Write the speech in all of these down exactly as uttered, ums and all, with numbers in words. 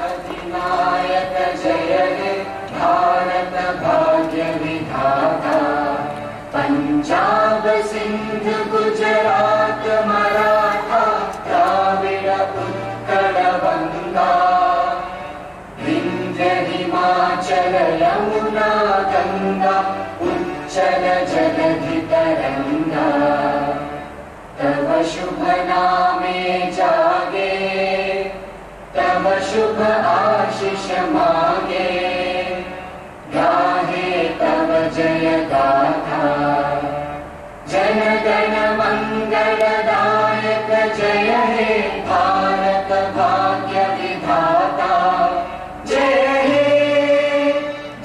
अधिनायक जय हे भारत भाग्य विधाता। पंजाब सिंध गुजरात मराठा द्राविड़ उत्कल बंगा। विंध्य हिमाचल यमुना गंगा उच्चल जलधि तरंगा। तव शुभ नामे जागे, तव शुभ आशीष मागे, गाहे तव जय गाथा। जन गण मंगल दायक जय हे भारत भाग्य विधाता। जय हे,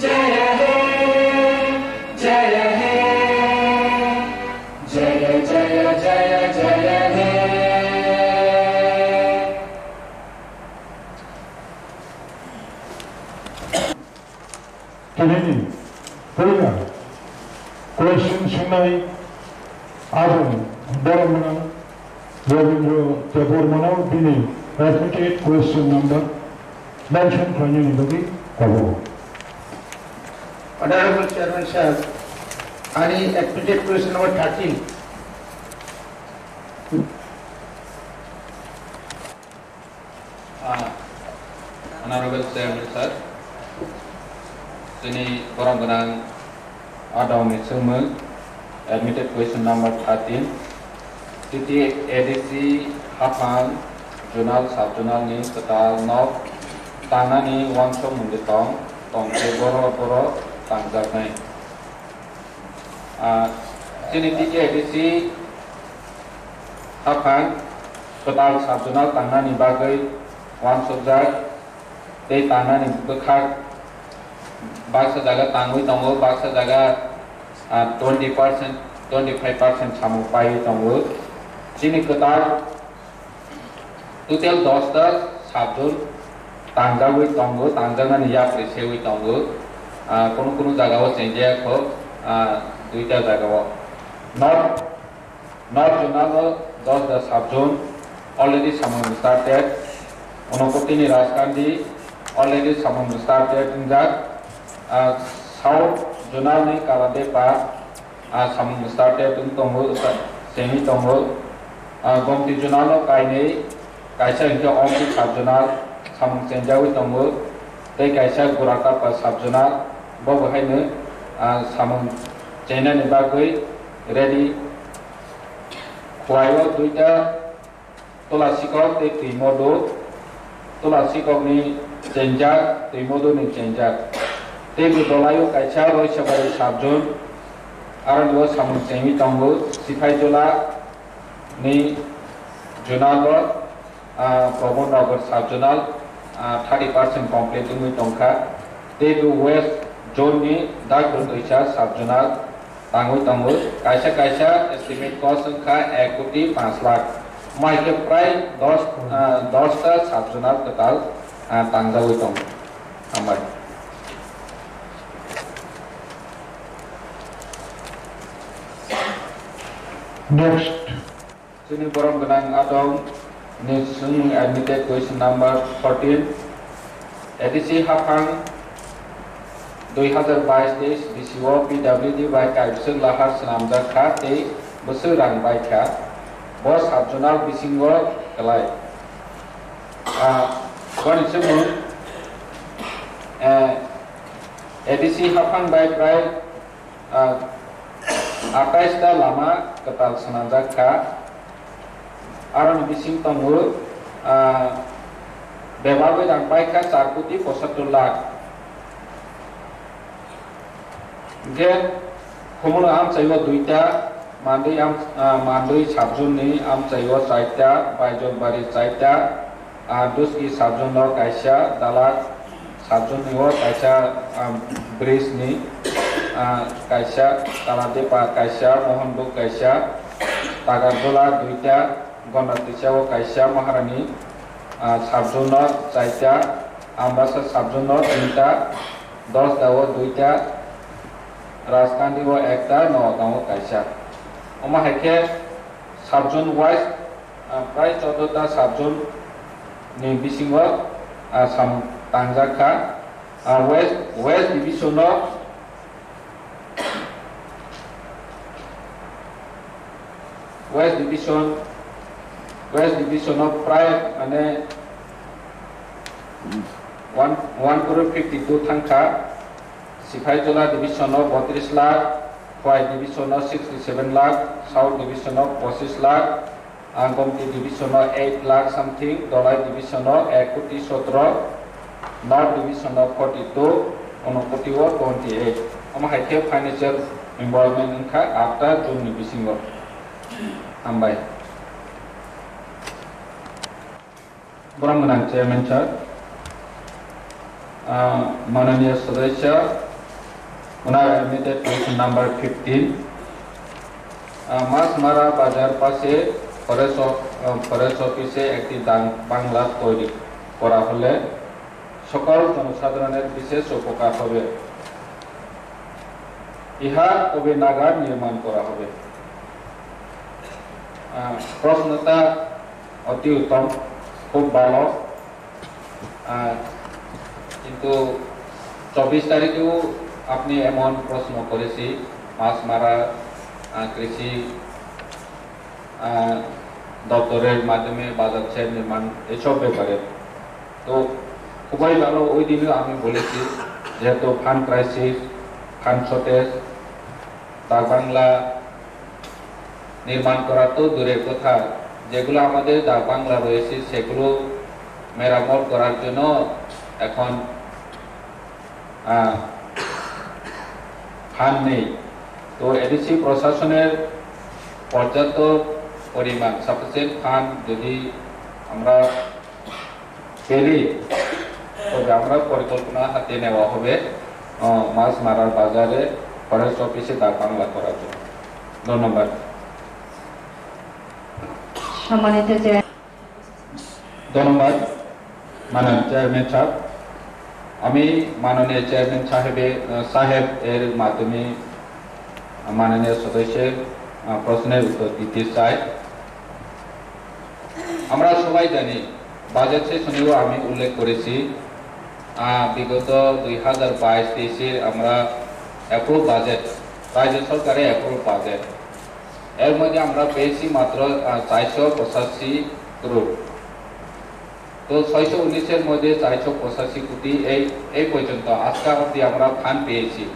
जय हे, जय हे। जय जय जय जय हे। Tinini puila question swngnai aboni borok mwnang Rabindra Debbarmano bini admitted question number mention khlainani bagwi kobo. Honorable Chairman sir, ani admitted question number thirteen. Ah, Honorable Chairman sir, chini borok gwnang adong ni swngmung, admitted question number thirteen, T T A D C haphang zonal sub zonal ni kwtal nok tangnani uansuk mungwi tong, tong khe boro boro tangjaknai. Ah, chini T T A D C haphang kwtal sub zonal tangnani bagwi uansukjak tei tangnani bwkhak baksa jaga tangwi tongo, baksa jaga, ah, twenty percent, twenty five percent samung paiwi tongo. Chini kwtal total dos ta sub zone tangjagwi tongo, tangjaknani yapri sewi tongo. Ah, kunu kunu jagao chengjaya kho, ah, duita jagao. North, North Zonal o dos ta sub zone already samung started. Unakoti ni Rajkandi already samung started wngjak. Ah, South Zonal ni Kaladepa ah, samung started wng tongo, chengwi tongo. Ah, Gomti Zonal o kainwi, kaisa hinkhe Omti sub zonal samung chengjagwi tongo, tei kaisa Gorakapa sub zonal, bo bo haino, ah, samung chengnani bagwi ready. Khwlai o duita Tola sikok tei twi modo, tola sikok ni chengjak, twi modo ni chengjak. Tei bo dolai o kaisa Roisabari sub zone, aro ni o samung chengwi tongo, Siphaijola ni zonal o, ah, Pramod Nagar sub zonal, ah, thirty percent complete wngwi tongkha. Tei bo West zone ni Dagrut Toisa sub zonal, tangwi tongo. Kaisa kaisa estimate cost wngkha ek koti panch lakh. Mai khe prai dos, ah, dos ta sub zonal kwtal, ah, tangjagwi tongo. Hambai. Next. Chini borom gwnang adong ni swngmung admitted question number fourteen. A D C haphang dui hazar bais teis bisio P W D bai kaibwswk lahar swnamjak kha tei bwswk rang bai kha. Bo sub zonal bisingo kwlai. Ah, boni swngmung, eh, A D C haphang bai prai ah, atais ta lama kwtal swnamjak kha. Aroni bising tongo, ah, bebagwi rang pai kha char koti pochattor lakh. Hwnkhe Khumulwng amchaio duita, Mandwi am-, ah, Mandwi sub zone ni amchaio chaita, Baijotbari chaita, Ah, Duski sub zone o kaisa, Dalak sub zone ni o kaisa, ah, bridge ni, ah, kaisa, Kaladepa kaisa, Mohanbuk kaisa, Tagarjola duita, Gondatwisa o kaisa, Maharani, ah, sub zone o chaita, Ambasa sub zone o tinta, Dosda o duita, Rajkandi o ekta, Noagang o kaisa. Omo hai khe sub zone wise Ah, prai choddo ta sub-zone ni bisingo, ah, sam tangjak kha. Ah, West, West Division o, West Division, West Division o prai mane one, one crore fifty two thang kha. Siphaijala Division o botris lakh, Khowai Division o sixty seven lakh, South Division o pochis lakh, Ang Gomti Division o eight lakh something, Dholai Division o ek koti sotro, North Division o forty two, Unakoti o twenty eight. Omo hai khe financial involvement wngkha after June ni bisingo. Hambai. Borok gwnang Chairman sir. Ah, মাননীয় সদস্য, ওনার এমনিতে question number fifteen। Ah, Machmara বাজার পাশে forest of-, আহ, ফরেস্ট অফিসে একটি ডাক বাংলা তৈরি করা হলে সকল জনসাধারণের বিশেষ উপকার হবে। ইহা কবে নাগাদ নির্মাণ করা হবে? আহ, প্রশ্নটা অতি উত্তম, খুব ভালো। আহ, কিন্তু চব্বিশ তারিখেও আপনি এমন প্রশ্ন করেছি, মাছ মারা, আহ, কৃষি, আহ, দপ্তরের মাধ্যমে বাজার শেড নির্মাণ, এসব ব্যাপারে। তো খুবই ভালো, ওই দিনও আমি বলেছি, যেহেতু ফান্ড ক্রাইসিস, ফান্ড শর্টেজ, ডাক বাংলা নির্মাণ করা তো দূরের কথা, যেগুলো আমাদের ডাক বাংলা রয়েছে, সেগুলো মেরামত করার জন্য এখন, আহ, ফান্ড নেই। তো এডিসি প্রশাসনের পর্যাপ্ত পরিমাণ, সাফিসিয়েন্ট ফান্ড যদি আমরা পেলে, তবে আমরা পরিকল্পনা হাতে নেওয়া হবে, আহ, মাছ মারার বাজারে ফরেস্ট অফিসে ডাক বাংলা করার জন্য। ধন্যবাদ। সম্মানিত চেয়ার- ধন্যবাদ, মাননীয় চেয়ারম্যান সাহেব। আমি মাননীয় চেয়ারম্যান সাহেবের, আহ, সাহেব এর মাধ্যমে, আহ, মাননীয় সদস্যের, আহ, প্রশ্নের উত্তর দিতে চাই। আমরা সবাই জানি, বাজেট সেশনেও আমি উল্লেখ করেছি, আহ, বিগত দুই হাজার বাইশ তেইশের আমরা অ্যাপ্রুভ বাজেট, রাজ্য সরকারের অ্যাপ্রুভ বাজেট, এর মধ্যে আমরা পেয়েছি মাত্র, আহ, চারশো পঁচাশি করোড়। তো ছয়শো উনিশের মধ্যে চারশো পঁচাশি কোটি এই, এই পর্যন্ত আজকে অবধি আমরা ফান্ড পেয়েছি।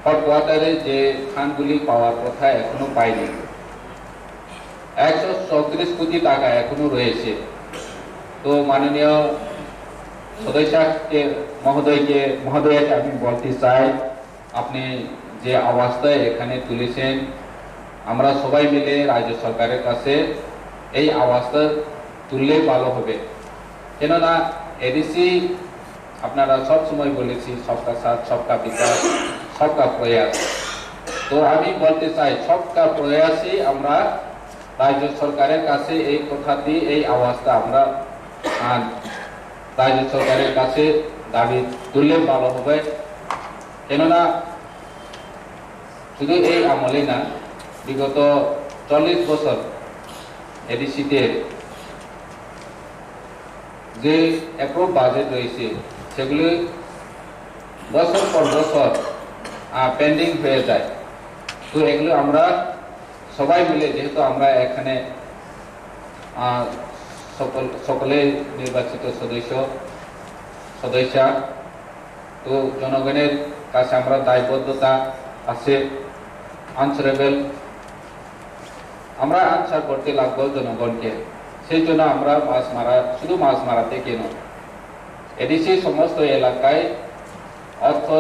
হট কোয়ার্টারে যে ফান্ডগুলি পাওয়ার কথা এখনো পাইনি। একশো চৌত্রিশ কোটি টাকা এখনো রয়েছে। তো মাননীয় সদস্যকে, মহোদয়কে, মহোদয়াকে আমি বলতে চাই, আপনি যে আওয়াজটা এখানে তুলেছেন, আমরা সবাই মিলে রাজ্য সরকারের কাছে এই আওয়াজটা তুললে ভালো হবে। কেননা এডিসি, আপনারা সব সময় বলেছি, সবকা সাথ, সবকা বিকাশ, সবকা প্রয়াস। তো আমি বলতে চাই, সবকা প্রয়াসই আমরা রাজ্য সরকারের কাছে এই কথাটি, এই আওয়াজটা আমরা, আহ, রাজ্য সরকারের কাছে দাবি তুললে ভালো হবে। কেননা শুধু এই আমলে না, বিগত চল্লিশ বছর এডিসিতে যে অ্যাপ্রুভ বাজেট রয়েছে, সেগুলি বছর পর বছর, আহ, পেন্ডিং হয়ে যায়। তো এগুলো আমরা সবাই মিলে, যেহেতু আমরা এখানে, আহ, সকল, সকলেই নির্বাচিত সদস্য, সদস্যা, তো জনগণের কাছে আমরা দায়বদ্ধতা আছে, আনসারেবল। আমরা আনসার করতে লাগবো জনগণকে। সেই জন্য আমরা মাছ মারা, শুধু মাছ মারাতে কেন, এডিসি সমস্ত এলাকায় অর্থ,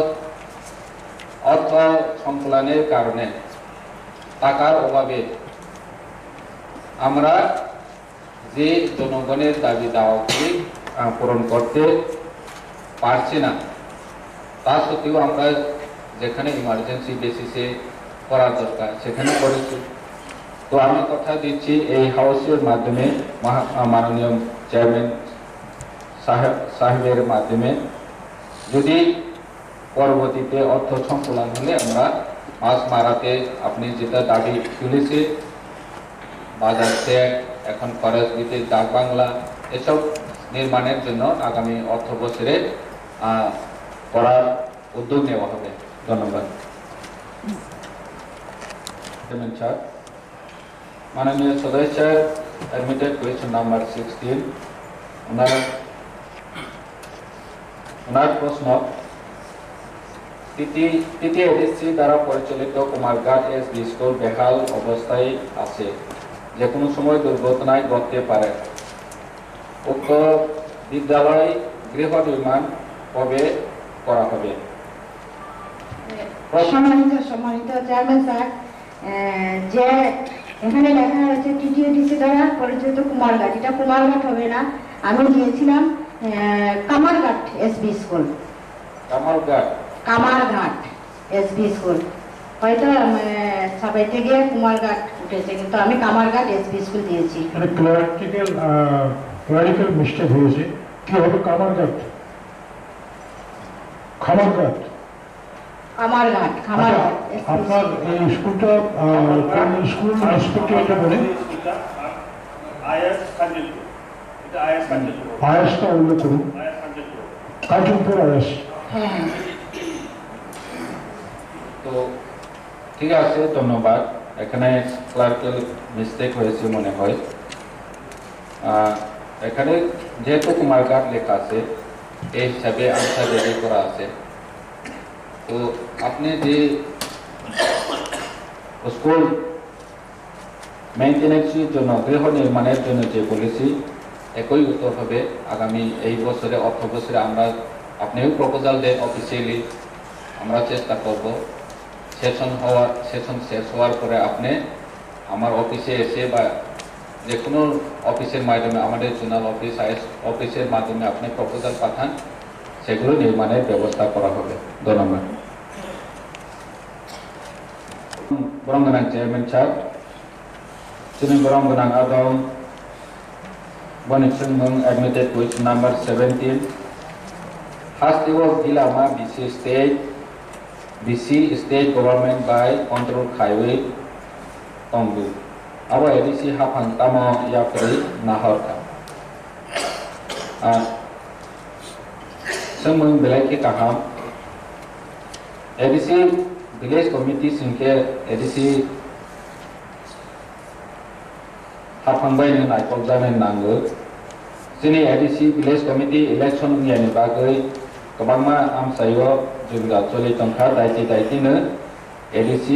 অর্থ সংকুলনের কারণে, টাকার অভাবে আমরা যে জনগণের দাবি দাওয়াগুলি, আহ, পূরণ করতে পারছি না, তা সত্ত্বেও আমরা যেখানে ইমার্জেন্সি বেসিসে করার দরকার, সেখানে করেছি। তো আমি কথা দিচ্ছি, এই হাউসের মাধ্যমে মহা-, আহ, মাননীয় চেয়ারম্যান সাহেব, সাহেবের মাধ্যমে যদি পরবর্তীতে অর্থ সংকুলন হলে আমরা মাছ মারাতে আপনি যেটা দাবি তুলেছে, বাজার শেড, এখন খরচ দিতে ডাক বাংলা এসব নির্মাণের জন্য আগামী অর্থ বছরে, আহ, করার উদ্যোগ নেওয়া হবে। ধন্যবাদ। চেয়ারম্যান স্যার, মাননীয় সদস্য, admitted question number sixteen, ওনার, ওনার প্রশ্ন, টিটি, টিটিএডিসি দ্বারা পরিচালিত কুমারঘাট এসবি স্কুল বেহাল অবস্থায় আছে, যে কোনো সময় দুর্ঘটনায় ঘটতে পারে। উক্ত বিদ্যালয় গৃহ নির্মাণ কবে করা হবে? সম্মানিত, সম্মানিত চেয়ারম্যান স্যার, আহ, যে এখানে লেখা হয়েছে টিটিএডিসি দ্বারা পরিচালিত কুমারঘাট, এটা কুমারঘাট হবে না, আমি দিয়েছিলাম, আহ, কামারঘাট এসবি স্কুল। কামারঘাট। কামারঘাট এসবি স্কুল। হয়তো, আহ, ছাপাইতে গিয়ে কুমারঘাট উঠেছে, কিন্তু আমি কামারঘাট এসবি স্কুল দিয়েছি। মানে ক্লারিক্যাল, আহ, ক্লারিক্যাল মিস্টেক হয়েছে। কি হবে কামারঘাট? খামারঘাট। কামারঘাট, আচ্ছা, খামারঘাট। আপনার এই স্কুলটা, আহ, কোন স্কুল ইন্সপেক্টর এটা বলে? আয়াস কাঞ্চনপুর। এটা আয়াস কাঞ্চনপুর। আয়াসটা উল্লেখ করুন। আয়াস কাঞ্চনপুর। কাঞ্চনপুর আয়াস। হ্যাঁ, হ্যাঁ। তো ঠিক আছে, ধন্যবাদ। এখানে ক্লারিক্যাল মিস্টেক হয়েছে মনে হয়। আহ, এখানে যেহেতু কুমারঘাট লেখা আছে, এই হিসাবে আনসার রেডি করা আছে। তো আপনি যে স্কুল মেইনটেনেন্সের জন্য, গৃহ নির্মাণের জন্য যে বলেছি, একই উত্তর হবে। আগামী এই বছরে, অর্থ বছরে আমরা, আপনিও প্রপোজাল দেন অফিসিয়ালি, আমরা চেষ্টা করব। সেশন হওয়ার, সেশন শেষ হওয়ার পরে আপনি আমার অফিসে এসে বা যে কোনো অফিসের মাধ্যমে, আমাদের জোনাল অফিস, আইএস অফিসের মাধ্যমে আপনি প্রপোজাল পাঠান, সেগুলো নির্মাণের ব্যবস্থা করা হবে। ধন্যবাদ। Borong gwnang chairman sir, chini borong gwnang adong, boni chwngmung admitted question number seventeen. Hasteo Gilama B C state, B C state government bai control khaiwi tongdi. Abo A D C haphang tamo yapri nahorkha. Ah, chwngmung belai khe kaham. A D C village committee singkhe A D C haphang bai no naikol janai nango. Chini A D C village committee election wngya ni bagwi kwbangma amchaio jwngjal choli tongkha, daiti daiti no A D C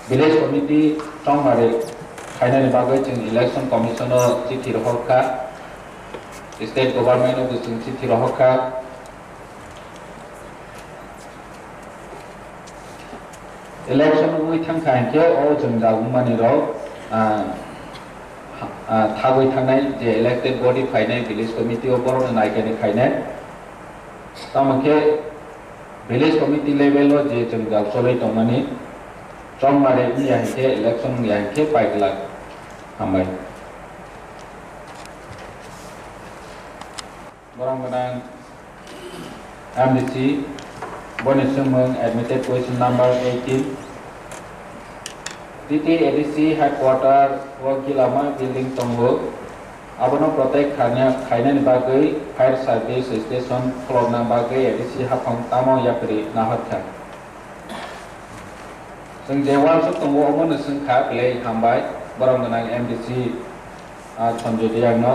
village committee chongmari khainani bagwi chwng election commission o chithi rohor kha, state government o bo chwng chithi rohor kha. Election wngwi thangkha hinkhe o jwngjal wngmani rok, ah, ah, thagwi thangnai je elected body phainai village committee o borokno naikani khainai. Tamo khe village committee level o je jwngjal cholwi tongmani chongmari wngya hinkhe election wngya hinkhe paiglak. Hambai. Borok gwnang M D C, boni swngmung admitted question number eighteen. T T A D C headquarter o Gilama building tongo, abono protect khaina, khainani bagwi fire service station kholopna bagwi A D C haphang tamo yapri naharkha. Chwng je uansuk tongo, omono swngkha, belai hambai, borok gwnang M D C, ah, Sanjoy Diyangno.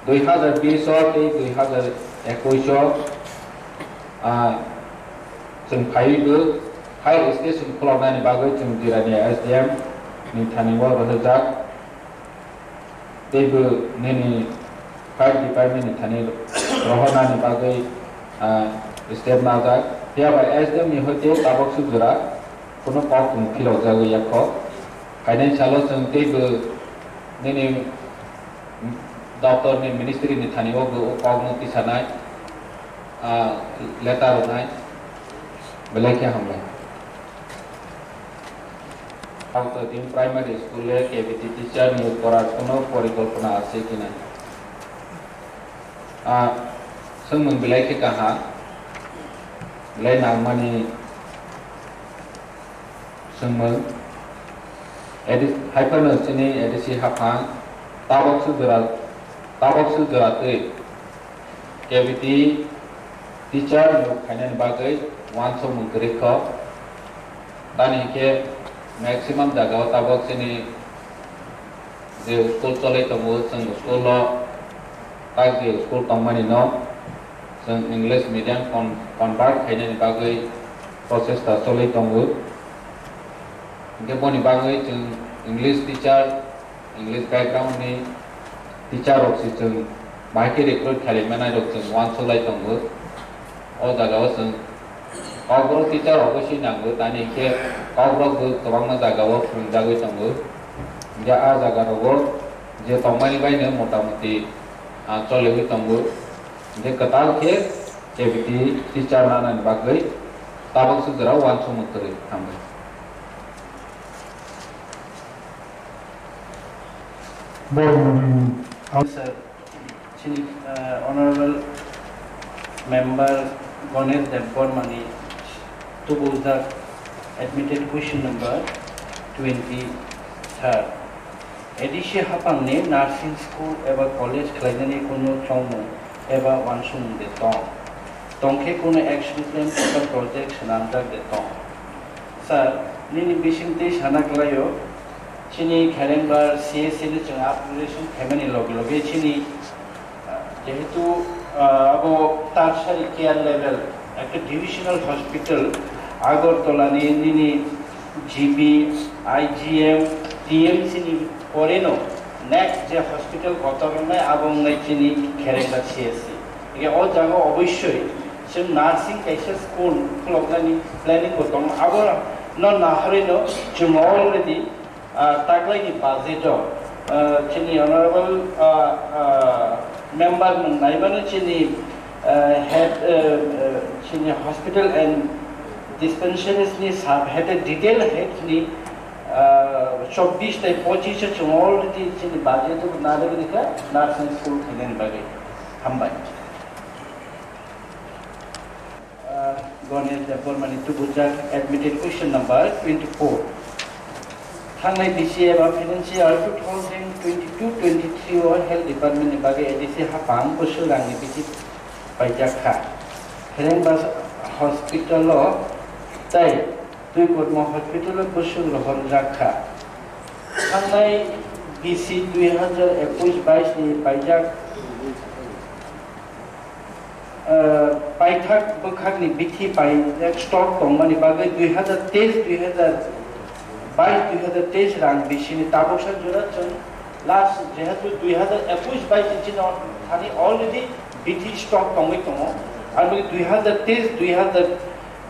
Dui hazar bish o tei dui hazar ekush o, ah, chwng phaiwi bo fire station khuloknani bagwi chwng Jirania S D M ni thani o rohorjak. Teibo nini fire department ni thani rohornani bagwi, ah, step najak. Phiya ba S D M ni hoite tabok sujura kuno kok tong philokjagwi yakho. Phainai salo chwng teibo nini doptor ni ministry ni thani o bo o kok no tisanai, ah, letter rwnai. Belai khe hambai. Hausatini Primary School-e K B T teacher niyog korar kono porikolpona ase kina? Ah, swngmung belai khe kaham, belai nangmani swngmung. A D C, hai phano chini A D C haphang tabok sujora, tabok sujora twi K B T teacher niyok khainani bagwi uansukmung kwrwi kho. Tani hinkhe maximum jagao tabok chini je school cholwi tongo, chwng school o tak je school tongmani no chwng English medium con-, convert khainani bagwi prochesta cholwi tongo. Hinkhe boni bagwi chwng English teacher, English background ni teacher rok se chwng bahai khe recruit khlai manai rok chwng uansuk lai tongo. O jaga o chwng Kokborok teacher oboswi nango, tani hinkhe Kokborok bo kwbangma jaga o phwrwngjagwi tongo. Hinkhe a jaga rogo je tongmani bai no motamoti, ah, choliwi tongo. Hinkhe kwtal khe K B T teacher nanani bagwi tabok sujora uansukmung kwrwi. Hambai. Borok, um, Sir, chini, uh, Honorable Member Ganesh Debbarma ni tubujak admitted question number twenty-third. A D C haphang ni nursing school eba college khlainani kunu chongmung eba uansukmung de tong? Tongkhe kunu action plan eba project swnamjak de tong? Sir, nini bisingtwi sana kwlaio, chini Kherengbar C S C ni chwng upgradation khaimani loge loge chini, ah, jehetu, ah, abo tertiary care level, ekta divisional hospital, Agartala ni nini G B, I G M, T M C ni poreno next je hospital kotor wngnai abo wngnai chini Kherengbar C S C. Hingke o jaga oboisoi chwng nursing kaisa school khuloknani planning bo tongo. Abo no naharwi no chwng already, ah, taklaini budget o, ah, chini honorable, ah, ah, member nwng naimano chini, ah, head, ah, ah, chini hospital and dispensaries ni sub head, detail head ni, ah, chobbish tai pochish o chwng already chini budget o narwgwi kha nursing school khainani bagwi. Hambai. Ah, Ganesh Debbarma ni tubujak admitted question number twenty-four. Thangnai B C A ba financial two thousand twenty-two twenty-three o health department ni bagwi A D C haphang bwswk rang ni bithi paijak kha. Kherengbar hospital o tei Twikormo hospital o bwswk rohorjak kha. Thangnai B C dui hazar ekush bais ni paijak ah, paithak bwkhakni bithi paijak stock tongmani bagwi dui hazar teis, dui hazar bais, dui hazar teis rang bisini tabuksa jora chwng last jehetu dui hazar ekush bais ni chini thani already bithi stock tongwi tongo. Aroni dui hazar teis, dui hazar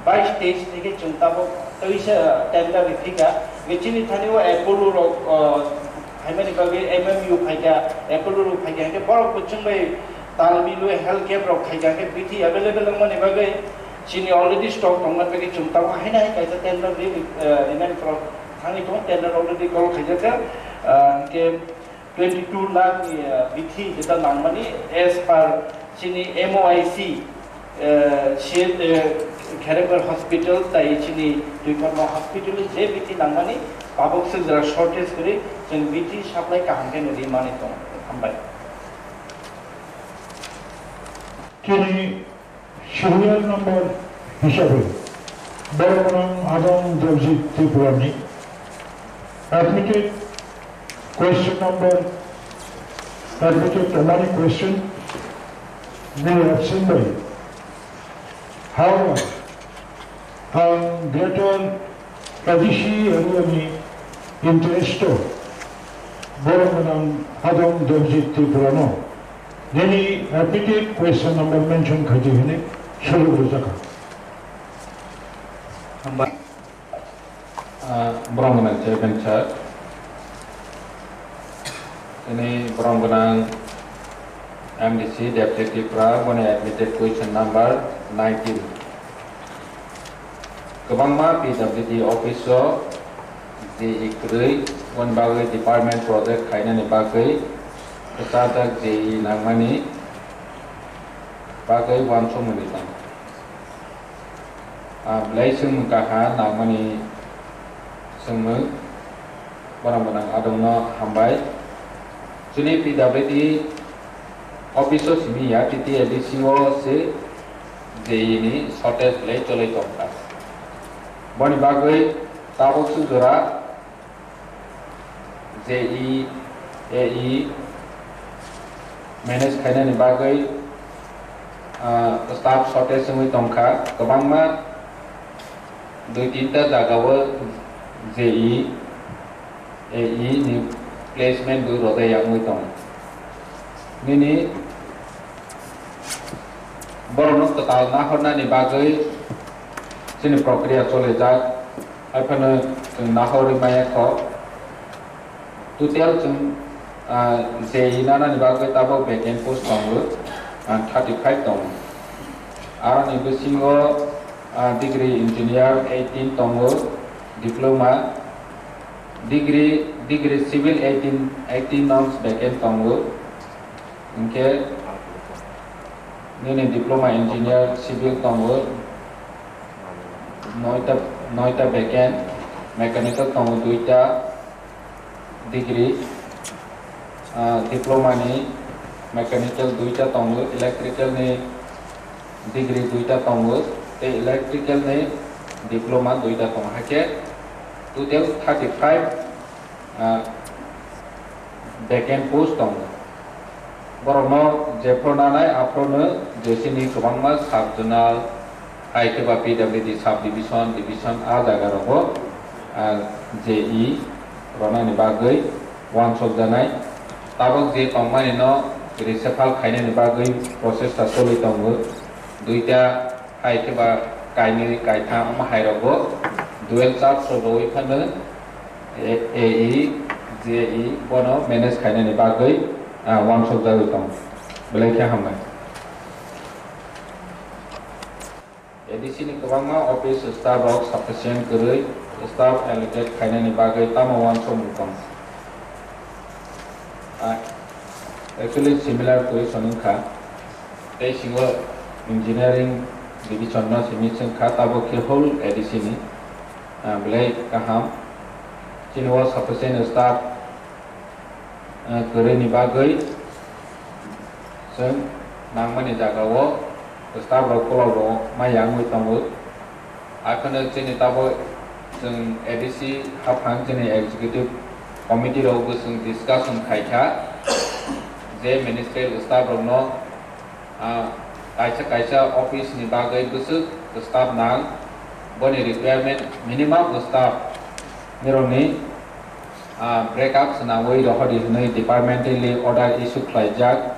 bais teis ni khe chwng tabuk twisa tender rwphika. Chini thani o Apollo rok, ah, phaimani bagwi M M U phaikha, Apollo rok phaikha, hwnkhe borok bo chwng bai Tal milwi health camp rok khaikha khe bithi available wngmani bagwi chini already stock tongmani bagwi chwng tabuk haino hai kaisa tender ri-, eh, remain pro-, thangwi tongo, tender already call khaijakha, eh, hwnkhe twenty two lakh ni, eh, bithi jeta nangmani as per chini M O I C, eh, C-, eh, Kherengbar hospital tai chini Twikormo hospital je bithi nangmani tabuk swijra shortage kwrwi chwng bithi supply kaham khe rimani tongo. Hambai. Chini serial number hisabe borok gwnang Adong Debjit Tripurani admitted question number, admitted tongmani question, bini absent bai. However, ang Greater K D C area ni interest o borok gwnang Adong Debjit Tripurano nini admitted question number mention khaidi hwnwi sujok rwjakha. Hambai. Ah, borok gwnang chairman sir. Ini borok gwnang M D C Deputy Tripura, boni admitted question number nineteen. Kwbangma P W D office o J E kwrwi, boni bagwi department project khainani bagwi kwchajak J E nangmani bagwi uansukmani tong. Ah, belai swngmung kaha nangmani swngmung. Borok gwnang adongno hambai. Chini P W D office o simi ya, T T A D C o se J E E ni shortage le choli tongkha. Boni bagwi tabuk sujora J E, A E manage khainani bagwi, ah, staff shortage wngwi tongkha. Kwbangma dui tinta jagao J E, A E ni placement bo rwjak ya wngwi tongo. Nini borokno kwtal nahornani bagwi chini prokriya cholijak, haiphano chwng nahorwi maya kho. Total chwng, ah, J E E nanani bagwi tabuk vacant post tongo, ah, thirty five tongo. Aroni bisingo, ah, degree engineer eighteen tongo, diploma degree, degree civil eighteen, eighteen norms vacant tongo. Hinkhe nini diploma engineer civil tongo, noita, noita vacant, mechanical tongo duita degree, ah, diploma ni mechanical duita tongo, electrical ni degree duita tongo, tei electrical ni diploma duita tongo. Hakhe total thirty five, ah, vacant post tongo. Borokno jephru nanai aphruno jesini kwbangma sub zonal, hai khe ba P W D sub division, division a jaga rogo, ah, J E E ronani bagwi uansukjaknai. Tabuk je tongmani no reshuffle khainani bagwi prochesta choli tongo. Duita hai khe ba kainwi kaitham omo hai rogo dual charge rwui phano A-, A E, J E bono manage khainani bagwi, ah, uansukjagwi tongo. Belai khe hambai. A D C ni kwbangma office staff rok sufficient kwrwi staff allocate khainani bagwi tamo uansukmung tongo? Ah, actually similar question wngkha. Tei singo engineering division no simi chwngkha, tabuk khe whole A D C ni, ah, belai kaham. Chini o sufficient staff, ah, kwrwini bagwi chwng nangmani jagao staff rok kolok rok maya wngwi tongo. Akhano chini tabuk chwng A D C haphang chini executive committee rok bo chwng discussion khaikha je ministerial staff rokno, ah, kaisa kaisa office ni bagwi bwswk staff nang, boni requirement minimum staff nirokni, ah, break up swnamwi rohordi hwnwi departmentally order issue khlaijak.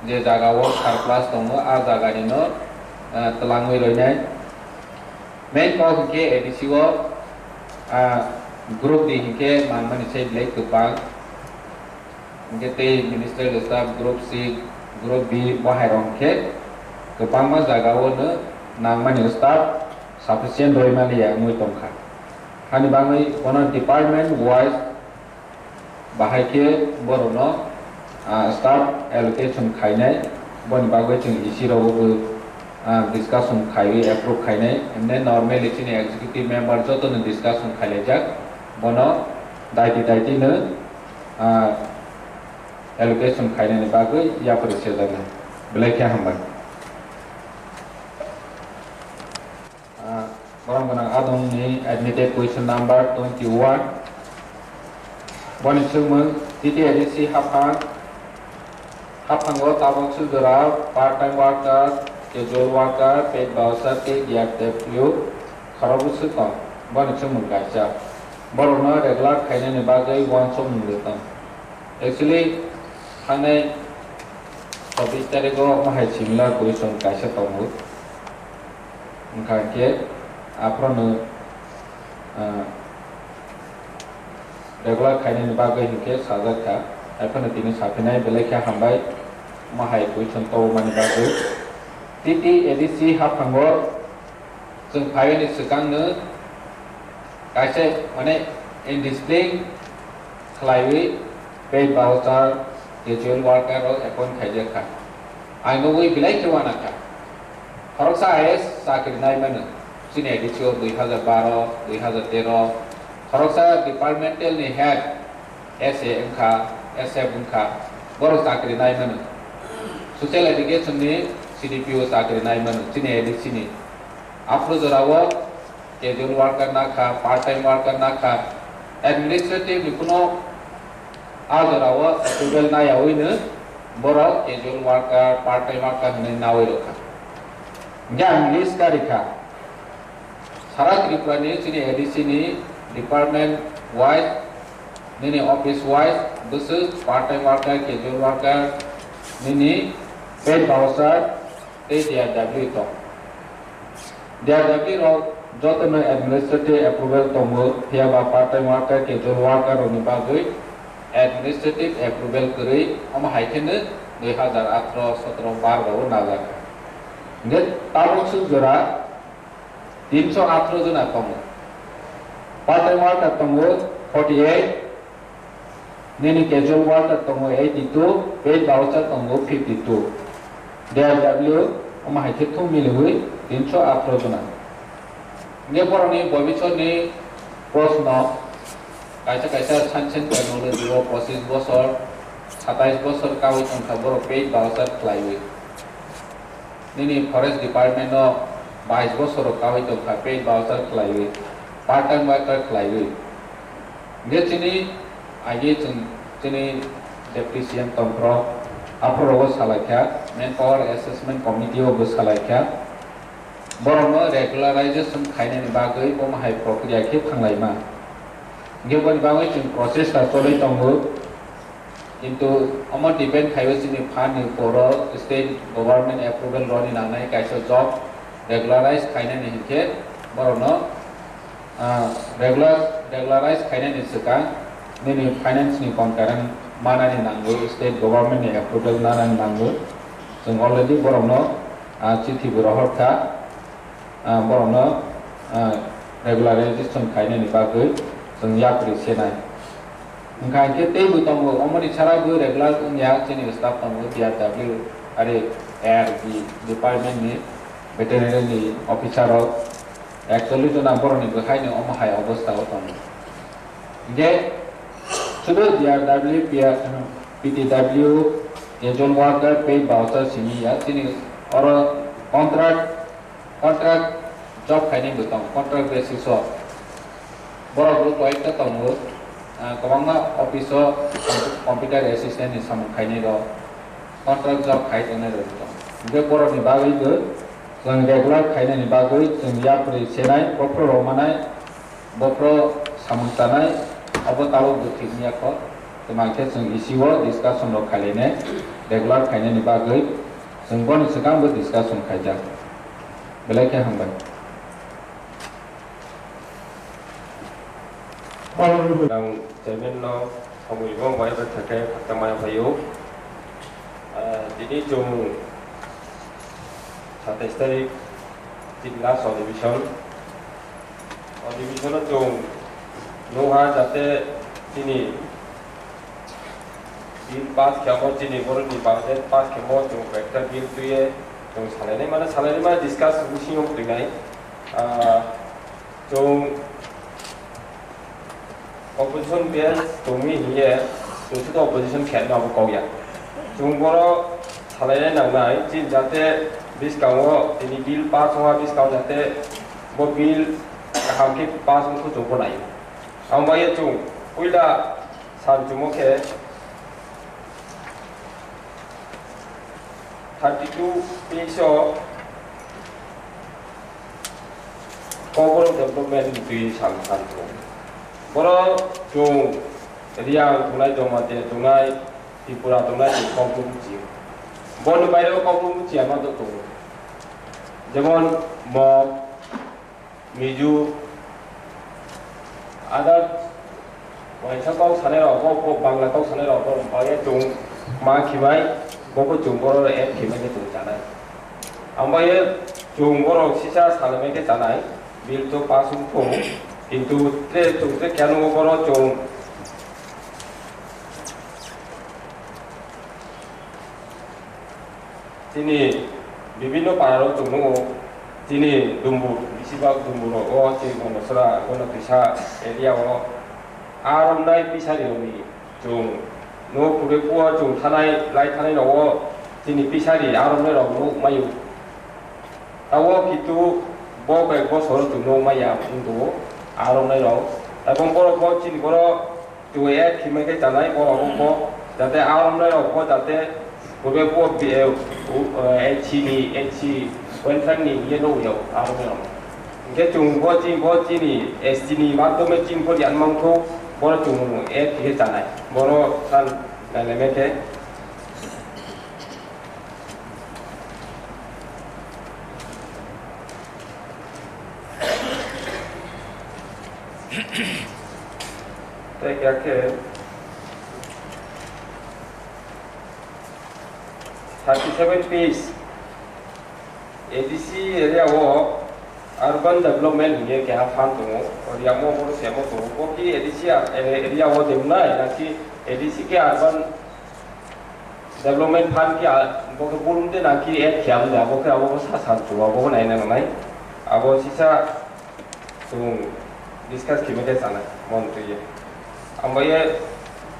Je jagao surplus tongo, a jaganino, ah, twlangwi roinai. Main kok hinkhe A D C o, ah, group D hinkhe manmani se belai kwbang. Hinkhe tei ministerial staff group C, group B bo hai rok hinkhe kwbangma jagao no nangmani staff sufficient roi maliya wngwi tongkha. Hani bagwi bono department wise bahai khe borokno, ah, staff allocation khainai, boni bagwi chwng E C rogo bo, ah, discussion khaiwi approve khainai. Emne normally chini executive member jotono discussion khailaijak, bono daiti daiti no, ah, allocation khainani bagwi yapri sejaknai. Belai khe hambai. Ah, borok gwnang adong ni admitted question number twenty one. Boni swngmung, T T A D C haphang, haphango tabuk sujora part time worker, casual worker, paid voucher tei D R T F khorok bwswk tong. Boni swngmung kaisa. Borokno regular khainani bagwi uansukmung rwtong. Actually, thangnai chobbish tarigo omo hai similar question kaisa tongo. Wngkha khe aphrono, ah, regular khainani bagwi hinkhe sajak kha. Haiphano tini saphinai belai khe hambai omo hai question tobomani bagwi. T T A D C haphango chwng phaiyani swkangno kaisa, mane, indiscipline khlaiwi paid voucher, casual worker rok appoint khaijak kha. Ang nugwi belai khe uana kha. Khoroksa I A S chakri nai mano, chini A D C o dui hazar baro, dui hazar tero, Khoroksa departmental ni head, S A wngkha, S F wngkha, borok chakri nai mano. Social education ni C D P O chakri nai mano, chini A D C ni. Aphuru jorao casual worker nakha, part time worker nakha, administrative ni kuno a jorao approval naiyawi no borok casual worker, part time worker hinwi nawi rwkha. Hingke ang list karikha. Sara Tripura ni chini A D C ni department wise, nini office wise, bwswk part time worker, casual worker, nini paid voucher tei D R W tong. D R W rok jotono administrative approval tongo, phiya ba part time worker, casual worker rokni bagwi administrative approval kwrwi, omo hai kheno dui hazar atro, sotro, bar rok o najak. Hingke tabuk swk jora tinso atro jona tongo. Part time worker tongo forty eight, nini casual worker tongo eighty two, paid voucher tongo fifty two. D R W omo hai khe thum miliwi tinso atro jona. Hingke borokni bobisotni proshno, kaisa kaisa science and technology o pochis bosor, satais bosor kawi tongkha borok paid voucher khlaiwi. Nini forest department o bais bosor rok kawi tongkha, paid voucher khlaiwi, part time worker khlaiwi. Hingke chini agi chwng chini deputy C M tongphro aphuru rogo salaikha, manpower assessment committee o bo salaikha. Borokno regularization khainani bagwi omo hai prokriya khe thanglaima. Hingke boni bagwi chwng prochesta choli tongo. Kintu omo depend khaiwi chini phan ni poro state government approval roni nangnai kaisa job regularize khainani hinkhe borokno, ah, regular, regularize khainani swkang nini finance ni concurrent manani nango, state government ni approval nanani nango. Chwng already borokno, ah, chithi bo rohor kha. Ah, borokno, ah, regularization khainani bagwi chwng yapri senai. Wngkha hinkhe teibo tongo, omoni sara bo regular wngya chini staff tongo, D R W, are A R B department ni veterinary ni officer rok ekchollish jona borokni bwkhaino omo hai obostha o tongo. Hinkhe sudu D R W, P R, P T W, casual worker, paid voucher simi ya, chini oro contract Contract job khainai bo tongo, contract basis o. Borok bo koyekta tongo, ah, kwbangma office o computer assistant ni samung khainai rok, contract job khai tongnai rok bo tongo. Hingke borok ni bagwi bo chwng regular khainani bagwi chwng yapri senai, bophro rok manai, bophro samung chanai, abo tabuk bo thik wngya kho. Twma khe chwng isi o discussion rok khailai nai, regular khainani bagwi. Chwng boni swkang bo discussion khaijak. Belai khe hambai. Ang chairman no samung bo bai bai thake khatamaya phaio. Ah, tini chwng satais tarik tini last admission. Admission o chwng nukha jate tini Bill pass khemo chini borokni budget pass khemo chwng koi ekta bill twiwi chwng salainai mano, salainai mano discuss bisingo twinai. Ah, chwng opposition base tongwi hiye chwng sito opposition khe no abo kokya. Chwng borok salainai nangnai chini jate bwskango tini bill pass wngkha bwskango jate bo bill kaham khe pass wngkha chwng bo nai. Ang bai chwng puila Sanchumo khe thirty two page o Kokborok development twi sal sanchumo. Boro chwng Riyang tongnai, Jamatia tongnai, Tripura tongnai chwng Kokborok buchiyo. Boni baireo Kokborok buchiya ma tongo. Jemon Mok, Mizo, other waisa kok sanai rok, bo, bo Bangla kok sanai rok, bo, bo ye chwng ma khimai, bo, bo chwng boro add khimai khe chwng chanai. Ang bo ye chwng borok sisa salaimai khe chanai, bill to pass wng thung, kintu tre chwng tre khe nungo boro chwng Chini bibinno pararo chwng nukgo, Chini Dumbur, bisi bak Dumbur o, o chini Bongosora, Gonda Twisa area o, a romnai pisari rokni chwng no pure puo chwng thanai, lai thanai rok o chini pisari a romnai rok nuk maio. Tao kitu bo bai bosor chwng nuk maya wng do a romnai rok. Tabok borok bo chini borok Twi add khimai khe chanai borok bo, jate a romnai rok bo jate purbe bo bi-, eh, u-, eh, H C ni, H C welfare ni ye no uyo a romnai rok. Hingke chwng bo chini, bo chini S T ni mattome chini bo yan mangtho, boro chwng add khe chanai. Boro san nai nai khe. Tei khe thirty seven page A D C area o urban development hingye keha phan tongo. Oriamo boro semo tongo. Bo ki A D C area o demnai naki A D C ke urban Development fund ki a, bo khe bulum de na ki ek khiam de, abo khe abo sa san chu, abo bo nai nang nai. Abo sisa chung discuss khime khe sana, mon twi ye. Amo ye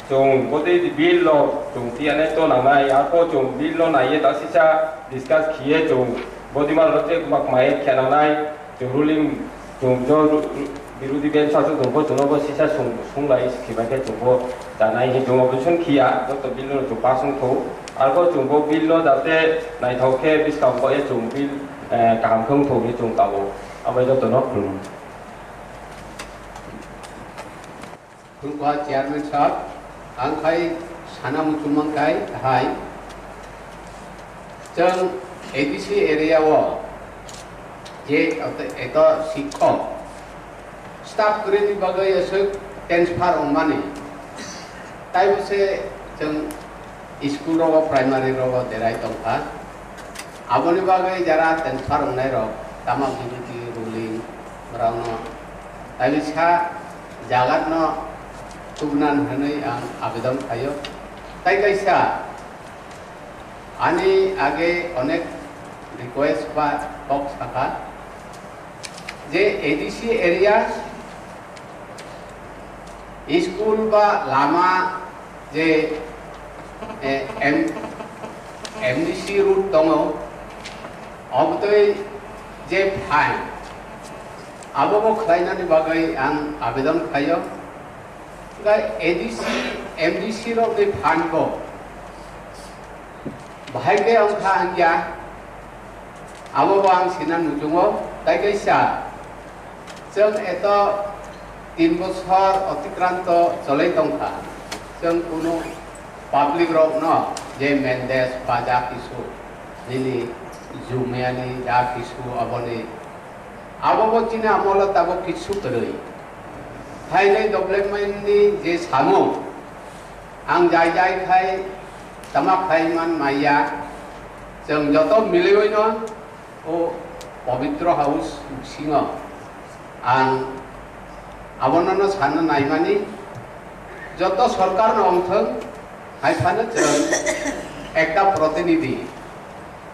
chung bo de bill lo chung ti ane to nang nai, ako chung bill lo nai ye ta sisa discuss khiye chung bo di mal ro te mak mai khya nang nai. Chwng ruling, chwng jo ru-, ru-, birodi ben sa chwng tongbo, chwngno bo sisa sung, sung lai khibai khe chwngbo chanai hi chwng opposition khiya, joto bill no chwng pass wngkho. Arbo chwngbo bill no jate naithok khe bwskango ye chwng bill, eh, kaham khe wngthok hinwi chwng kabo. Abai jotono khulum. Khulumkha chairman sir, ang khai sana muchungmang khai hai. Chwng A D C area o je eto sikhok staff kwrwini bagwi aswk transfer wngmani. Taibo se chwng school rogo, primary rogo derai tongkha. Aboni bagwi jara transfer wngnai rok tama biruti ruling borokno taisa jagatno tubunani hwnwi ang abedon khaio. Tai kaisa ani age onek request ba kok sakha je A D C area school ba lama je, eh, M-, M D C road tongo, obotwi je fine, abo bo khlainani bagwi ang abedon khlaio. Hwnkhe A D C, M D C rokni fund bo bahai khe wngkha hwnkya, abo bo ang sina muchungo, tai kaisa chwng eto tin bochor otikranto cholai tongkha, chwng kunu public rokno je mendes ba ja kisu nini jumyani ja kisu aboni abo bo chini amolo tabok kisu kwrwi. Phainai development ni je samung, ang jai jai khai tama khai man maya, chwng joto miliwi no o Pabitro House bisingo ang abono no sana naimani, joto sorkar no ongthwng, hai phano chwng ekta protinidhi,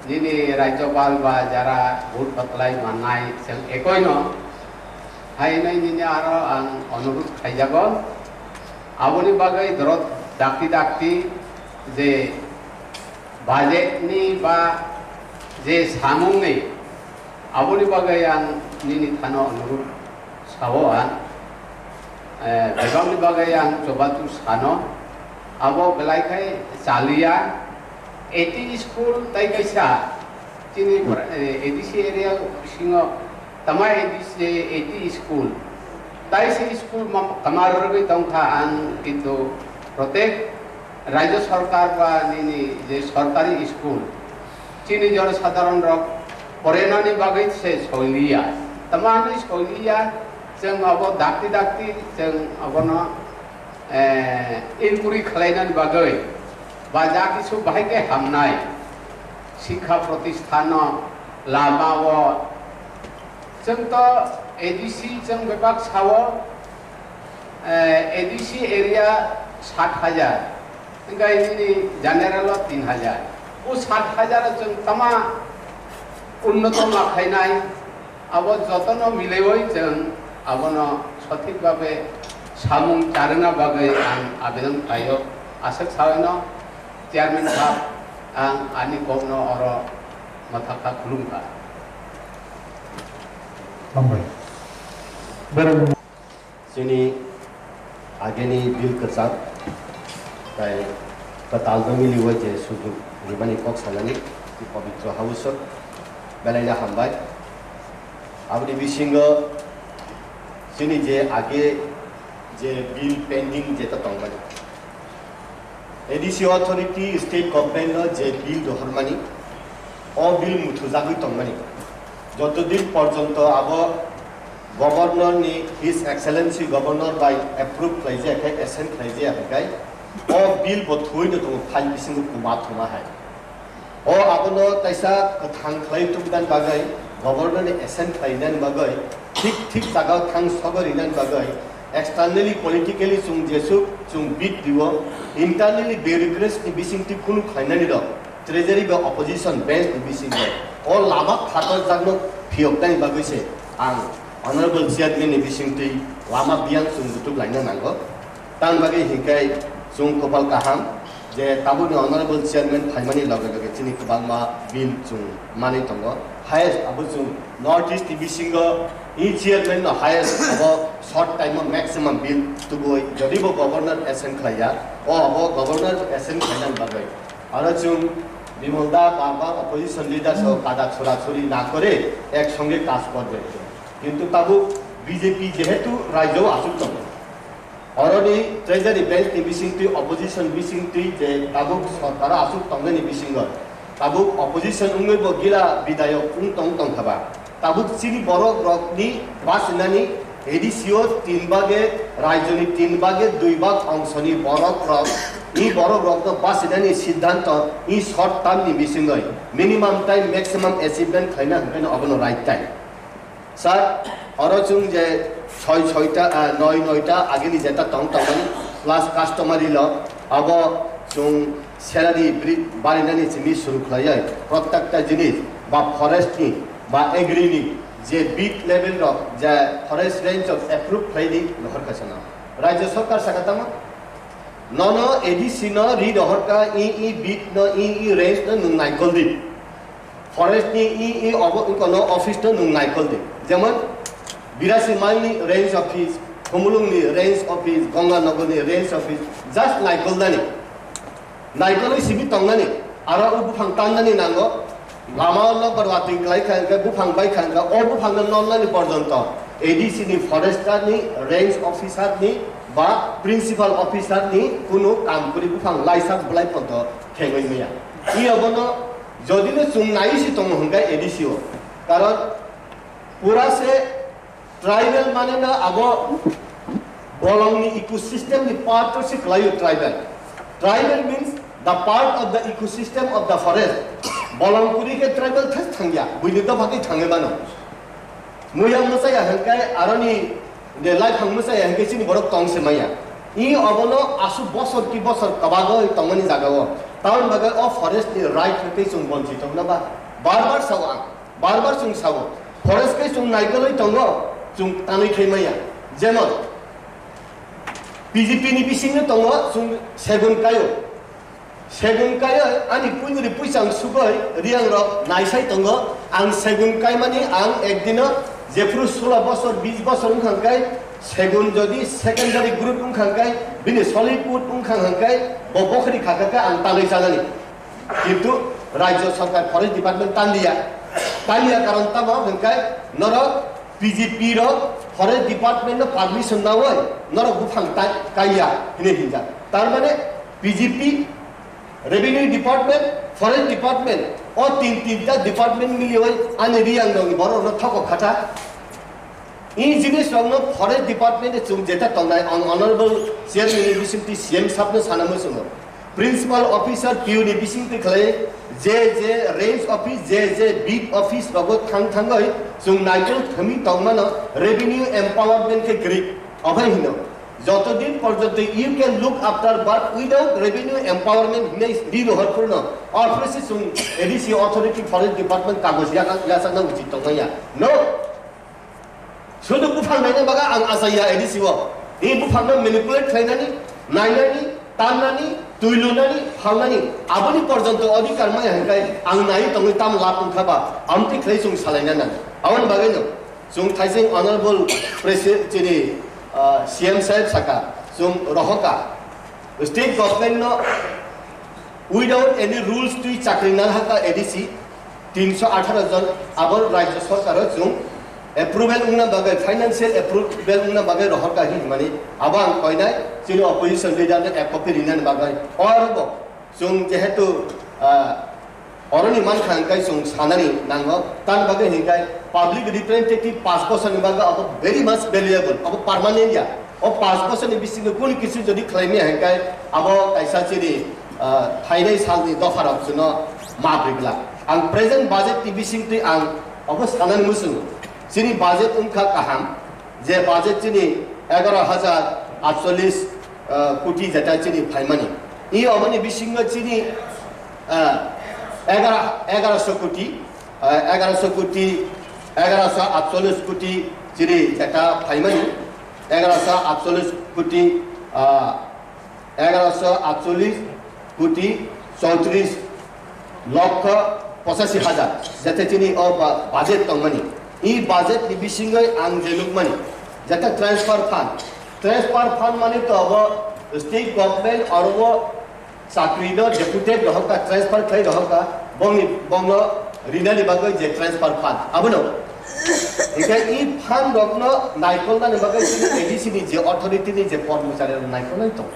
nini rajyopal ba jara vote patlai mannai chwng ekoi no, hai nai nini aro ang onurudh khaijago, aboni bagwi dorot dakti dakti je budget ni ba je samung ni aboni bagwi ang nini thano onurudh sao ang, eh, bebak ni bagwi ang chobatu sano, abo belai khai chaliya, A T school tai kaisa chini, eh, A D C area bisingo tama A D C, A T school, tai se school ma-, kamar rwgwi tongkha ang, kintu protek Rajya Sarkar ba nini je sarkari school, chini jonosadharon rok porenani bagwi se soiliya. Tamo hwnwi soiliya, chwng abo dakti dakti chwng abono, eh, inquiry khlainani bagwi ba ja kisu bahai khe hamnai sikha pratisthanno, lama o, chwng to A D C chwng bebak sao, eh, A D C area sat hajar, hingkai nini general o tin hajar. O sat hajar o chwng tama unnoto ma khainai, Abo jotono milaiwi chwng abono sothik babe samung charwna bagwi ang abedon khlaio. Aswk saino chairman sahab, ang ani kokno oro mwthakha khulumkha. Hambai. Bereng. Chini ageni bill kwchak tai kwtal no miliwi je sujuk rimani kok sanani, Pabitra House o belai no hambai. Aboni bisingo chini je age je bill pending jeta tongmani, A D C authority state government no je bill rohormani, o bill muthujagwi tongmani, joto din porjonto abo Governor ni, His Excellency Governor bai approve khlaijak khe, assent khlaijak hwnkhe, o bill bo thuwi no tongo file bisingo kuma thuma hai. O abono kaisa kwthang khlai tubdan bagwi Governor ni assent khlainani bagwi thik thik jagao thang sogwi rinani bagwi externally politically chwng jesuk chwng bid diwo, internally bureaucrats ni bisingtwi kunu khlainani rok Treasury ba opposition bench ni bisingo o lama phatarjakno phiyoknani bagwi se ang Honorable Chairman ni bisingtwi lama biyang chwng butuk laina nango. Tang bagwi hinkhe chwng kopal kaham je tabukni Honorable Chairman phaimani loge loge chini kwbangma bill chwng manwi tongo. Highest abo chwng North East ni bisingo i chairman no highest abo short time o maximum bill tubui jodi bo governor assent khlaiya, o abo governor assent khlainani bagwi. Aro chwng Bimal da ba, ba opposition leader so kada chora chori na kore ek songe kaj korbe. Kintu tabuk B J P jehetu rajyo o asuk tongo. Oroni treasury bench ni bisingtwi opposition bisingtwi je tabuk sorkar o asuk tongnani bisingo tabuk opposition wngwi bo gila bidayok wng tong tongkha ba. Tabuk chini borok rokni basinani A D C o tin bage, rajyoni tin bage dui bag ongsoni borok rok, i borok rokno basinani siddhanto i short term ni bisingoi minimum time maximum achievement khlaina hwnkhe abono right time. Sir, oro chwng je soi soita, ah, noi noita agini jeta tong tongmani plus customary law abo chwng Salary bri-, barinani simi suru khlaiwi, protekta jinis ba forest ni ba agri ni je bid level rok je forest range of approve khlaidi rohor kha sano. Rajya sarkar saka tamo? Nono A D C no ri rohor kha i i bid no i i range no nwng naikol di. Forest ni i, i obo, i kono office no nwng naikol di. Jemon, birasi mile ni range office, Khumulung ni range office, Ganganagar ni range office, just naikol nani. Naikolwi simi tongnani, aro o buphang tannani nango. Lama o nokbar watwi klai kha hwnkhe, buphang bai kha hwnkhe, o buphang no nonnani porjonto A D C ni, forester ni, range officer ni ba principal officer ni kunu kam kwrwi buphang laisa bwlai porjonto khengwi maya. I obono Jodi no chwng nai si tongo hwnkhe A D C o, karon pura se tribal mane no abo bolong ni ecosystem ni part o se kwlaio tribal. Tribal means the part of the ecosystem of the forest. Bolong kwrwi khe tribal thas thangya, buini dopha khe thangwi mano. Muya mwsaya hwnkhe aroni de laiphang mwsaya hwnkhe chini borok tong se maya. I obono aswk bosor ki bosor kwbagwi tongmani jagao. Tamoni bagwi o forest ni right hwnkhe chwng bonchit wngna ba? Bar bar sao ang, bar bar chwng sao. Forest khe chwng naikolwi tongo, chwng tanwi khai maya. Jemon, P G P ni bisingno tongo, chwng segun kaio. Segun kaiwi ani puiniri puisang sugwi riyangrok naisai tongo. Ang segun kaimani ang ekdino jephuru sulo bosor, bis bosor wngkha hwnkhe, segun jodi secondary group wngkha hwnkhe, bini solid wood wngkha hwnkhe, bo bokhri khakha khe ang tanwi chanani. Kintu Rajya Sarkar Forest Department tanliya. Tanliya karon tamo hwnkhe norok P G P rok Forest Department no permission nawi norok buphang tai-, kaiya hinwi hinjak. Tar mane P G P, Revenue Department, Forest Department, o tin tinta department miliwi ani riyang rokni borok no thokok khata. I jinis rok no Forest Department de chwng jeta tongnai ang Honorable Chairman ni bisingtwi C M sab no sana muchungo. Principal Officer P U ni bisingtwi khlai je je range office, je je beat office rogo thang thangwi chwng naikol thwngwi tongmano revenue empowerment khe kwrwi. Obai hino, joto din porjonto you can look after but without revenue empowerment hinwi ri rohor phurno, office chwng A D C authority forest department kagoj yaka-, yachakna uchit tongmanya. No, Sudu buphang naina baga ang asaya A D C o. Ni buphang no manipulate khlainani, nainani, tannani, twi lunani, phalnani, aboni porjonto odhikar maya hingkai ang nai tongwi tam lab wngkha ba, amtwi khlai chwng salaina nang. Aboni bagwi no chwng thaising honorable president chini, ah, C M saheb saka, chwng rohoka. State government no without any rules twi chakri nang haka A D C, tinso atharo jon abo rajya sorkar o chwng approval wngna bagwi, financial approval wngna bagwi rohorka hinmani abo ang koinai chini opposition leader no ek copy rinani bagwi. Oro bo chwng jehetu, ah, oroni mankha hingkai chwng sanani nango, tan bagwi hingkai public representative panch bosorni bagwi abo very much valuable, abo permanent ya. O panch bosorni bisingo kunu kisu jodi khlaimaya hingkai abo kaisa chini, ah, phainai salni dopharok chwngno map rijlak. Ang present budget ni bisingtwi ang obo sanani muchungo. Chini budget wngkha kaham, je budget chini egaroh hajar atchollish, ah, koti jeta chini phaimani. I oboni bisingo chini, ah, egaroh, egarohsho koti, ah, egarohsho koti, egarohsho atchollish koti chini jeta phaimani, egarohsho atchollish koti, ah, egarohsho atchollish koti chowtrish lokho pochashi hajar, jate chini o ba-, budget tongmani. I budget ni bisingoi ang je nukmani, jate transfer fund, transfer fund mani to abo state government oro o chakri no deputed rohorka, transfer khlai rohorka, bongni, bongno rinani bagwi je transfer fund, abono. Hingke i fund rokno naikolnani bagwi chini A D C ni je authority ni je kormochari rok naikolnai tong.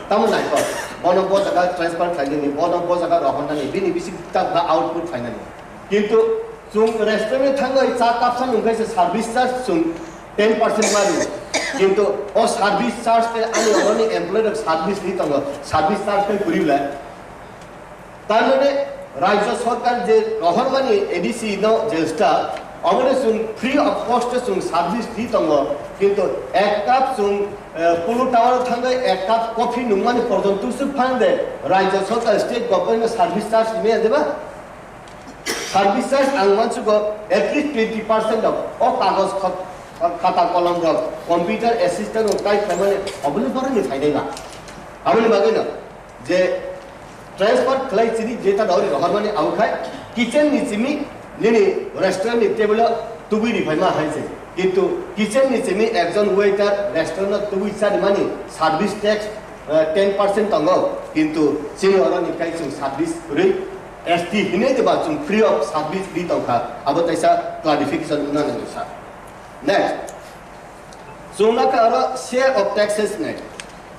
Tamo naikol. Bono bo jaga transfer khlainani, bono bo jaga rohornani, bini bisi ta ba output khlainani. Kintu chwng restaurant thangwi cha kapsa nungkhe se service charge chwng ten percent ma rio. Kintu o service charge khe ani oroni employee rok service ni tongo, service charge khe kwrwi le. Tar mane rajya sarkar je rohormani A D C no je staff, obono chwng free of cost chwng service di tongo, kintu ek cup chwng, eh, Polo Tower thangwi ek cup coffee nungmani porjonto se phan de, rajya sarkar state government no service charge ni ya deba? Service charge ang mansugo at least twenty percent of o kagoj khot-, khata kolom rok, computer assistant rok type khaimani obono boroni phainai ba. Aboni bagwi no. Je transfer khlai chini jeta dori rohormani abo khai kitchen ni chimi nini restaurant ni table o tubui ri phaima hai se. Kintu kitchen ni chimi ekjon waiter restaurant o tubui chani mani service tax, eh, ten percent tongo. Kintu chini oro ni kai chwng service rwi S T hinwi de ba chwng free of service di tongkha. Abo taisa clarification wngna nango sir. Next. Chwng nokha oro share of taxes nai.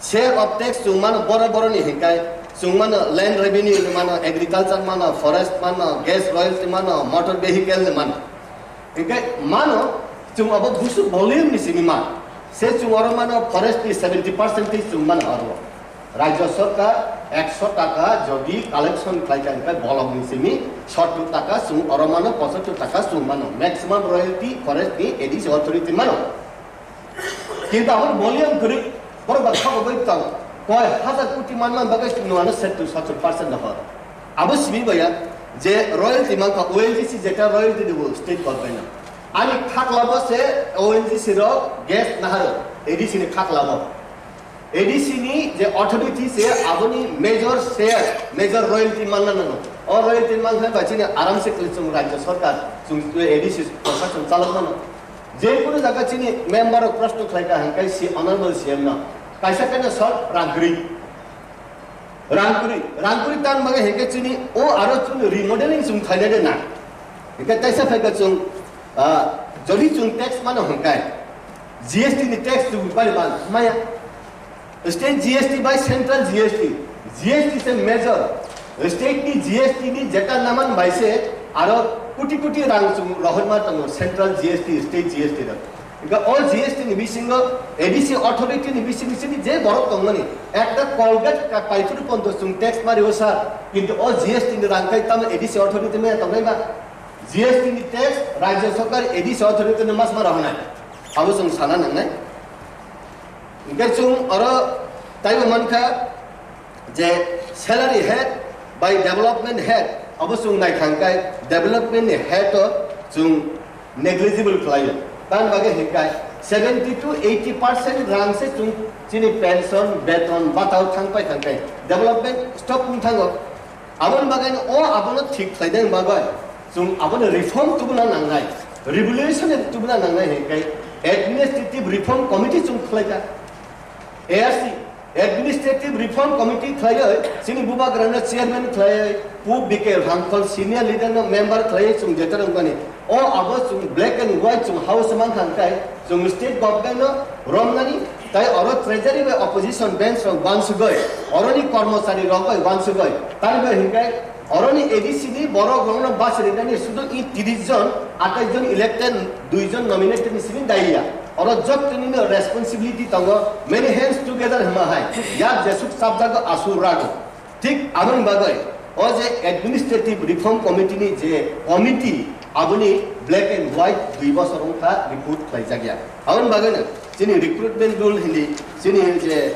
Share of tax chwng mano boro boro ni hinkai, chwng mano land revenue ni mano, agriculture mano, forest mano, gas royalty mano, motor vehicle ni mano. Hinkai mano chwng abo busu volume ni simi ma. Se chwng oro mano forest ni seventy percent tei chwng mano oro. Rajya sarkar ekso taka jodi collection khlai kha, hinkai bolong ni simi sottor taka chwng oro mano, pochottor taka chwng mano. Maximum royalty forest ni A D C authority mano. Kintu abo volume kwrwi, borok ba kha bai tong, koi hajar koti manna bagwi chwng ano settur sottur percent no hor. Abo simi baya je royalty mankha O N G C jeta royalty dibo state government no. Ani khaklabo se O N G C rok gas naharo A D C ni khaklabo. A D C ni je authority se aboni major share, major royalty manna nango. O royalty mankha ba chini aram se kle chwng rajya sarkar, chwng A D C prashasan chalok mano. Je kunu jaga chini member rok proshno khlai kha hinkai si honorable C M no. Kaisa kaisa sor rang kwrwi. Rang kwrwi, rang kwrwi tan bagwi hinkai chini o aro chini remodeling chwng khainai de na. Hinkai taisa phaikha chwng, ah, jodi chwng tax mano hinkai G S T ni tax chwng bari ban maya. State G S T bai central G S T, G S T se major. State ni G S T ni jeta naman bai se aro koti koti rang chwng rohorma tongo central G S T, state G S T rok. Hingke o G S T ni bisingo A D C authority ni bisingo sini je borok tongmani ekta Colgate ka paipuru ponto chwng tax mari o sir, kintu o G S T ni rang kai tamo A D C authority maya tongnai ba? G S T ni tax rajya sarkar A D C authority ni mas mara honai. Abo chwng sana nangnai. Hingke chwng oro taibo mankha je salary head bai development head abo chwng naithang kai development ni head o chwng negligible khlaio. Tamni bagwi hinkhe seventy to eighty percent rang se chwng chini pension, beton, batao thang pai thang khe development stop wng thango. Aboni bagwi o abono thik khlaina bagwi chwng abono reform tubuna nangnai, revolution tubuna nangnai hinkhe administrative reform committee chwng khlaikha. A R C, Administrative Reform Committee khlaiwi, chini bubagrano chairman khlaiwi, Pu B K Rangkhol senior leader no member khlaiwi chwng jeto rwmani. O abo chwng black and white chwng house mankha hwnkhe chwng state government no romnani, tai oro treasury bai opposition bench rok uansugwi, oroni kormochari rok bai uansugwi, tani bai hwnkhe oroni A D C ni borok rokno bachiriknani sudu i tiris jon, atais jon elected, dui jon nominated ni simi daiya. Oro jottoni no responsibility tongo, many hands together hwnma hai. Yak jesuk chapjago asur rago. Thik aboni bagwi o je administrative reform committee ni je committee, aboni black and white dui bosor wngkha report khlaijak ya. Aboni bagwi no chini recruitment rule hindi, chini je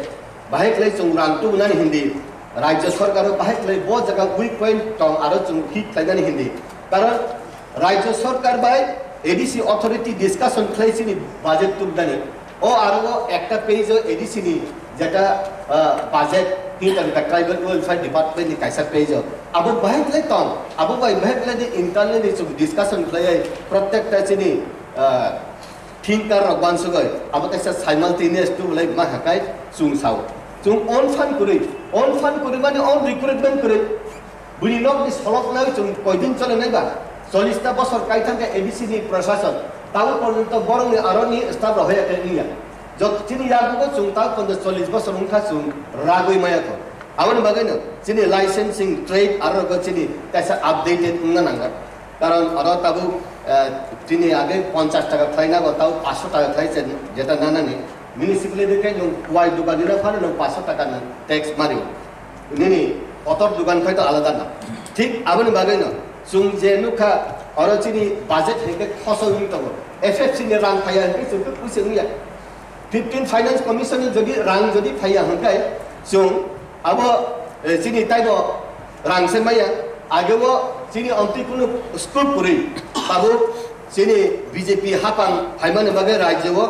bahai khlai chwng rang tubunani hindi, Rajya Sarkar o bahai khlai bo jaga weak point tong aro chwng fit khlainani hindi. Karon Rajya Sarkar bai A D C authority discussion khlai chini budget tubnani. O aro o ekta page o A D C ni jeta, ah, budget hinta hinta tribal welfare department ni kaisa page o. Abo bahai khlai tong, abo bai bahai khlai di internal ni chwng discussion khlai ai protekta chini, ah, thinker rok uansugwi abo kaisa simultaneous tubulai ma hakai chwng sao. Chwng on fan kwrwi, on fan kwrwi mani on recruitment kwrwi. Bini nokni solok nai chwng koidin chole nai ba, chollish ta bosor kai thang khe A D C ni prashason, tabo porjonto borokni aroni staff rok hoya khe wngya. Jot chini yagugo chwng tabo porjonto chollish bosor wngkha chwng ragwi maya kho. Aboni bagwino chini licensing trade aro rogo chini kaisa updated wngna nango. Karon oro tabuk, eh, chini age ponchash taka khlai nago, tabo paanch sho taka khlai se jeta nanani. Municipality khe nwng wai dukan rina phano nwng paanch sho taka nwng tax mari. Nini kotor dukan khai to alada na. Thik aboni bagwi no chwng je nukha oro chini budget hai khe khosol wng tongo. F F C ni rang phaiya hwnkhe chwng khe kusi wngya. Fifteen Finance Commission ni jodi rang jodi phaiya hwnkhe chwng abo, eh, chini taibo rang se maya. Ageo chini omtwi kunu scope kwrwi tabuk chini B J P hapang phaimani bagwi rajyo o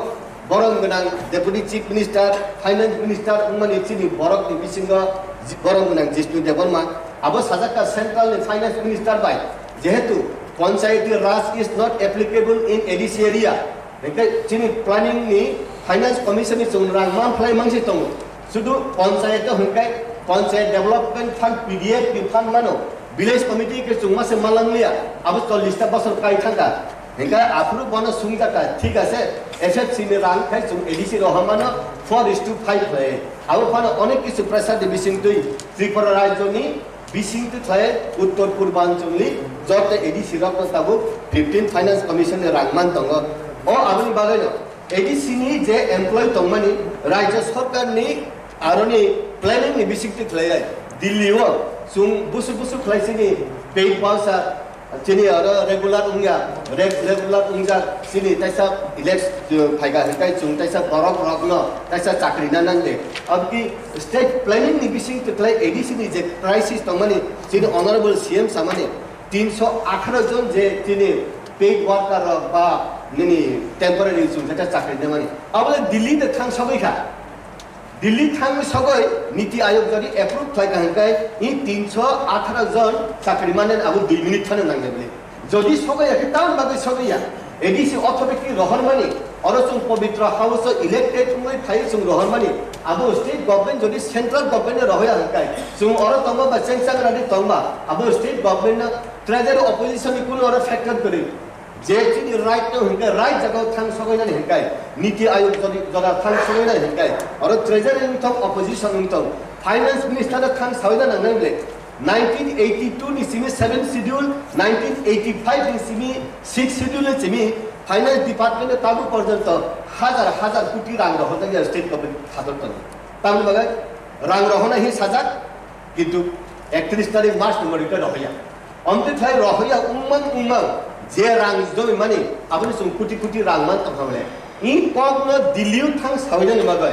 borom gwnang Deputy Chief Minister, Finance Minister wngmani chini borokni bisingo ji-, borom gwnang Jishnu Debbarma. Abo sajak kha central ni Finance Minister bai, jehetu Panchayati Raj is not applicable in A D C area. Hingke chini planning ni Finance Commission ni chwng rang man phlai mangsi tongo. Sudu panchayat o hingke panchayat development fund, P D F ni fund mano, village committee ke chwng mase malang liya, abo chollish ta bosor kai thangka. Hingke aphuru bono sungjakha, thik ase, F F C ni rang khai chwng A D C roha mano four is to five khlai. Abo phano onek kisu pressure ni bising twi Tripura rajyo ni bising twi khlai uttor purbanchal ni joto A D C rok no tabuk fifteen Finance Commission ni rang man tongo. O aboni bagwi no A D C ni je employee tongmani rajya sarkar ni aroni planning ni bising twi khlai ai. Delhi o chwng busu busu khlai sini paid voucher, chini aro regular wngya, reg-, regular wngjak chini taisa elect-, phaika hingkai chwng taisa borok rokno taisa chakri na nang de. Abki state planning ni bising twi khlai A D C ni je crisis tongmani chini honorable C M samani tinsho atharo jon je chini paid worker rok ba nini temporary chwng taisa chakri na mani. Abole Delhi de thang sogwi kha. Delhi thangwi sogwi Niti Ayog jodi approve khlai kha hwnkhe i tinsho atharo jon chakri manani abo dui minute phano nangya bwle. Jodi sogwi ya khe tamni bagwi sogwi ya? A D C authority rohormani, oro chwng Pavitra House o elected wngwi phaiwi chwng rohormani, abo state government jodi central government no rohoya hwnkhe chwng oro tongma ba chengchang rani tongma abo state government no treasury opposition ni kunu oro factor kwrwi. Je chini right no hingke right jaga o thang sogoinani hingkai, Niti Ayog jodi joda thang sogoinani hingkai, oro treasury wngthong, opposition wngthong, finance minister no thang saoina nangnai bwle. Nineteen eighty-two ni simi seventh schedule, nineteen eighty-five ni simi sixth schedule ni simi finance department no tabuk porjonto hajar hajar koti rang rohorjak ya state government hajar toni. Tamni bagwi rang rohornai hi sajak, kintu ektrish tarik March ni morita rohoya. Omtwi khlai rohorya wngmang wngmang je rang jomimani aboni chwng koti koti rang man tongkha bole. I kokno Delhi o thang sawinani bagwi,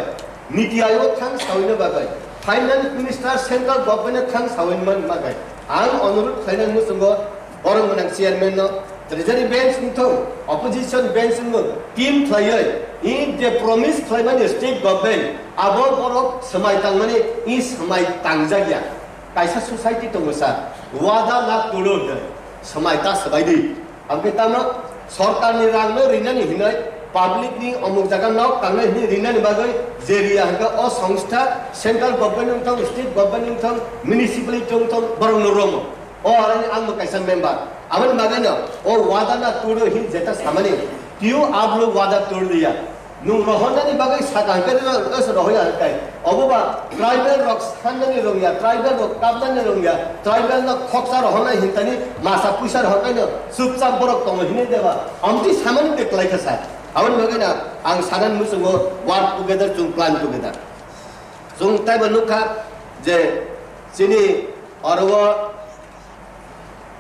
Niti Ayog o thang sawinani bagwi, Finance Minister Central Government o thang sawinani bagwi ang onurodh khlainani muchungo borok gwnang chairman no, Treasury bench wngthung, opposition bench wngthung, team khlaiwi, i je promise khlaimani state government, abo borok swmai tangmani, i swmai tangjakya. Kaisa society tongo sa, wada na turo de, swmai ta swbai di. Aboni tamo sorkarni rangno rinani hinwi, publicni omuk jaga nok tangnai hinwi rinani bagwi je riya hwnkha o songstha, central government wngthung, state government wngthung, municipality wngthung, borokno romo. O aroni ang bo kaisa member. Aboni bagwi no o wada na turo hin jeta samani. Tiyo ablo wada tur liya. Nung rohornani bagwi saka hwnkhe no, no se rohorya hwnkhe. Obo ba tribal rok sanani rongya, tribal rok kapnani rongya, tribal no khoksa rohornai hintani masa puisa rohornai no chupchap borok tongo hinwi deba. Amtwi samani de kwlai kha sa. Aboni bagwi no ang sanani muchungo work together, chwng plan together. Chwng taibo nukha je chini oro o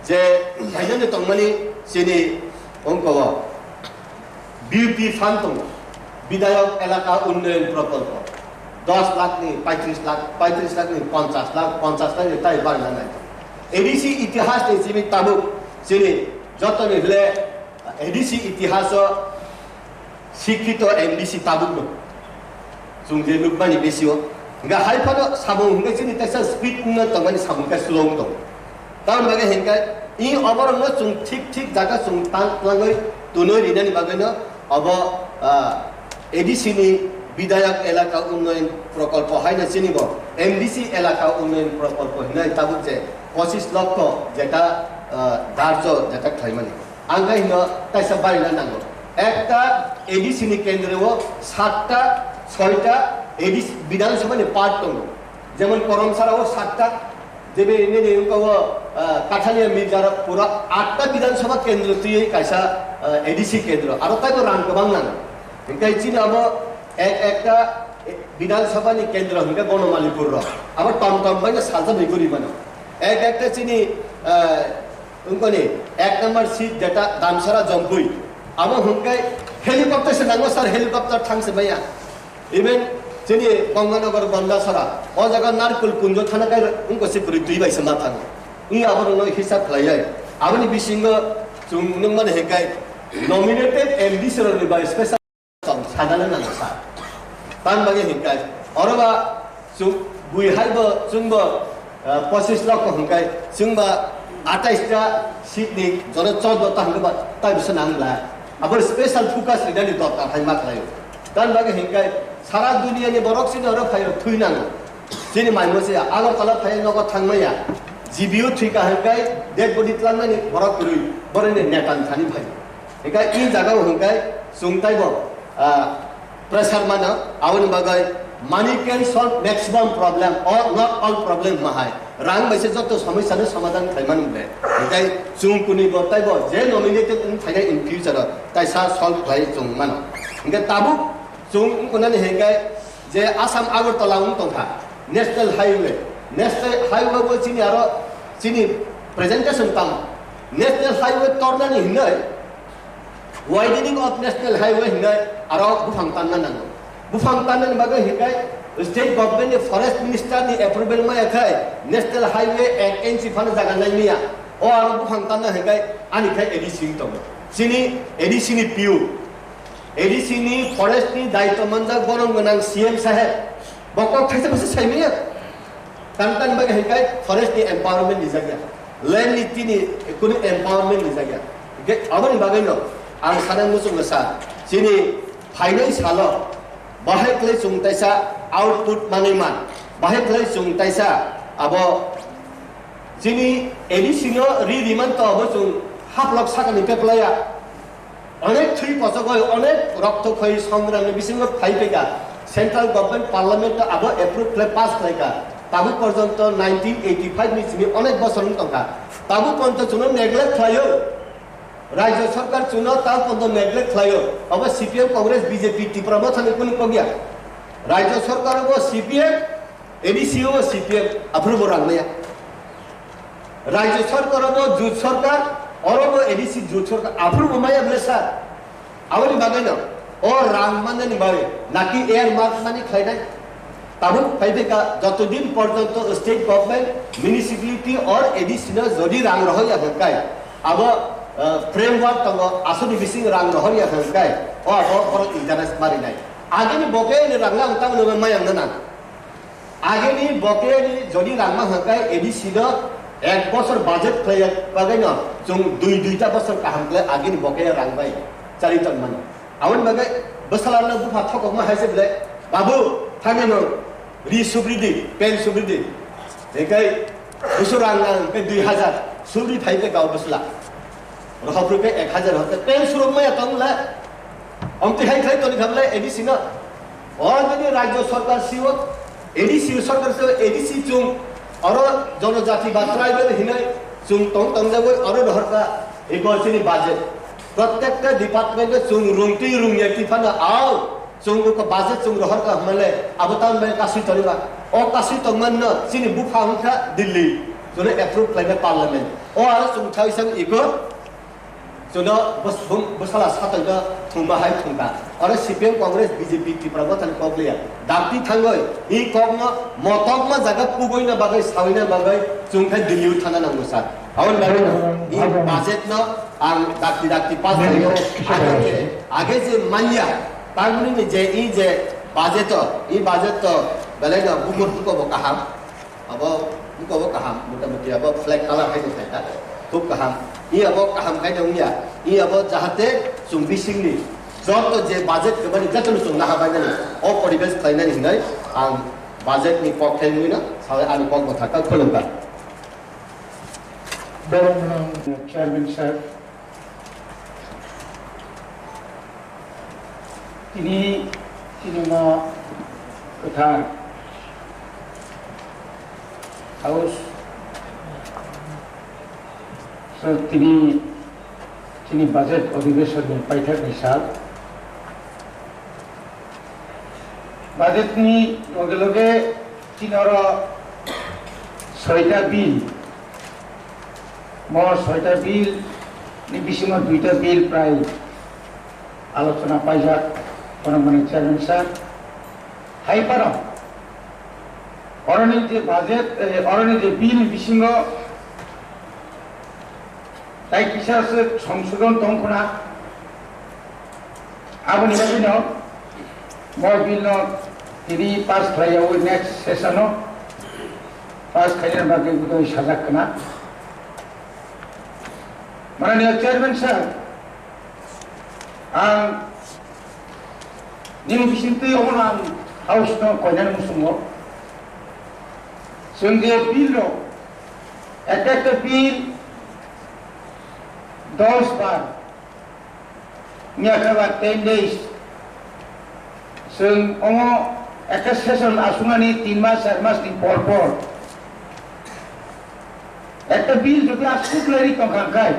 je phainani tongmani chini ongko o B U P fund tongo, Bidayok Elaka Unnayan Prokolpo, dos lakh ni paitris lakh, paitris lakh ni ponchas lakh, ponchas lakh ni tai barna nai. A D C itihas ni chini tabuk chini jotoni hwle A D C itihas o Sikhito M D C tabuk no. Chwng je nukmani besi o. Hingkha hai phano samung hingkhe chini teisa speed wngna tongmani samung khe slow wng tongo. Tamoni bagwi hingkhe i oborokno chwng thik thik jaga chwng tang twlangwi tunwi rinani bagwino obo, ah, A D C ni Bidayok Elaka Unnayan Prokolpo haino chini bo M D C Elaka Unnayan Prokolpo hinai tabuk je pochis lokho jeta, ah, darjo jeta khlaimani. Ang khe hino taisa barina nango. Ekta A D C ni kendro o satta, soita A D C Bidhan Sabha ni part tongo. Jemon Koromsara o satta, jebe nini wngka o, ah, Kathalia Mirjara pura atta Bidhan Sabha kendro twiwi kaisa, ah, A D C kendro. Aro taibo rang kwbang nango. Hingkhe chini abo ek ekta Bidhan Sabha ni kendro hingkhe Bonomalipur rok. Abo tom tom bai no salsa bai guri mano. Ek ekta chini, ah, Wngkoni ek number seat jeta Damsara Jompui. Abo hwnkhe helicopter se nango sir, helicopter thang se maya. Even chini Ganganagar Gandasara, o jaga Narkul Kunjo thana kai wngko se kwrwi twi bai se ma thango. I abo rwno hisab khlaiwi. Aboni bisingo chwng nukmani hwnkhe nominated M D C rokni bai special Tong sadala nang sa. Tan bagi hingkai. Oro ba chwng bui hai bo chwng bo, ah, pochis lok hingkai. Chwng ba atais ta seat ni jono chordo ta hingka ba tai bisa nang la. Abo special focus ni dani dorkar hai ma khlai. Tan bagi hingkai. Sara dunia ni borok sini oro phai thui nang. Chini mai mo se Agartala phai nogo thang maya. G B O thwi ka hingkai dead body tlang nani borok kwrwi. Borok ni neta thani phai. Hingkai i jaga o hingkai chwng taibo, ah, pressure mano, aboni bagwi money can solve maximum problem or not all problem hwnma hai. Rang bai se joto somosya no somadhan khlai mano ble. Hingkai chwng kuni bo taibo je nominated wng phainai in future o taisa solve khlai chwng mano. Hingkai tabuk chwng wng kunani hingkai je Assam Agartala wng tongkha, National Highway. National Highway bo chini aro chini presentation tamo. National Highway tornani hinwi, widening of National Highway hinwi aro buphang tanna nango. Buphang tannani bagwi hinwi state government ni forest minister ni approval maya khai National Highway ek inch phano jaga nai miya. O aro buphang tanna hinwi ani khai A D C wng tongo. Chini A D C ni P U, A D C ni forest ni daitwa manjak borom gwnang C M saheb. Bo kok thaisa bwsa sai miya. Tang tang bagwi hinkai forest ni empowerment ni jagya, land ni tini kunu empowerment ni jagya. Hingke aboni bagwi no ang sana muchung sa chini phainai salo bahai khlai chwng taisa output manwi man, bahai khlai chwng taisa abo chini A D C no ri riman to abo chwng haplok sakani peplaya. Onek thwi kochogoi, onek rokto khoi songramni bisingo phai phaikha. Central government parliament o abo approve khlai pass khlaikha. Tabuk porjonto nineteen eighty five ni simi onek bosor wng tongkha. Tabuk porjonto chwngno neglect khlaio. Rajya sarkar chwngno tabuk porjonto neglect khlaio. Abo C P M, Congress, B J P, Tipra Motha ni kunu kok ya. Rajya sarkar o bo C P M, A D C o bo C P M, aphuru bo rang maya. Rajya sarkar obo jut sarkar, oro bo A D C jut sarkar, aphuru bo maya bwle sir. Aboni bagwi no, o rang mannani bagwi, naki earmark mani khlainai. Tabuk phai phaikha, joto din porjonto state government, municipality or A D C no jodi rang rohor ya hwnkhe, abo Ah, framework tongo, aswkni bising rang rohor ya thang kai, o abo borok interest mari nai. Agini boke ni rang lang tang nang mayang nang. Agini boke ni jodi rang ma hang kai A D C no ek bosor budget khlai ya bagai no chung dui duita bosor kaham khlai agini boke rang bai chari tong mano. Aboni bagwi bwsala no bupha thokokma hai se ble, "Babu, thangwi no ri subri di, pen subri di." Hinkhe busu rang nang khe dui hajar, subri phai khe gao bwsla. Rohor phru khe ek hajar hor khe pen surok maya tong le. Omti hai khai toni khamle A D C no. O jodi rajyo sarkar siwo, A D C sarkar siwo, A D C chung oro jonojati ba tribal hinai chung tong tong jagoi oro rohor ka eko chini budget. Prottekta department o chwng rwngtwi rwngya twi phano au chwng uko budget chwng rohor ka hwnmale abo tamni bagwi kasui toniba. O kasui tongmanno chini bupha wngkha Delhi, chwngno approve khlaina parliament. O aro chwng thai sang iko chwngno bwswng bwsala satokno thwngma hai thwngkha. Oro C P M Congress B J P Tipra Motha ni kok liya. Dakti thangoi i kokno motokma jaga kuboina bagwi sawina bagwi chwng khai Delhi o thana nango sir. Aboni bagwi i budget no Ang dakti dakti pass khaio. Age je, age je manya, tamni ni je, i je budget to, i budget to, belai no bukur buko bo kaham. Abo buko bo kaham, mota moti abo flag color hai khai ta. Khub kaham. I abo kaham khai wngya. I abo jahate chwng bising ni joto je budget kebani joto no chwng naha bai nani. O poribesh khlai nani hinai ang budget ni pok khai wngwi no, sawi ani kok bo thaka khulumkha. Borok rang Chairman sir, tini, tini no kwthar House sir, tini, tini budget adhibeshon ni paithak ni sal. Budget ni loge loge Chini oro soita bill, mo soita bill ni bisingo duita bill prai alochona paijak, kono mane chairman sir. Hai phano oroni je budget, eh, oroni je bill ni bisingo tai kisa se songsodon tong khuna. Aboni bagwi no mo bill no tini pass khlai yawi next session o pass khlaina bagwi budoi sajak khna. Mananiya chairman sir, ang nini bisingtwi omono ang house no koinani muchungo. Chwng je bill rok, ekta ekta bill dos bar, wngya khe ba ten days. Chwng omo ekta session asuknani tin mas, char mas ni por por. Ekta bill jodi asuk lai ri tong kha khai,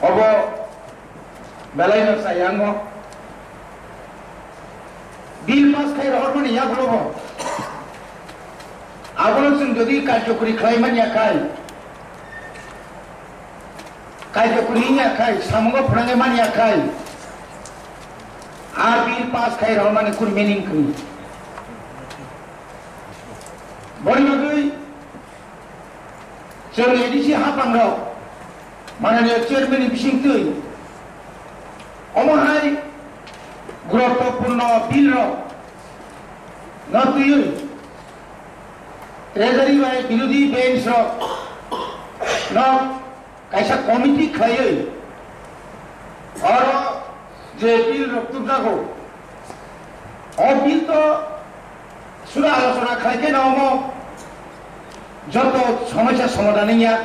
obo belai no chaya wngo. Bill pass khai rohormani yagulo bo. Abono chwng jodi karjokori khlai manya khai, karjokori wngya khai, samungo phwnangwi manya khai, a bill pass khai rohormani kunu meaning kwrwi. Boni bagwi Chwng A D C hapang rok, mananiya chairman ni bisingtwi, omo hai guruttopurno bill rok no twiwi treasury bai birodhi bench rok no kaisa committee khlaiwi oro je bill rok tubjago, o bill to suda alochona khlai khe no omo joto somosya somadhan wngya.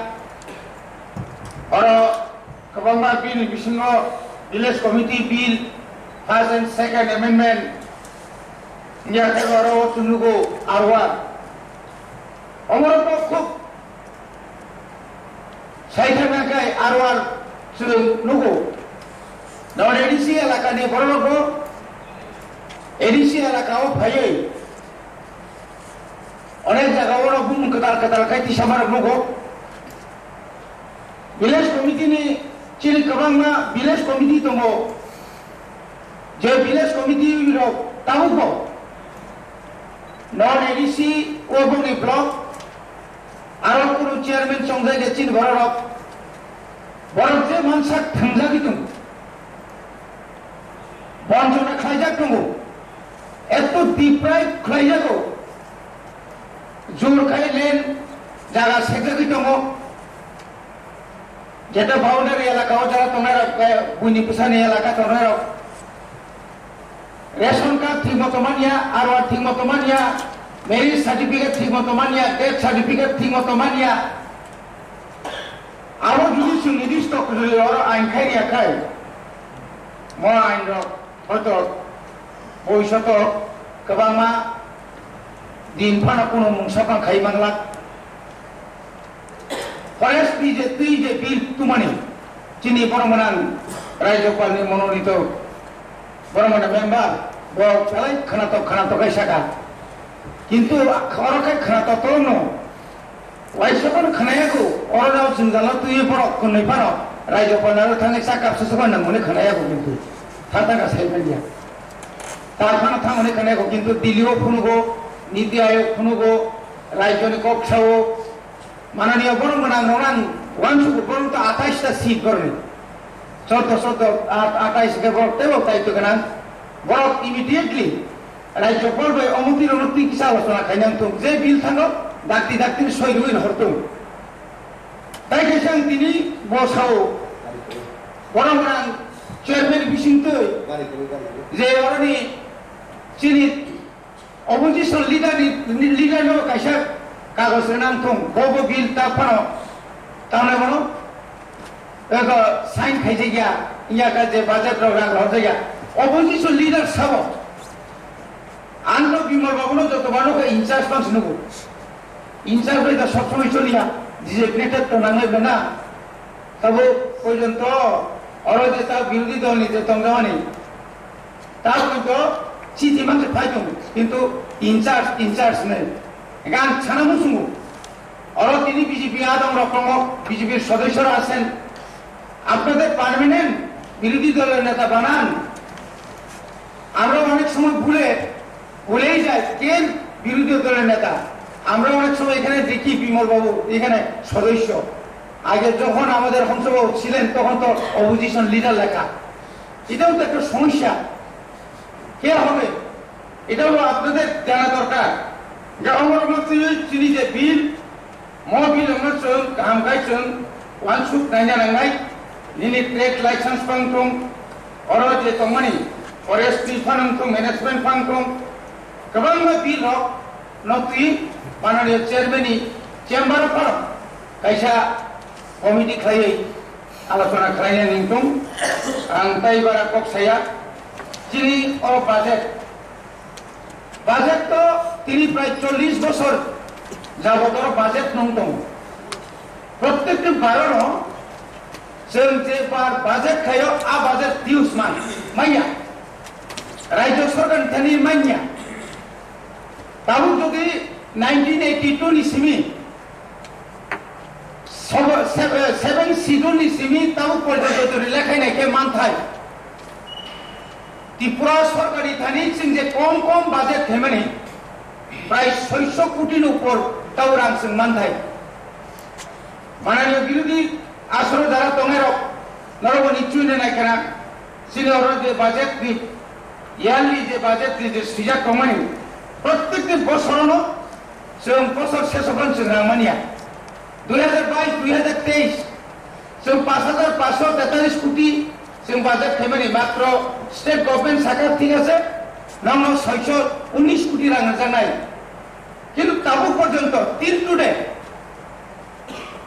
Oro kwbangma bill ni bisingo village committee bill, first and second amendment, wngya khe oro o chwng nugo R one. Omorok no khub saithakna khai R one chwng nugo. Non A D C elakani borok rokbo A D C elakao phaiwi onek jagao no bumung kwtal kwtal khai tisa marok nugo. Village committee ni chini kwbangma village committee tongo. Je village committee rok tabukbo non A D C o boni block Aro kunu chairman chongjak ya chini bororok. Borok je mansak thangjagwi tongo. Bonchona khlaijak tongo. Eto deprive khlaijago. Jor khai len jaga sekjagwi tongo. Jeta boundary elaka o jara tongnai rok, eh, buini bwsani elaka tongnai rok. Ration card thik moto manya, R O R thik moto manya, marriage certificate thik moto manya, death certificate thik moto manya. Abo jodi chwng nidisto kwrwi oro ain khai ya khai, mo ain rok hoito bhobishoto kwbangma din phano kuno mungsa phang khai manglak. Forest ni je twi je bill tumani chini borok manang Rajyapal ni monolito borok manang member bo belai khwnatok khwnatok khai saka. Kintu oro khai khwnatok tongno waisa phano khwnaya ko oro rao jwngjal no twi borok kwnwi phano Rajyapal no thangwi chakap susukan nang mani khwnaya ko kintu thata ka sai manya. Ta phano thangmani khwnaya ko kintu Delhi o phunugo, Niti Ayog phunugo, Rajyo ni kok sao, Mananiya borok gwnang rok ang uansuk borok to atais ta seat borok ni. Chordo chordo atais ke borok tebo tai to gwnang. Borok immediately Rajyapal bai omoti rok no twi kisa alochona khainang thung. Je bill thango dakti dakti soi rwi hor thung. Tai khe sang tini bo sao. Borok gwnang chairman bising twi. Je oroni chini Opposition leader ni, leader no kaisa kagoj rwnang thung, bo bo bill ta phano, tamni bono, ego sign khaijak ya, ya ka je budget rok rang rok ya. Opposition leader sabo, ang no Bimal Babu no joto bano khe in charge bang sinugo. In charge bai da sob somoi choliya, designated to nangai bena. Tabo porjonto oro je ta birodhi dol ni je tongjaani, ta porjonto chithi mangse phai tongo, kintu in charge, in charge nei. Gan sana musungo. Oro tini B J P adong rok tongo, B J P sodosyo rok asen. Apnader permanent birodhi dolor neta banan. Amra onek somoy bhule, bhuleyi jai, ke birodhi dolor neta. Amra onek somoy ekhane dekhi Bimal Babu ekhane sodosyo. আগে যখন আমাদের হংসবাবু ছিলেন, তখন তো opposition leader লেখা। এটাও তো একটা সমস্যা। কে হবে? এটাও আপনাদের জানা দরকার। যে অমরনাথ সিংহ চিনি যে বিল, mo bill wngno chwng kaham khai chwng uansuk naina nangnai, nini trade license phang thung, oro je tongmani forestry phang thung, management phang thung, kwbangma bill rok no twi mananiya chairman ni chamber o phano kaisa committee khlaiwi alochona khlaina ningtung. Ang tai bara kok saya, chini o budget Budget to tini prai chollish bosor jabot oro budget nung tongo. Prottekti barono chwng je bar budget khaio, a budget use man manya. Rajya sarkar thani manya. Tabuk jodi nineteen eighty-two ni simi Sobo-, se-, seven schedule ni simi tabuk porjonto jodi lekhainai khe manthai. Tripura sorkar ni thani chwng je kom kom budget khaimani prai soiso koti ni upor tabuk rang chwng manthai. Mananiya birodhi asoro jara tongnairok norokbo ni chwngno nai khna chini oro je budget ni yearly je budget ni je swijak tongmani prottekti bosorono Chwng bosor seso phano chwng rang manya. Dui hazar bais, dui hazar teis, chwng pash hazar pash sho tetalish koti chwng budget khaimani matro state government sakha thik ase, nokno soiso unish koti rang rwjaknai. Kintu tabuk porjonto till today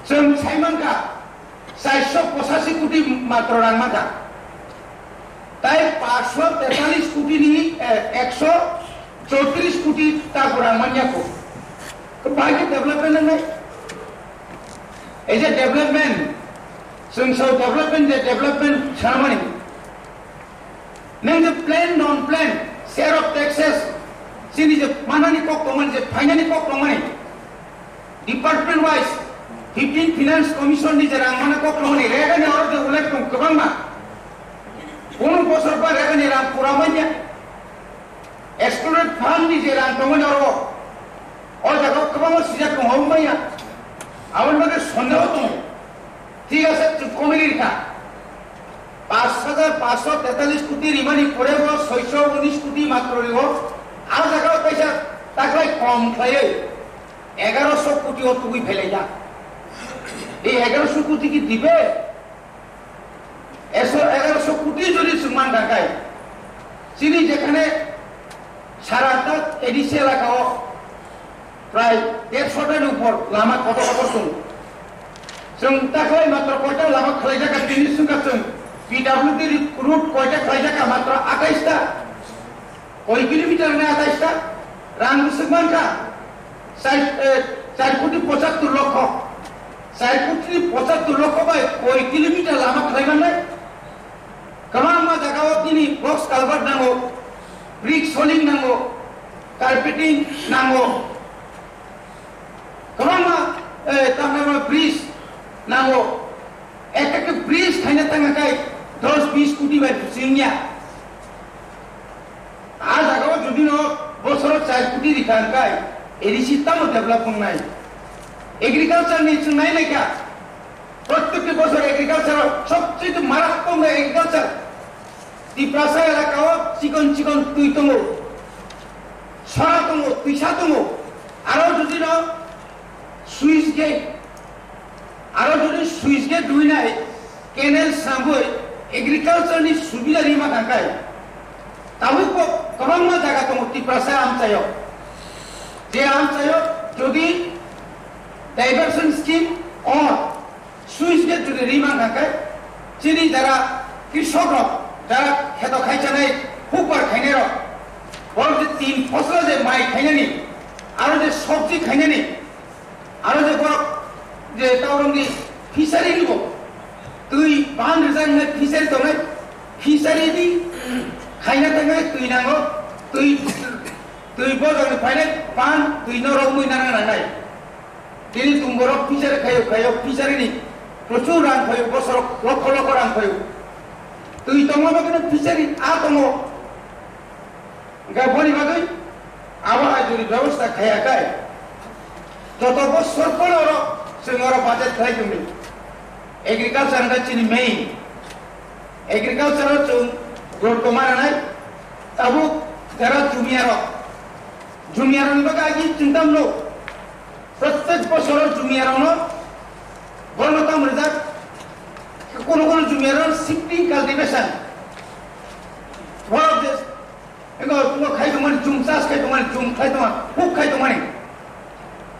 chwng sai mankha, Chairso pochashi koti matro rang mankha. Tai paanch sho tetalis koti ni, eh, ekso chowtris koti ta rang manya ko. Bai khe development nangnai. Ei je development, chwng sao development je development sanamani. Nang je plan non plan, share of taxes, chini je manani kok tongmani, je phainani kok tongmani, department wise, fifteen finance commission ni je rang mana kok tongmani, rega ni oro je ullekh tong kwbangma. Kunu bosor ba rega ni rang pura manya. Excluded fund ni je rang tongmani oro, o jaga o kwbangma sijak tong hwn manya. Aboni bagwi sondeho tongo. Thik ase, chwng komini rikha. Paanch hajar paanch sho tetalis koti rimani porebo soisho unis koti matro rio. A jagao kaisa taklai kom khlaiwi egaroso koti o tubui phelaijak. Ei egaroso koti ki dibe? Eso egaroso koti jodi chwng man thangkai, chini jekhane sara ta A D C elakao prai dersho tani upor lama kotor kotor tongo. Chwng taklai matro koita lama khlaijak kha, tini swngkha chwng P W D route koita khlaijak kha, matro atais ta. Koi kilometer ni atais ta, rang bwswk mankha, char, eh, char koti pochattor lokho. Char koti pochattor lokho bai koi kilometer lama khlai mannai? Kwbangma jagao tini box culvert nango, brick soling nango, carpeting nango. Kwbangma, eh, tamni bridge nango. Ekta khe bridge khaina tangkha kai dos bis koti bai bwswk wngya. A jagao jodi no bosoro char koti rikha hwnkhe A D C tamo develop wngnai? Agriculture ni chwng nai naikha, prottekti bosor agriculture o sobcheye marattwk wngnai agriculture. Tiprasa elaka o chikon chikon twi tongo, sora tongo, twisa tongo, aro jodi no switch gate, aro jodi switch gate rwinai canal swnamwi agriculture ni subida rima thangkhai, tabuk bo kwbangma jaga tongo Tiprasa amchaio. Je amchaio jodi diversion scheme or switch gate jodi rima thangkhai, chini jara krisok rok, jara kheto khaichanai, hukbar khainai rok, borok je tin fosla je mai khainani, aro je sobji khainani, aro je borok je taurongni fishery ni bo twi ban rijak nai fishery tongnai, fishery ni khaina thangnai twi nango, twi, twi bojongni phainai ban twi no romwi nana nangnai. Tini tum borok fishery khayo khayo fishery ni prochur rang phaio, bosoro lokho lokho rang phaio. Twi tongma bagwino fishery a tongo. Hwnkhe boni bagwi abo hai jodi bebosta khaya khai joto bosor phano oro chwng oro budget khlai tongdi. Agriculture hwnkhe chini main. Agriculture o chwng rot tongma nanai tabuk jara jumia rok. Jumia rok ni bagwi agi chwng tamno prottek bosor o jumia rok no borno tam rijak. Kono kono jumia rok shifting cultivation. Borok je Ego, tumo khai tongmani, jum chas khai tongmani, jum khai tongma, huk khai tongmani.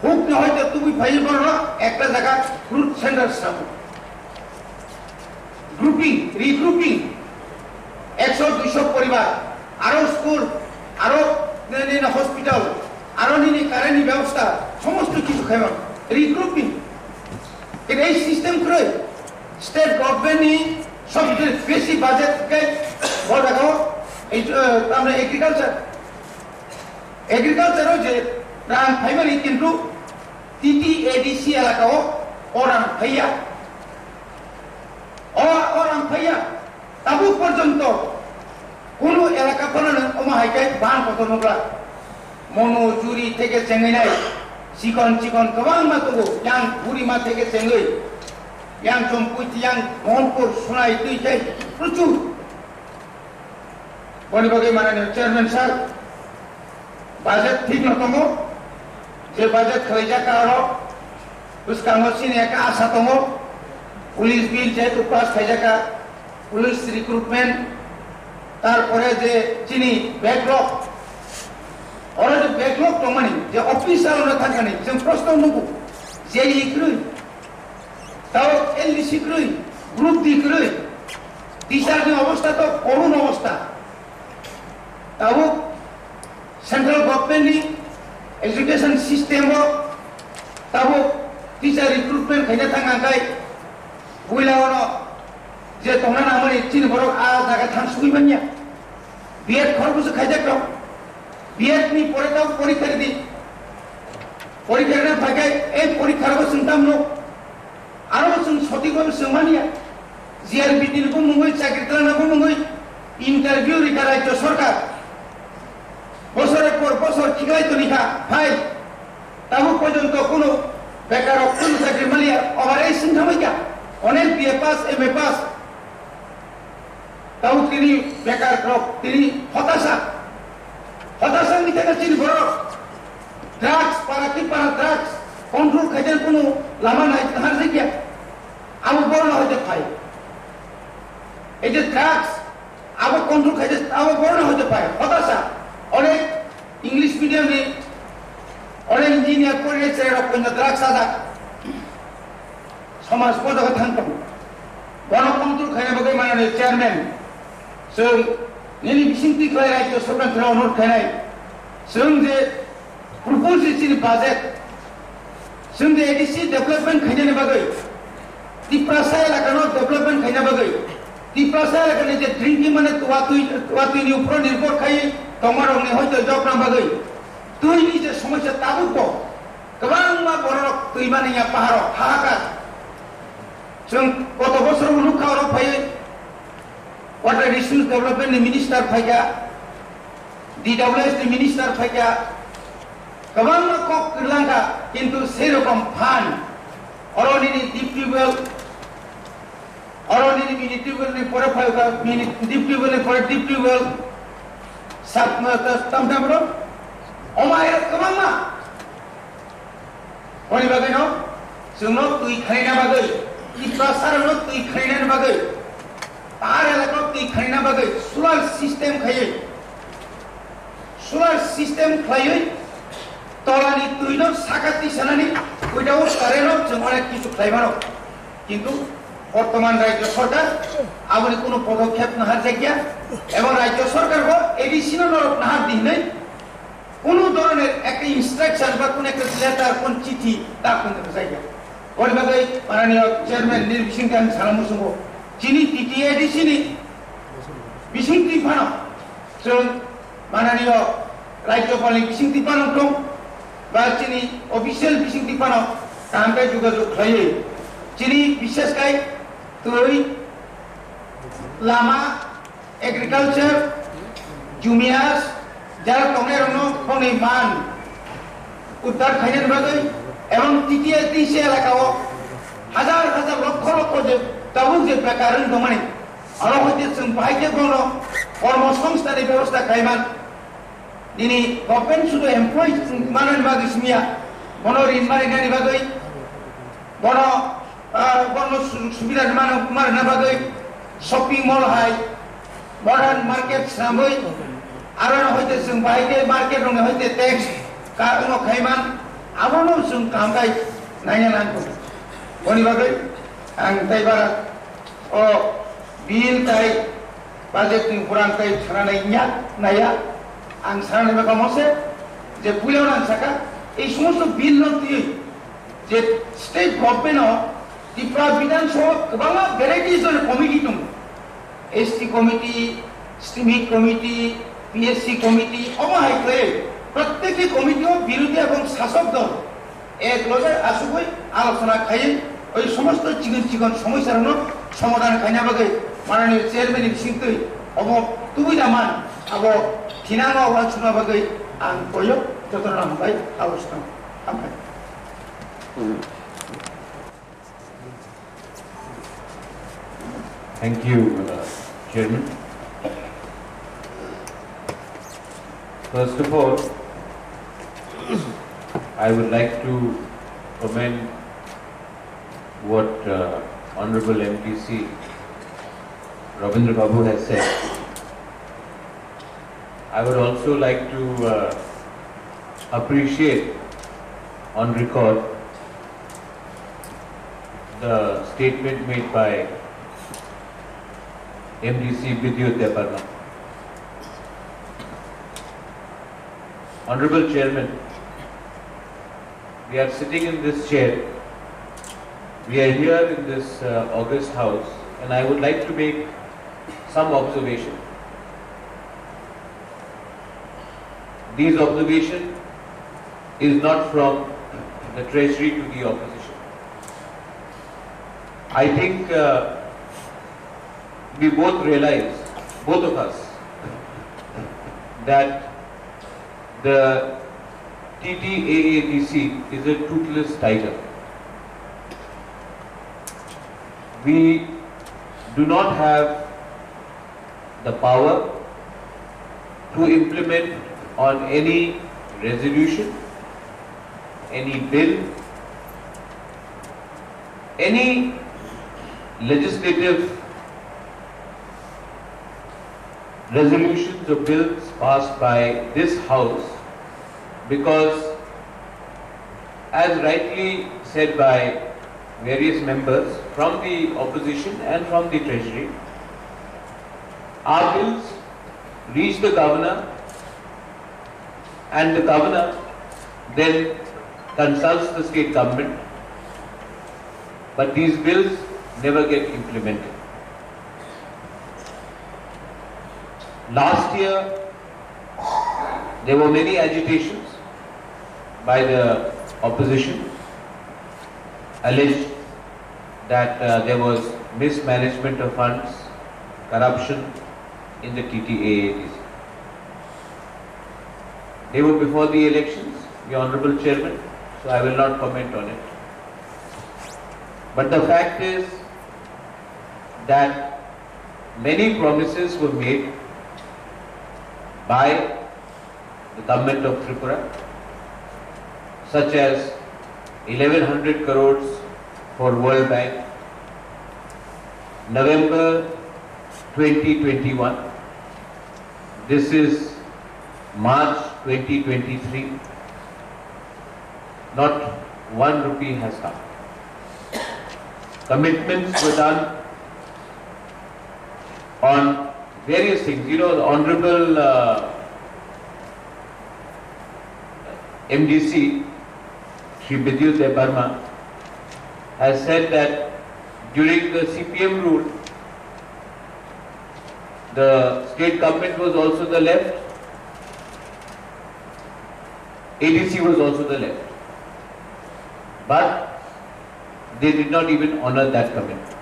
Huk no hoito tubui phai borok no ekta jaga fruit center sabo. Grouping, regrouping. Ekso, duiso poribar, aro school, aro nini hospital, aro nini current ni bebosta, somosto kichu khaiba. Regrouping. Ei system kwrwi. State government ni sobcheye besi budget khe bo jaga o ei, eh, tamni agriculture. Agriculture o je rang phaimani kintu T T A D C elaka o, o rang phaiya. O, o rang phaiya. Tabuk porjonto Kunu elaka phano nwng omo hai khe bang kotor nukla. Mono, Juri theke chengwi nai. Chikon chikon kwbangma tongo. Yang Burima theke chengwi. Yang Jompui, yang Mohanpur, Sunai twi tei prochur. Boni bagwi manani chairman sir. Budget thik no tongo, je budget khlaijak ka aro bwskango chini ekta asa tongo, police bill jehetu pass khaijak ka, police recruitment, tarpore je chini backlog, oro je backlog tongmani, je office alona thangkani, chwng proshno nugo, J E E kwrwi, tao L D C kwrwi, group D kwrwi, teacher ni obostha to korun obostha. Tabuk central government ni education system o tabuk teacher recruitment khaina thang ang khai buila ono je tongna nangmani chini borok a jaga thang sugui manya. B Ed khoroksa khaijak rok. B Ed ni pore tabuk porikha ridi. Porikha rina phaikhai ei porikha rogo chwng tamno. Aro chwng sothik bhabe swng manya, G R B T ni bumungwi, chakri twlangna bumungwi interview rikha Rajya Sarkar. Bosor por bosor khiklai tonikha, phai. Tabuk porjonto kuno Bekar rok tun chakri maliya, obarai sing thamai kha. Onek B A pass, M A pass. Tau tini bekar rok tini hotasa. Hotasa ni thaka chini borok. Drugs, para ki para drugs. Control khajan kunu lama nai thar jigya. Abo borno hoite phai. Ei je drugs, abo control khajan, abo borno hoite phai. Hotasa. Onek English medium ni, onek engineer pori chai rok koina drugs sajak. Somaj o jaga thang tongo. Bono control khaina bagwi manani chairman. Chwng nini bisingtwi khlai Rajya Sarkar thani onurod khainai. Chwng je propose chini budget. Chwng je A D C development khainani bagwi. Tiprasa elakano development khaina bagwi. Tiprasa elakani je drinking mane watwi, watwini upro nirbhor khai tongmarokni hoito jokna bagwi. Twini je somosya tabukbo kwbangma bororok twimani ya paharo hahakar. Chwng koto bosor nukha oro phaiwi water resource development ni minister phaikha, D W S ni minister phaikha, kwbangma kok kwrwlangkha, kintu sei rokom phan oro nini deep tubewell, oro nini mini tubewell ni pore phaikha, mini deep tubewell ni pore deep tubewell, sub, tam tam ro, omo hai kwbangma. Boni bagwi no, chwngno twi khaina bagwi, Tiprasarokno twi khaina bagwi, pahar elakao twi khaina bagwi solar system khaiwi, solar system khlaiwi tolani twino saka tisanani without current-o chwng onek kichu khlai mano. Kintu bortoman Rajya Sarkar aboni kunu podokkhep naharjakya ebong Rajya Sarkar bo A D C no norok nahar di hinwi Kunu dhoroner ekta instruction ba kunu ekta letter, kunu chithi ta kunu khe jaiya. Ori bagwi mananiyo chairman nini bisingtwi ang sana muchungo. Chini T T A D C ni bisingtwi phano chwng mananiyo Rajyapal ni bisingtwi phano tong ba chini official bisingtwi phano kaham khe jogajog khlaiwi. Chini bishesh khai twi lama agriculture, jumia, jara tongnai rokno boni man uddar khainani bagwi ebong T T A D C elakao hajar hajar lokho lokho je tabuk je bekar wng tongmani, oro hoite chwng bahai khe bono kormo songsthanni bebosta khaiman. Nini government sudu employee manani bagwi simiya, bono rin marinani bagwi, bono, ah, bono sujog subida mano, marina bagwi shopping mall hai, modern market swnamwi, aro no hoite chwng bahai khe market rokni hoite tax ka wngno khaiman, abono chwng kaham khai naina nangkho. Boni bagwi ang tei bara o bill tai budget ni hurang tai sana nai nya, naya. Ang sana nai maka mose je puila nang saka ei somosto bill no twi je state government o Tripura Bidhan Sabha kwbangma varieties ni committee tongo. S T committee, Stimik committee, P S C committee, omo hai khe proত্যেকটি committee o birodhi ebong sasok dol ek loge asugwi alochona khaiwi oi somosto chikon chikon somosya rokno somadhan khaina bagwi mananiyo chairman ni bisingtwi obo tubui da man abo thinango wansukna bagwi ang koyo jotono hambai alochona hambai. Thank you, uh, Chairman. First of all, I would like to commend what, uh, Honorable M D C Rabindra Babu has said. I would also like to, uh, appreciate on record the statement made by M D C Bidyut Debbarma. Honorable Chairman, we are sitting in this chair, we are here in this, uh, august house, and I would like to make some observation. This observation is not from the treasury to the opposition. I think, uh, we both realize, both of us, that the T T A A D C is a toothless tiger. We do not have the power to implement on any resolution, any bill, any legislative resolutions or bills passed by this House, because, as rightly said by various members from the opposition and from the treasury, our bills reach the governor, and the governor then consults the state government, but these bills never get implemented. Last year, there were many agitations by the opposition, alleged that uh, there was mismanagement of funds, corruption in the T T A A D C. They were before the elections, the Honorable Chairman, so I will not comment on it. But the fact is that many promises were made by the government of Tripura, such as eleven hundred crores for World Bank, November twenty twenty-one. This is March twenty twenty-three. Not one rupee has come. Commitments were done on various things. You know, the Honorable uh, M D C, Shri Bidyut Debbarma, has said that during the C P M rule, the state government was also the left, A D C was also the left. But they did not even honor that commitment.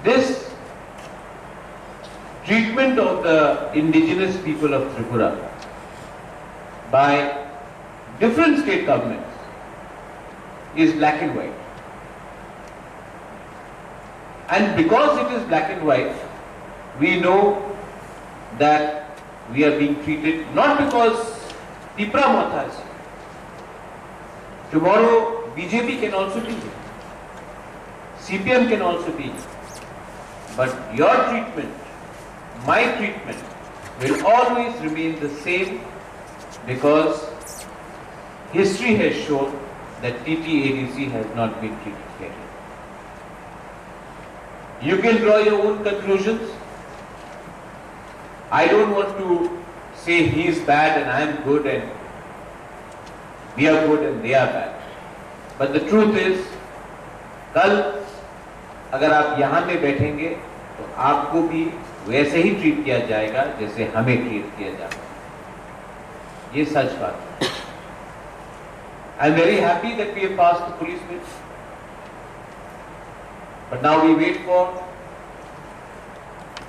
This treatment of the indigenous people of Tripura by different state governments is black and white. And because it is black and white, we know that we are being treated not because Tipra Motha is here. Tomorrow B J P can also be here. C P M can also be here. But your treatment, my treatment, will always remain the same because history has shown that T T A D C has not been treated fairly. You can draw your own conclusions. I don't want to say he is bad and I am good and we are good and they are bad. But the truth is, कल अगर आप यहाँ में बैठेंगे तो आपको भी वैसे ही ट्रीट किया जाएगा जैसे हमें ट्रीट किया जाता है। ये सच बात है। I am very happy that we have passed the police bill. But now we wait for,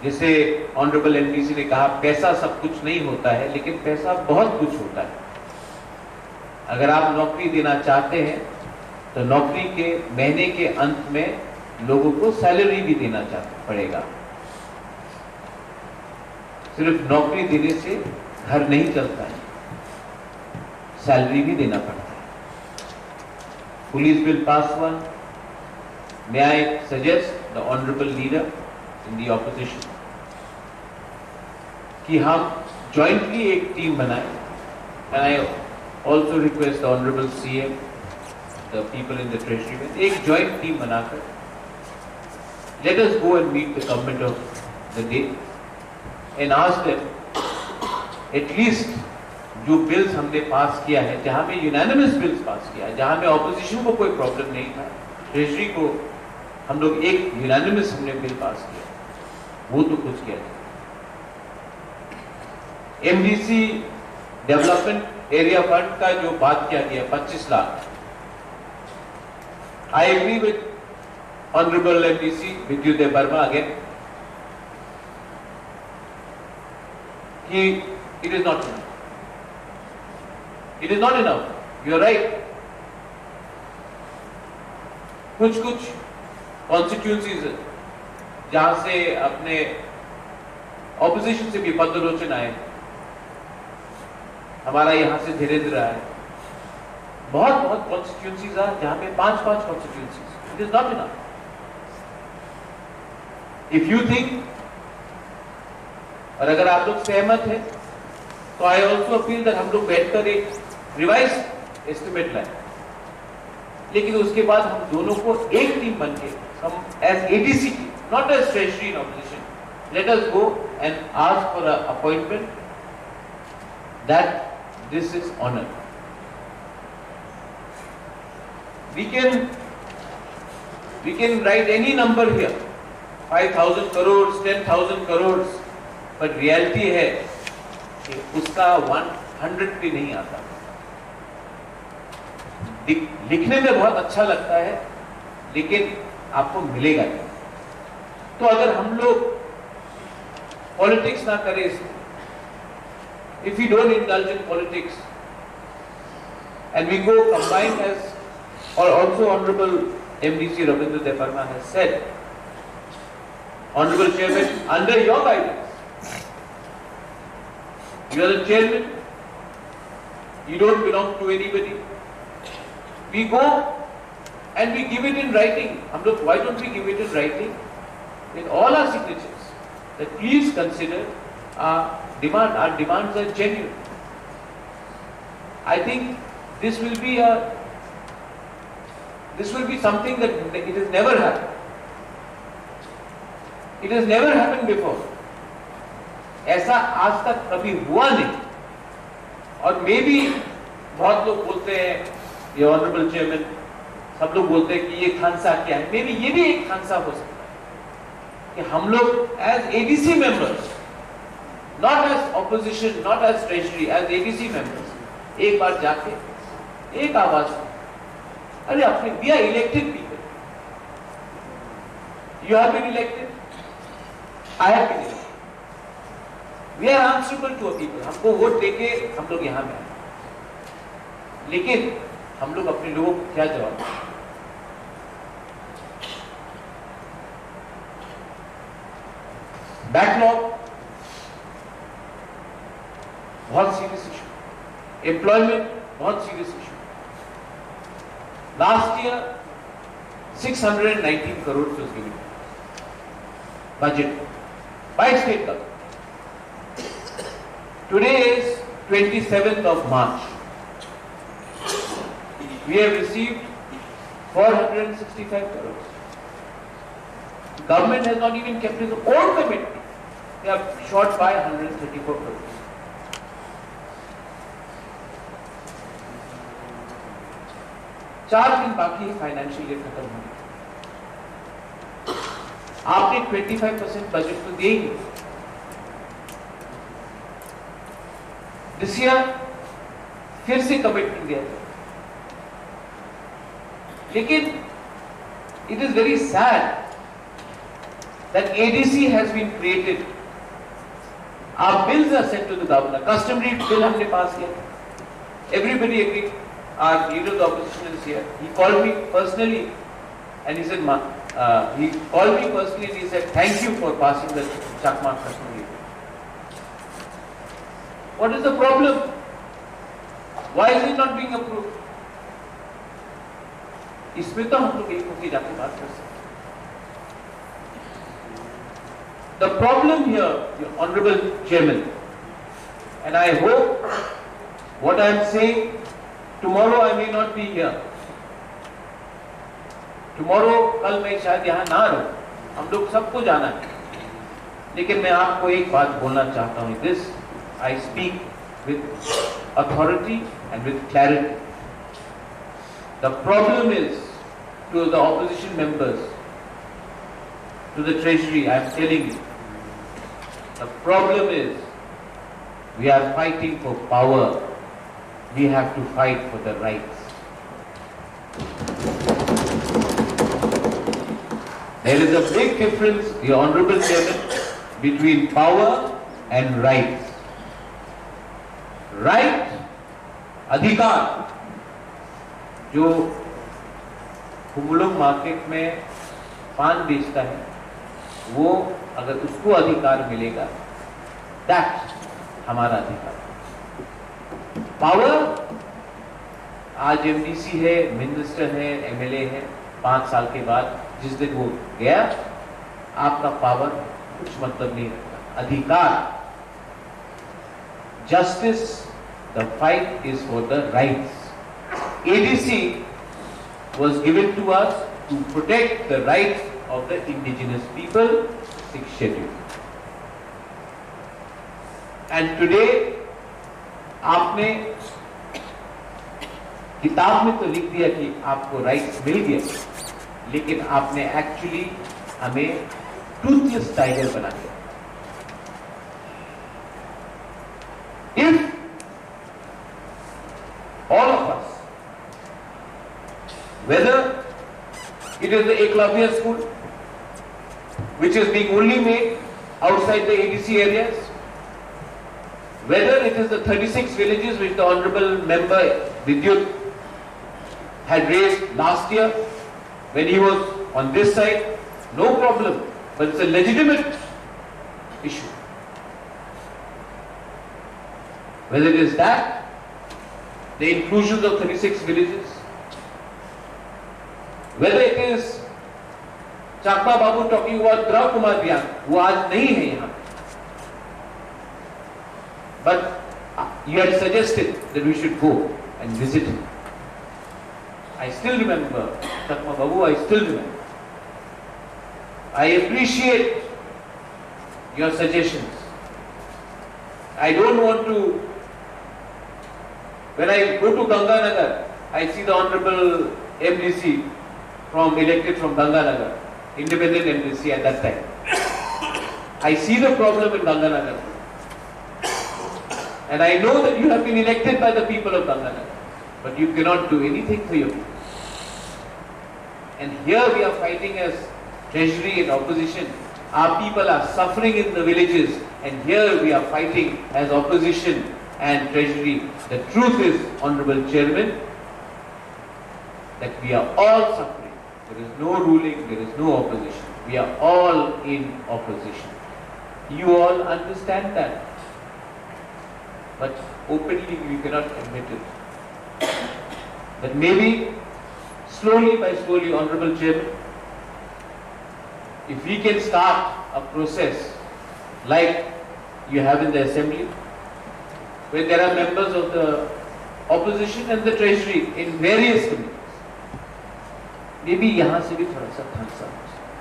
जैसे ऑनरेबल एमडीसी ने कहा, पैसा सब कुछ नहीं होता है, लेकिन पैसा बहुत कुछ होता है। अगर आप नौकरी देना चाहते हैं तो नौकरी के महीने के अंत में लोगों को सैलरी भी देना चाह पड़ेगा। सिर्फ नौकरी देने से घर नहीं चलता है, सैलरी भी देना पड़ता है। Police bill pass हुआ। May I suggest the honorable leader in the opposition कि हम जॉइंटली एक टीम बनाएं। And I also request the honorable C M, the people in the treasury, में एक जॉइंट टीम बनाकर let us go and meet the government of the day and ask them, at least जो बिल्स हमने पास किया है, जहां में यूनानिमस बिल्स पास किया है, जहां में ऑपोजिशन को कोई प्रॉब्लम नहीं था, ट्रेजरी को हम लोग एक यूनानिमस हमने बिल पास किया, वो तो कुछ किया जाए। एमडीसी डेवलपमेंट एरिया फंड का जो बात किया गया पच्चीस lakh, I agree with Honorable M D C Vidyut Debbarma again कि it is not enough. It is not enough. You are right. कुछ कुछ कॉन्स्टिट्यूएंसीज है, जहां से अपने ऑपोजिशन से भी पद्मलोचन आए, हमारा यहाँ से धीरेंद्र आए, बहुत बहुत कॉन्स्टिट्यूएंसीज है जहां पे पांच पांच constituencies, it is not enough. If you think, और अगर आप लोग सहमत हैं, तो आई ऑल्सो अपील दैट हम लोग बैठकर एक रिवाइज एस्टिमेट लाएं, लेकिन उसके बाद हम दोनों को एक टीम बन के, हम as ADC, not as treasury in opposition, let us go and ask for a appointment that this is honor. We can, we can write any number here, five thousand crores, ten thousand crores, but reality है कि उसका one hundred भी नहीं आता। लिख-, लिखने में बहुत अच्छा लगता है, लेकिन आपको मिलेगा नहीं। तो अगर हम लोग पॉलिटिक्स ना करें इसमें, if we don't indulge in politics and we go combined as, or also Honorable M D C Rabindra Debbarma has said, Honorable Chairman, under your guidance, you are the chairman, you don't belong to anybody. We go and we give it in writing. हम लोग, why don't we give it in writing with all our signatures that please consider our demand, our demands are genuine. I think this will be a, this will be something that it has never happened. It has never happened before. ऐसा आज तक कभी हुआ नहीं। और may be बहुत लोग बोलते हैं, ये ऑनरेबल चेयरमैन, सब लोग बोलते हैं कि ये खानसा क्या है, मे बी ये भी एक खानसा हो सकता है कि हम लोग as ADC members, not as opposition, not as treasury, as ADC members, एक बार जाके एक आवाज, अरे अपने, we are elected people, you have been elected, I have been elected, we are answerable to a people. हमको वोट देके हम लोग यहाँ में आए, लेकिन हम लोग अपने लोगों को क्या जवाब दें? बैकलॉग बहुत सीरियस इशू, एम्प्लॉयमेंट बहुत serious issue. Last year six hundred nineteen crore was given budget by state government. Today is twenty-seventh of March. We have received four hundred sixty-five crores. Government has not even kept its own commitment. They are short by hundred thirty-four crores. चार दिन बाकी है financial year खत्म होने के। आपने twenty five percent budget तो दिया ही नहीं। दिस ईयर फिर से कमिटमेंट दिया था, लेकिन it is very sad that A D C has been created. Our bills are sent to the governor. Customary bill हमने पास किया। Everybody agreed. Our leader of the opposition is here. He called me personally and he said, "Ma-, uh, he called me personally and he said, 'Thank you for passing the Chakma customary bill.'" What is the problem? Why is it not being approved? इसमें तो हम लोग एक होके जाके बात कर सकते हैं। The problem here, your Honorable Chairman, and I hope what I am saying, tomorrow I may not be here. Tomorrow, कल मैं शायद यहाँ ना रहूँ, हम लोग सबको जाना है, लेकिन मैं आपको एक बात बोलना चाहता हूँ, this I speak with authority and with clarity. The problem is, to the opposition members, to the treasury, I am telling you, the problem is, we are fighting for power, we have to fight for the rights. There is a big difference, your Honorable Chairman, between power and rights. Right, अधिकार, जो खुमलुंग मार्केट में पान बेचता है, वो अगर उसको अधिकार मिलेगा, दैट हमारा अधिकार। पावर, आज एमडीसी है, मिनिस्टर है, एमएलए है, पांच साल के बाद जिस दिन वो गया, आपका पावर कुछ मतलब नहीं रखता। अधिकार, justice, the fight is for the rights. ADC was given to us to protect the rights of the indigenous people, sixth schedule. And today, आपने किताब में तो लिख दिया कि आपको राइट्स मिल गया, लेकिन आपने एक्चुअली हमें टूथलेस टाइगर बना दिया। If all of us, whether it is the Eklavya school, which is being only made outside the ADC areas, whether it is the thirty-six villages which the Honorable Member Vidyut had raised last year when he was on this side, no problem, but it's a legitimate issue. Whether it is that, the inclusions of thirty-six villages, whether it is Chakma Babu talking about Draw Kumar Reang, वो आज नहीं है यहाँ, but you had suggested that we should go and visit him. I still remember, Chakma Babu, I still remember. I appreciate your suggestions. I don't want to, when I go to Ganganagar, I see the Honorable MDC from, elected from Ganganagar, independent MDC at that time. I see the problem in Ganganagar. And I know that you have been elected by the people of Ganganagar, but you cannot do anything for your people. And here we are fighting as treasury and opposition. Our people are suffering in the villages, and here we are fighting as opposition and treasury. The truth is, Honorable Chairman, that we are all suffering. There is no ruling, there is no opposition. We are all in opposition. You all understand that. But openly we cannot admit it. But maybe slowly by slowly, Honorable Chairman, if we can start a process like you have in the assembly, where there are members of the opposition and the treasury in various committees, maybe यहाँ से भी थोड़ा सा thumbs up हो सकता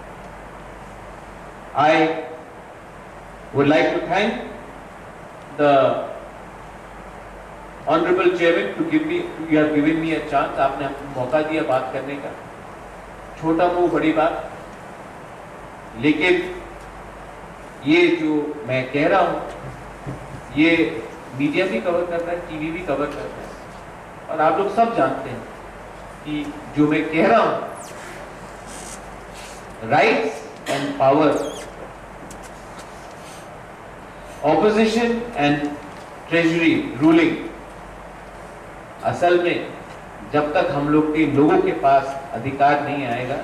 है। I would like to thank the Honorable Chairman to give me, you have given me a chance, आपने हमको मौका दिया बात करने का। छोटा मुंह बड़ी बात, लेकिन ये जो मैं कह रहा हूँ, ये मीडिया भी कवर कर रहा है, टीवी भी कवर कर रहा है, और आप लोग सब जानते हैं कि जो मैं कह रहा हूँ, rights and power, opposition and treasury ruling, असल में जब तक हम लोग के लोगों के पास अधिकार नहीं आएगा,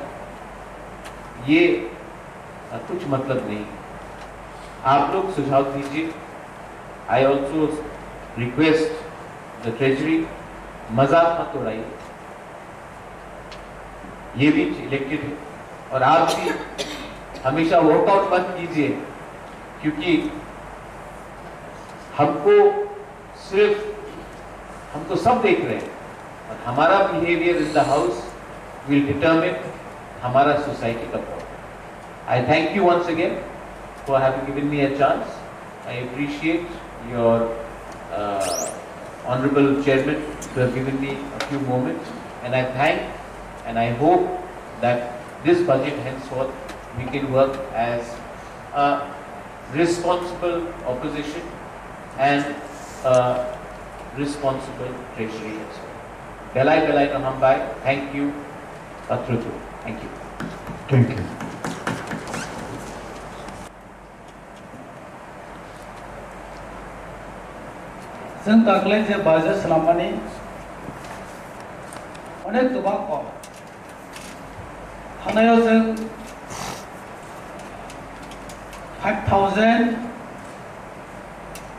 ये, अ, कुछ मतलब नहीं है। आप लोग सुझाव दीजिए। I also request the treasury, मजाक मत उड़ाइए। ये भी इलेक्टेड है, और आप भी हमेशा वॉकआउट मत कीजिए, क्योंकि हमको सिर्फ, हम तो सब देख रहे हैं, और हमारा behaviour in the house will determine हमारा सोसाइटी का problem. I thank you once again for having given me a chance. I appreciate your, uh, Honorable Chairman, to have given me a few moments, and I thank and I hope that this budget henceforth we can work as a responsible opposition and a responsible treasury as well. Belai belai no hambai, thank you, pathrutu, thank you. Thank you. Chwng taklai je baja swlammani onek kwbang kok. Thanaio chwng Five thousand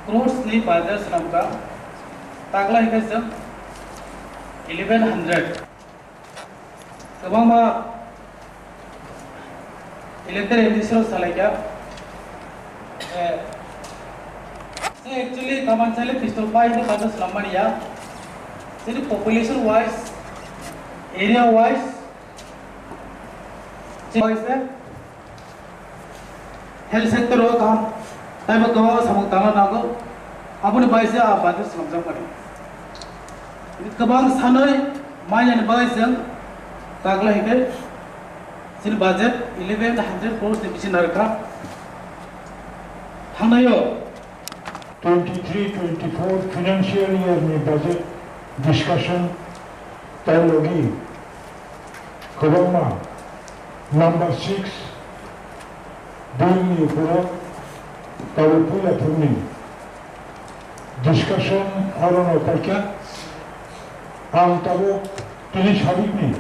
crores ni budget swnamkha, taglai khe chwng eleven hundred. Kwbangma elected M D C rok salaikha. Eh, se actually kaman sale pistol pai ni budget swnammani ya. Sini population wise, area wise, wise, health sector o kaham, taibo kwbangma samung tangna nango. Aboni bai se a budget swnamjakmani. Kwbang sanwi mainani bagwi chwng taglai hwnkhe chini budget eleven hundred crores ni bisi narwkha. Thangnaio twenty-three twenty-four financial year ni budget discussion tei logi kwbangma number six bill ni borok tabuk puila phuruni discussion orono paikha. Ang tabuk tini sabikni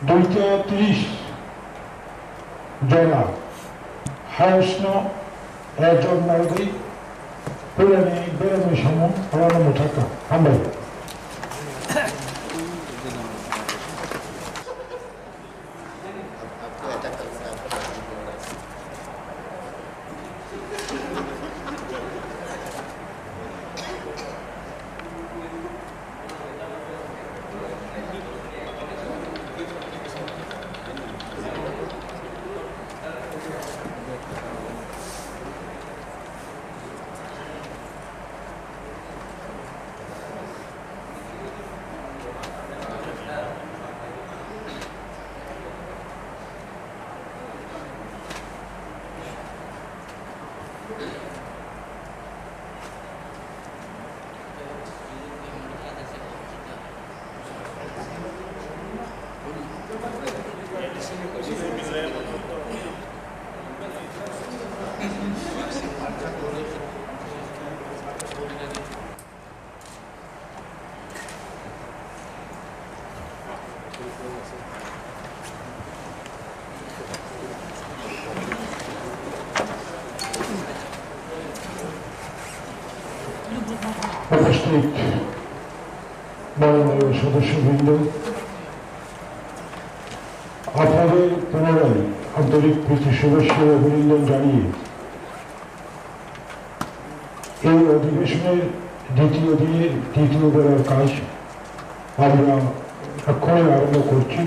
duita tris jora House no adjourn narwgwi puilani beremni samung orono mwthakha. Hambai. উপস্থিত মাননীয় সদস্যবৃন্দ, আপনাদের পুনরায় আন্তরিক প্রীতি শুভেচ্ছা ও অভিনন্দন জানিয়ে এই অধিবেশনের দ্বিতীয় দিনের দ্বিতীয় বেলার কাজ আমরা এক্ষুনি আরম্ভ করছি।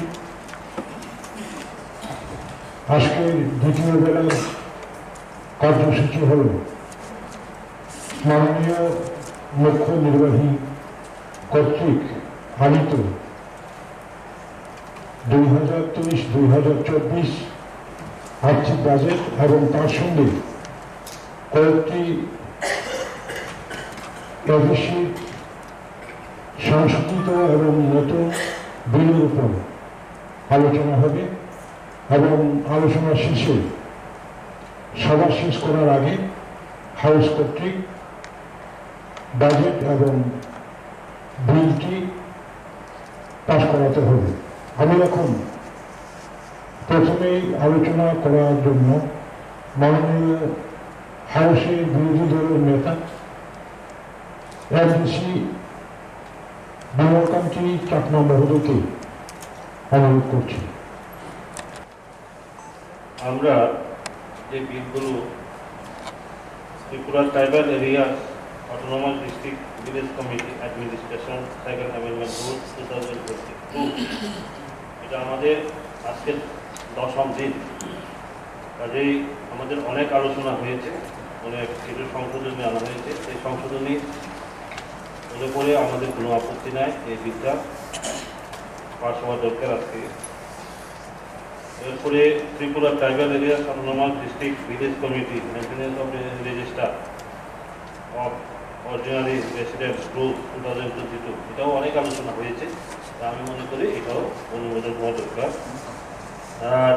আজকের দ্বিতীয় বেলার কার্যসূচি হল মাননীয় মুখ্য নির্বাহী কর্তৃক আনিত দুই হাজার তেইশ দুই হাজার চব্বিশ আর্থিক বাজেট এবং তার সঙ্গে কয়েকটি এডিসি সংশোধিত এবং নতুন বিলের উপর আলোচনা হবে এবং আলোচনা শেষে সভা শেষ করার আগে হাউস কর্তৃক বাজেট এবং বিলটি পাস করাতে হবে। আমি এখন প্রথমেই আলোচনা করার জন্য মাননীয় হাউসের বিরোধী দলের নেতা এমডিসি বিমলকান্তি চাকমা মহোদয়কে অনুরোধ করছি। আমরা যে বিলগুলো Tripura tribal area autonomous district village committee administration second amendment rule two thousand twenty two, এটা আমাদের আজকে দশম দিন। কাজেই আমাদের অনেক আলোচনা হয়েছে, অনেক কিছু সংশোধনী আনা হয়েছে। সেই সংশোধনী হলে পরে আমাদের কোনো আপত্তি নাই, এই বিলটা পাস হওয়া দরকার আজকে। এরপরে Tripura tribal area autonomous district village committee maintenance of register of ordinary residents rule two thousand twenty two, এটাও অনেক আলোচনা হয়েছে। তা আমি মনে করি এটাও অনুমোদন হওয়া দরকার। আর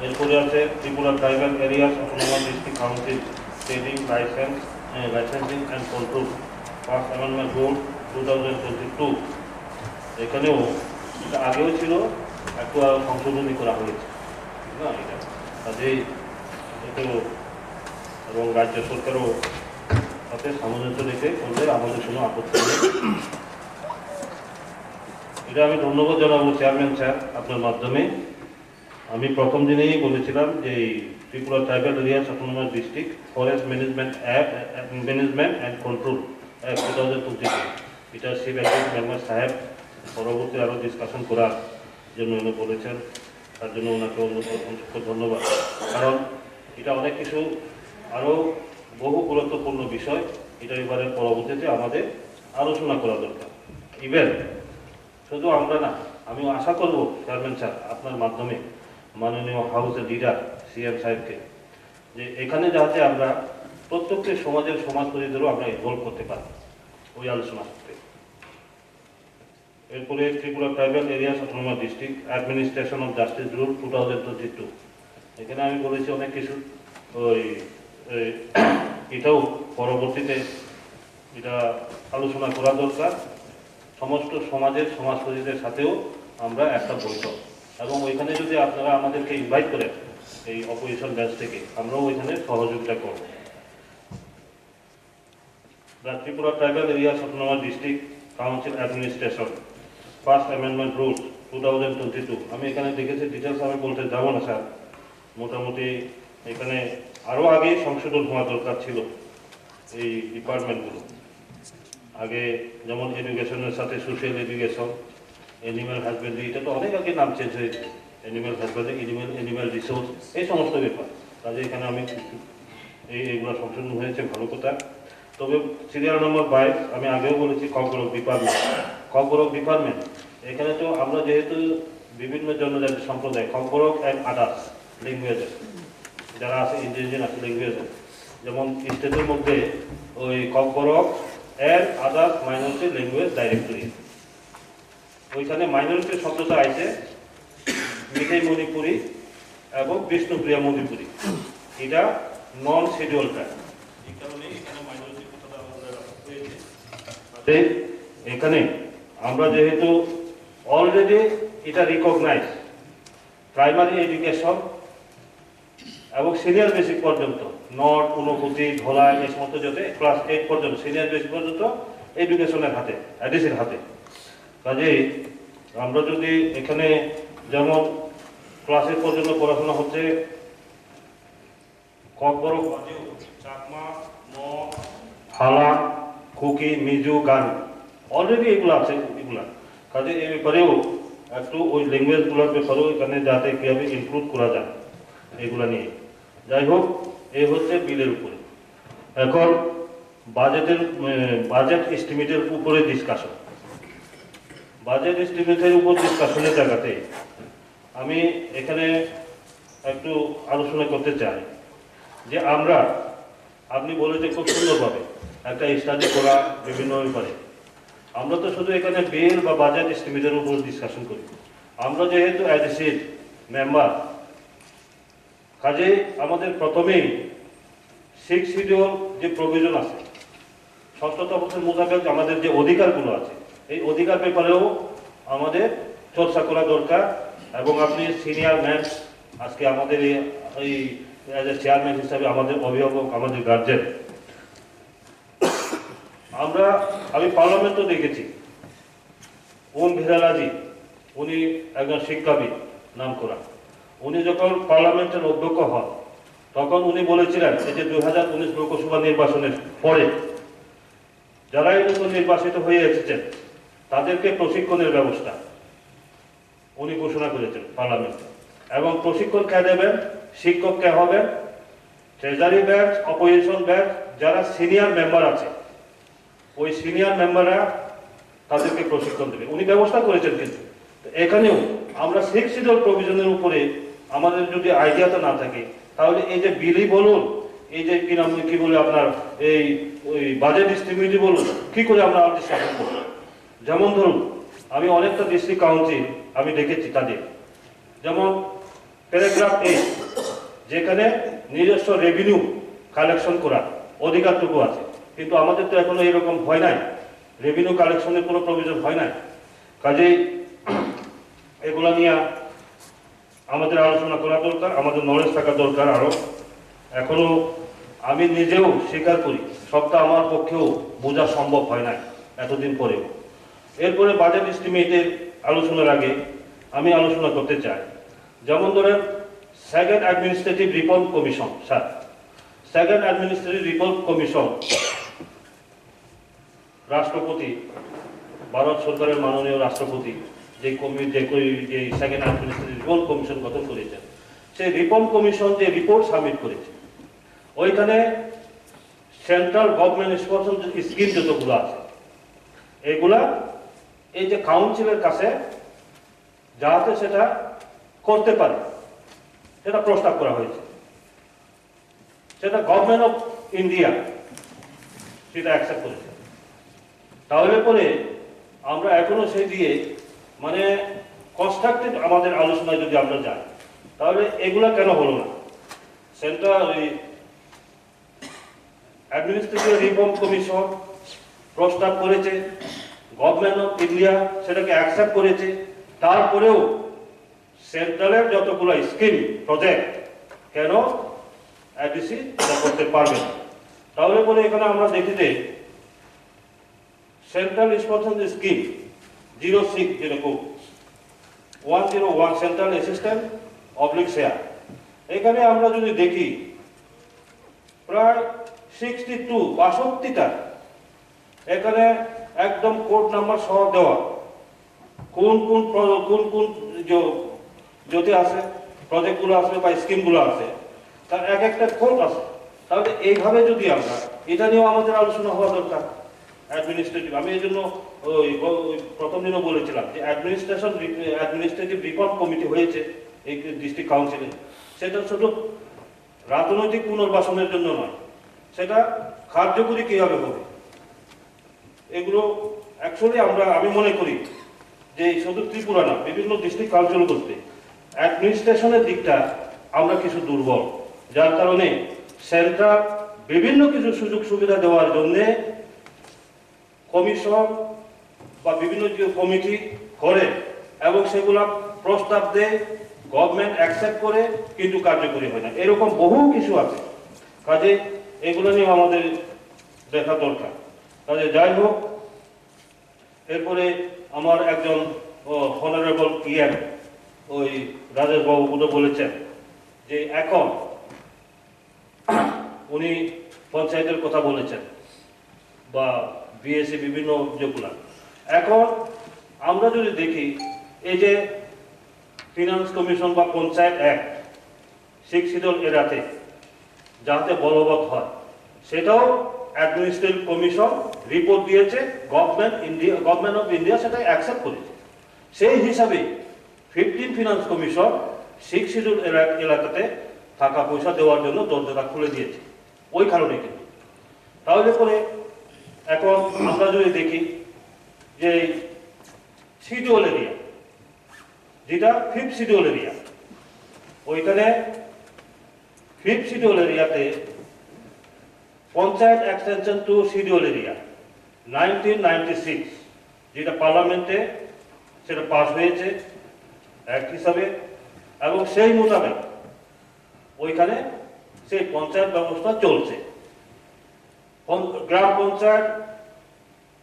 এরপরে আছে Tripura tribal areas autonomous district council trading licence, licensing and control first amendment rule two thousand twenty two. এখানেও এটা আগেও ছিল, একটু আরো সংশোধনী করা হয়েছে, ঠিক না? এটা কাজেই এটাও এবং রাজ্য সরকারও তাতে সামঞ্জস্য রেখে করলে আমাদের কোনো আপত্তি নেই। এটা আমি ধন্যবাদ জানাবো চেয়ারম্যান স্যার, আপনার মাধ্যমে। আমি প্রথম দিনেই বলেছিলাম যে এই Tripura tribal areas autonomous district forest management act, management and control act two thousand twenty two, এটা চিফ অ্যাডভাইজার মেম্বার সাহেব পরবর্তী আরও ডিসকাশন করার জন্য উনি বলেছেন, তার জন্য ওনাকে অসংখ্য ধন্যবাদ। কারণ এটা অনেক কিছু আরও বহু গুরুত্বপূর্ণ বিষয়, এটা ব্যাপারে পরবর্তীতে আমাদের আলোচনা করা দরকার। ইভেন শুধু আমরা না, আমি আশা করব চেয়ারম্যান স্যার আপনার মাধ্যমে মাননীয় হাউসের লিডার সিএম সাহেবকে, যে এখানে যাতে আমরা প্রত্যেকটি সমাজের সমাজপতিদেরও আমরা ইনভলভ করতে পারি ওই আলোচনা করতে। এরপরে Tripura tribal areas autonomous district administration of justice rule two thousand twenty two, এখানে আমি বলেছি অনেক কিছু। ওই এই, এটাও পরবর্তীতে এটা আলোচনা করা দরকার। সমস্ত সমাজের সমাজপতিদের সাথেও আমরা একটা বৈঠক, এবং ওইখানে যদি আপনারা আমাদেরকে ইনভাইট করেন এই অপোজিশন ব্রাঞ্চ থেকে, আমরাও ওইখানে সহযোগিতা করব। The Tripura Tribal Areas Autonomous District Council Administration First Amendment Rules two thousand twenty two, আমি এখানে দেখেছি, ডিটেলস আমি বলতে যাবো না স্যার। মোটামুটি এখানে আরও আগে সংশোধন হওয়া দরকার ছিল এই ডিপার্টমেন্টগুলো। আগে যেমন এডুকেশনের সাথে সোশ্যাল এডুকেশন, অ্যানিম্যাল হাজবেন্ডারি, এটা তো অনেক আগে নাম চেঞ্জ হয়েছে, animal husbandry, animal animal resource, এই সমস্ত ব্যাপার। কাজে এখানে আমি এই এইগুলো সংশোধন হয়েছে, ভালো কথা। তবে সিরিয়াল নম্বর বাইশ, আমি আগেও বলেছি, ককবরক ডিপার্টমেন্ট। ককবরক ডিপার্টমেন্ট, এখানে তো আমরা যেহেতু বিভিন্ন জনজাতি সম্প্রদায়, ককবরক অ্যান্ড আদার্স ল্যাঙ্গুয়েজেস, যারা আছে ইন্ডিজিনাস ল্যাঙ্গুয়েজেস, যেমন স্টেটের মধ্যে ওই Kokborok and others minority language directory, ওইখানে মাইনরিটি শব্দটা আইছে মিতেই মণিপুরি এবং বিষ্ণুপ্রিয়া মণিপুরি, এটা নন শিডিউল ট্রাইব। এই কারণে এখানে মাইনরিটি কথাটা আমরা রাখা হয়েছে। তাতে এখানে আমরা যেহেতু অলরেডি এটা রিকগনাইজ, প্রাইমারি এডুকেশন এবং সিনিয়র বেসিক পর্যন্ত, নট, ঊনকোটি, ধলাই, এই সমস্ত যাতে ক্লাস এইট পর্যন্ত, সিনিয়র বেসিক পর্যন্ত এডুকেশনের হাতে, এডিসির হাতে। কাজেই আমরা যদি এখানে যেমন ক্লাস এইট পর্যন্ত পড়াশোনা হচ্ছে, ককবরক বাদেও চাকমা, মগ, হালাং, কুকি, মিজো, গারো, অলরেডি এগুলো আছে, এগুলা। কাজে এই ব্যাপারেও একটু ওই ল্যাঙ্গুয়েজগুলোর ব্যাপারেও এখানে যাতে কীভাবে ইনক্লুড করা যায়, এগুলা নিয়ে। যাই হোক, এই হচ্ছে বিলের উপরে। এখন বাজেটের, এ, বাজেট এস্টিমেটের উপরে ডিসকাশন। বাজেট এস্টিমেটের উপর ডিসকাশনের জায়গাতে আমি এখানে একটু আলোচনা করতে চাই যে আমরা, আপনি বলেছেন খুব সুন্দরভাবে একটা স্টাডি করা বিভিন্ন ব্যাপারে। আমরা তো শুধু এখানে বিল বা বাজেট এস্টিমেটের উপর ডিসকাশন করি। আমরা যেহেতু এডিসির মেম্বার, কাজেই আমাদের প্রথমেই সিক্স শিডিউল যে প্রভিশন আছে, ষষ্ঠ তফসিল মোতাবেক আমাদের যে অধিকারগুলো আছে, এই অধিকার ব্যাপারেও আমাদের চর্চা করা দরকার। এবং আপনি সিনিয়র ম্যান, আজকে আমাদের এই, এই অ্যাজ এ চেয়ারম্যান হিসাবে আমাদের অভিভাবক, আমাদের গার্জেন। আমরা, আমি পার্লামেন্টও দেখেছি, ওম বিড়লাজি, উনি একজন শিক্ষাবিদ নাম করা। উনি যখন পার্লামেন্টের অধ্যক্ষ হন, তখন উনি বলেছিলেন, এই যে দুই হাজার উনিশ লোকসভা নির্বাচনের পরে যারাই নতুন নির্বাচিত হয়ে এসেছেন, তাদেরকে প্রশিক্ষণের ব্যবস্থা উনি ঘোষণা করেছেন পার্লামেন্টে। এবং প্রশিক্ষণ কে দেবেন, শিক্ষক কে হবেন, ট্রেজারি ব্রাঞ্চ, অপোজিশন ব্রাঞ্চ, যারা সিনিয়র মেম্বার আছে, ওই সিনিয়র মেম্বাররা তাদেরকে প্রশিক্ষণ দেবে, উনি ব্যবস্থা করেছেন। কিন্তু তো এখানেও আমরা সিক্স শিডিউল প্রভিশনের উপরে আমাদের যদি আইডিয়াটা না থাকে, তাহলে এই যে বিলই বলুন, এই যে কি নাম, কি বলে আপনার, এই ওই বাজেট এস্টিমেটই বলুন, কি করে আমরা আমাদের শাসন করবো? যেমন ধরুন, আমি অনেকটা ডিস্ট্রিক্ট কাউন্সিল আমি দেখেছি তাদের, যেমন প্যারাগ্রাফ এইট, যেখানে নিজস্ব রেভিনিউ কালেকশন করার অধিকারটুকু আছে, কিন্তু আমাদের তো এখনো এরকম হয় নাই, রেভিনিউ কালেকশনের কোনো প্রভিশন হয় নাই। কাজেই এগুলো নিয়ে আমাদের আলোচনা করা দরকার, আমাদের নলেজ থাকা দরকার আরো। এখনো আমি নিজেও স্বীকার করি, সবটা আমার পক্ষেও বোঝা সম্ভব হয় নাই এতদিন পরেও। এরপরে বাজেট এস্টিমেটের আলোচনার আগে আমি আলোচনা করতে চাই, যেমন ধরেন, second administrative reform commission. Sir, second administrative reform commission রাষ্ট্রপতি, ভারত সরকারের মাননীয় রাষ্ট্রপতি যে কমি যে কই- যে সেকেন্ড অ্যাডমিনিস্ট্রেটিভ রিফর্ম কমিশন গঠন করেছেন, সেই রিফর্ম কমিশন যে রিপোর্ট সাবমিট করেছে, ওইখানে সেন্ট্রাল গভর্নমেন্ট স্পন্সর স্কিম যতগুলো আছে, এগুলা এই যে কাউন্সিলের কাছে যাতে সেটা করতে পারে, সেটা প্রস্তাব করা হয়েছে। সেটা গভর্নমেন্ট অফ ইন্ডিয়া সেটা অ্যাকসেপ্ট করেছে। তাহলে পরে আমরা এখনো সেই দিয়ে, মানে, কনস্ট্রাকটিভ আমাদের আলোচনায় যদি আমরা যাই, তাহলে এগুলা কেন হলো না? সেন্ট্রাল ওই অ্যাডমিনিস্ট্রেটিভ রিফর্ম কমিশন প্রস্তাব করেছে, গভর্নমেন্ট অফ ইন্ডিয়া সেটাকে অ্যাকসেপ্ট করেছে, তারপরেও সেন্ট্রালের যতগুলো স্কিম, প্রজেক্ট, কেন এডিসি সেটা করতে পারবে না? তাহলে পরে এখানে আমরা দেখি যে central sponsor scheme zero six, যেরকম one zero one, central assistant oblique share, এখানে আমরা যদি দেখি, প্রায় সিক্সটি টু, বাষট্টিটা এখানে একদম কোড নাম্বার সহ দেওয়া, কোন কোন প্র- কোন কোন য- যদি আছে, প্রজেক্টগুলো আছে বা স্কিমগুলো আছে, তার এক একটা কোড আছে। তাহলে এইভাবে যদি আমরা, এটা নিয়েও আমাদের আলোচনা হওয়া দরকার। অ্যাডমিনিস্ট্রেটিভ, আমি এই জন্য ওই ব- ওই প্রথম দিনও বলেছিলাম যে অ্যাডমিনিস্ট্রেশন, অ্যাডমিনিস্ট্রেটিভ রিফর্ম কমিটি হয়েছে এই ডিস্ট্রিক্ট কাউন্সিলে, সেটা শুধু রাজনৈতিক পুনর্বাসনের জন্য নয়, সেটা কার্যকরী কীভাবে হবে, এগুলো অ্যাকচুয়ালি আমরা, আমি মনে করি যে শুধু ত্রিপুরা না, বিভিন্ন ডিস্ট্রিক্ট কাউন্সিলগুলোতে অ্যাডমিনিস্ট্রেশনের দিকটা আমরা কিছু দুর্বল, যার কারণে সেন্ট্রাল বিভিন্ন কিছু সুযোগ সুবিধা দেওয়ার জন্যে কমিশন বা বিভিন্ন যে কমিটি করে এবং সেগুলা প্রস্তাব দেয়, গভর্নমেন্ট অ্যাকসেপ্ট করে, কিন্তু কার্যকরী হয় না। এরকম বহু কিছু আছে, কাজে এগুলো নিয়ে আমাদের দেখা দরকার। কাজে যাই হোক, এরপরে আমার একজন অনারেবল ইএম ওই রাজেশ বাবু উনি বলেছেন যে এখন উনি পঞ্চায়েতের কথা বলেছেন বা বিএসি বিভিন্ন যেগুলা। এখন আমরা যদি দেখি, এই যে ফিনান্স কমিশন বা পঞ্চায়েত অ্যাক্ট সিক্স শিডিউল এরিয়াতে যাতে বলবৎ হয়, সেটাও অ্যাডমিনিস্ট্রেটিভ কমিশন রিপোর্ট দিয়েছে, government India, government of India সেটা অ্যাকসেপ্ট করেছে। সেই হিসাবে fifteen finance commission six schedule এলাকাতে টাকা পয়সা দেওয়ার জন্য দরজাটা খুলে দিয়েছে, ওই কারণে কিন্তু। তাহলে পরে এখন আমরা যদি দেখি যে শিডিউল এরিয়া, যেটা ফিফথ শিডিউল এরিয়া, ওইখানে ফিফথ শিডিউল এরিয়াতে panchayat extension to schedule area nineteen ninety six, যেটা পার্লামেন্টে সেটা পাস হয়েছে অ্যাক্ট হিসাবে, এবং সেই মোতাবেক ওইখানে সেই পঞ্চায়েত ব্যবস্থা চলছে। পঞ্চ- গ্রাম পঞ্চায়েত,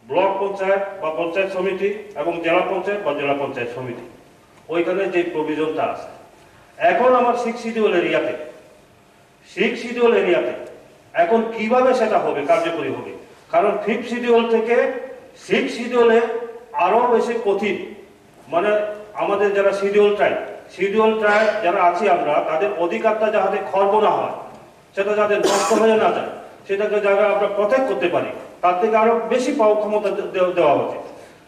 ব্লক পঞ্চায়েত বা পঞ্চায়েত সমিতি এবং জেলা পঞ্চায়েত বা জেলা পঞ্চায়েত সমিতি, ওইখানে যে প্রভিজনটা আছে। এখন আমার সিক্স শিডিউল এরিয়াতে, সিক্স শিডিউল এরিয়াতে এখন কিভাবে সেটা হবে, কার্যকরী হবে? কারণ ফিফথ শিডিউল থেকে সিক্স শিডিউলে আরও বেশি কঠিন, মানে আমাদের যারা শিডিউল ট্রাইব, শিডিউল ট্রাইব যারা আছি আমরা, তাদের অধিকারটা যাতে খর্ব না হয়, সেটা যাতে নষ্ট হয়ে না যায়, সেটাকে যাতে আমরা প্রোটেক্ট করতে পারি, তার থেকে আরো বেশি পাওয়া ক্ষমতা দে- দেওয়া উচিত।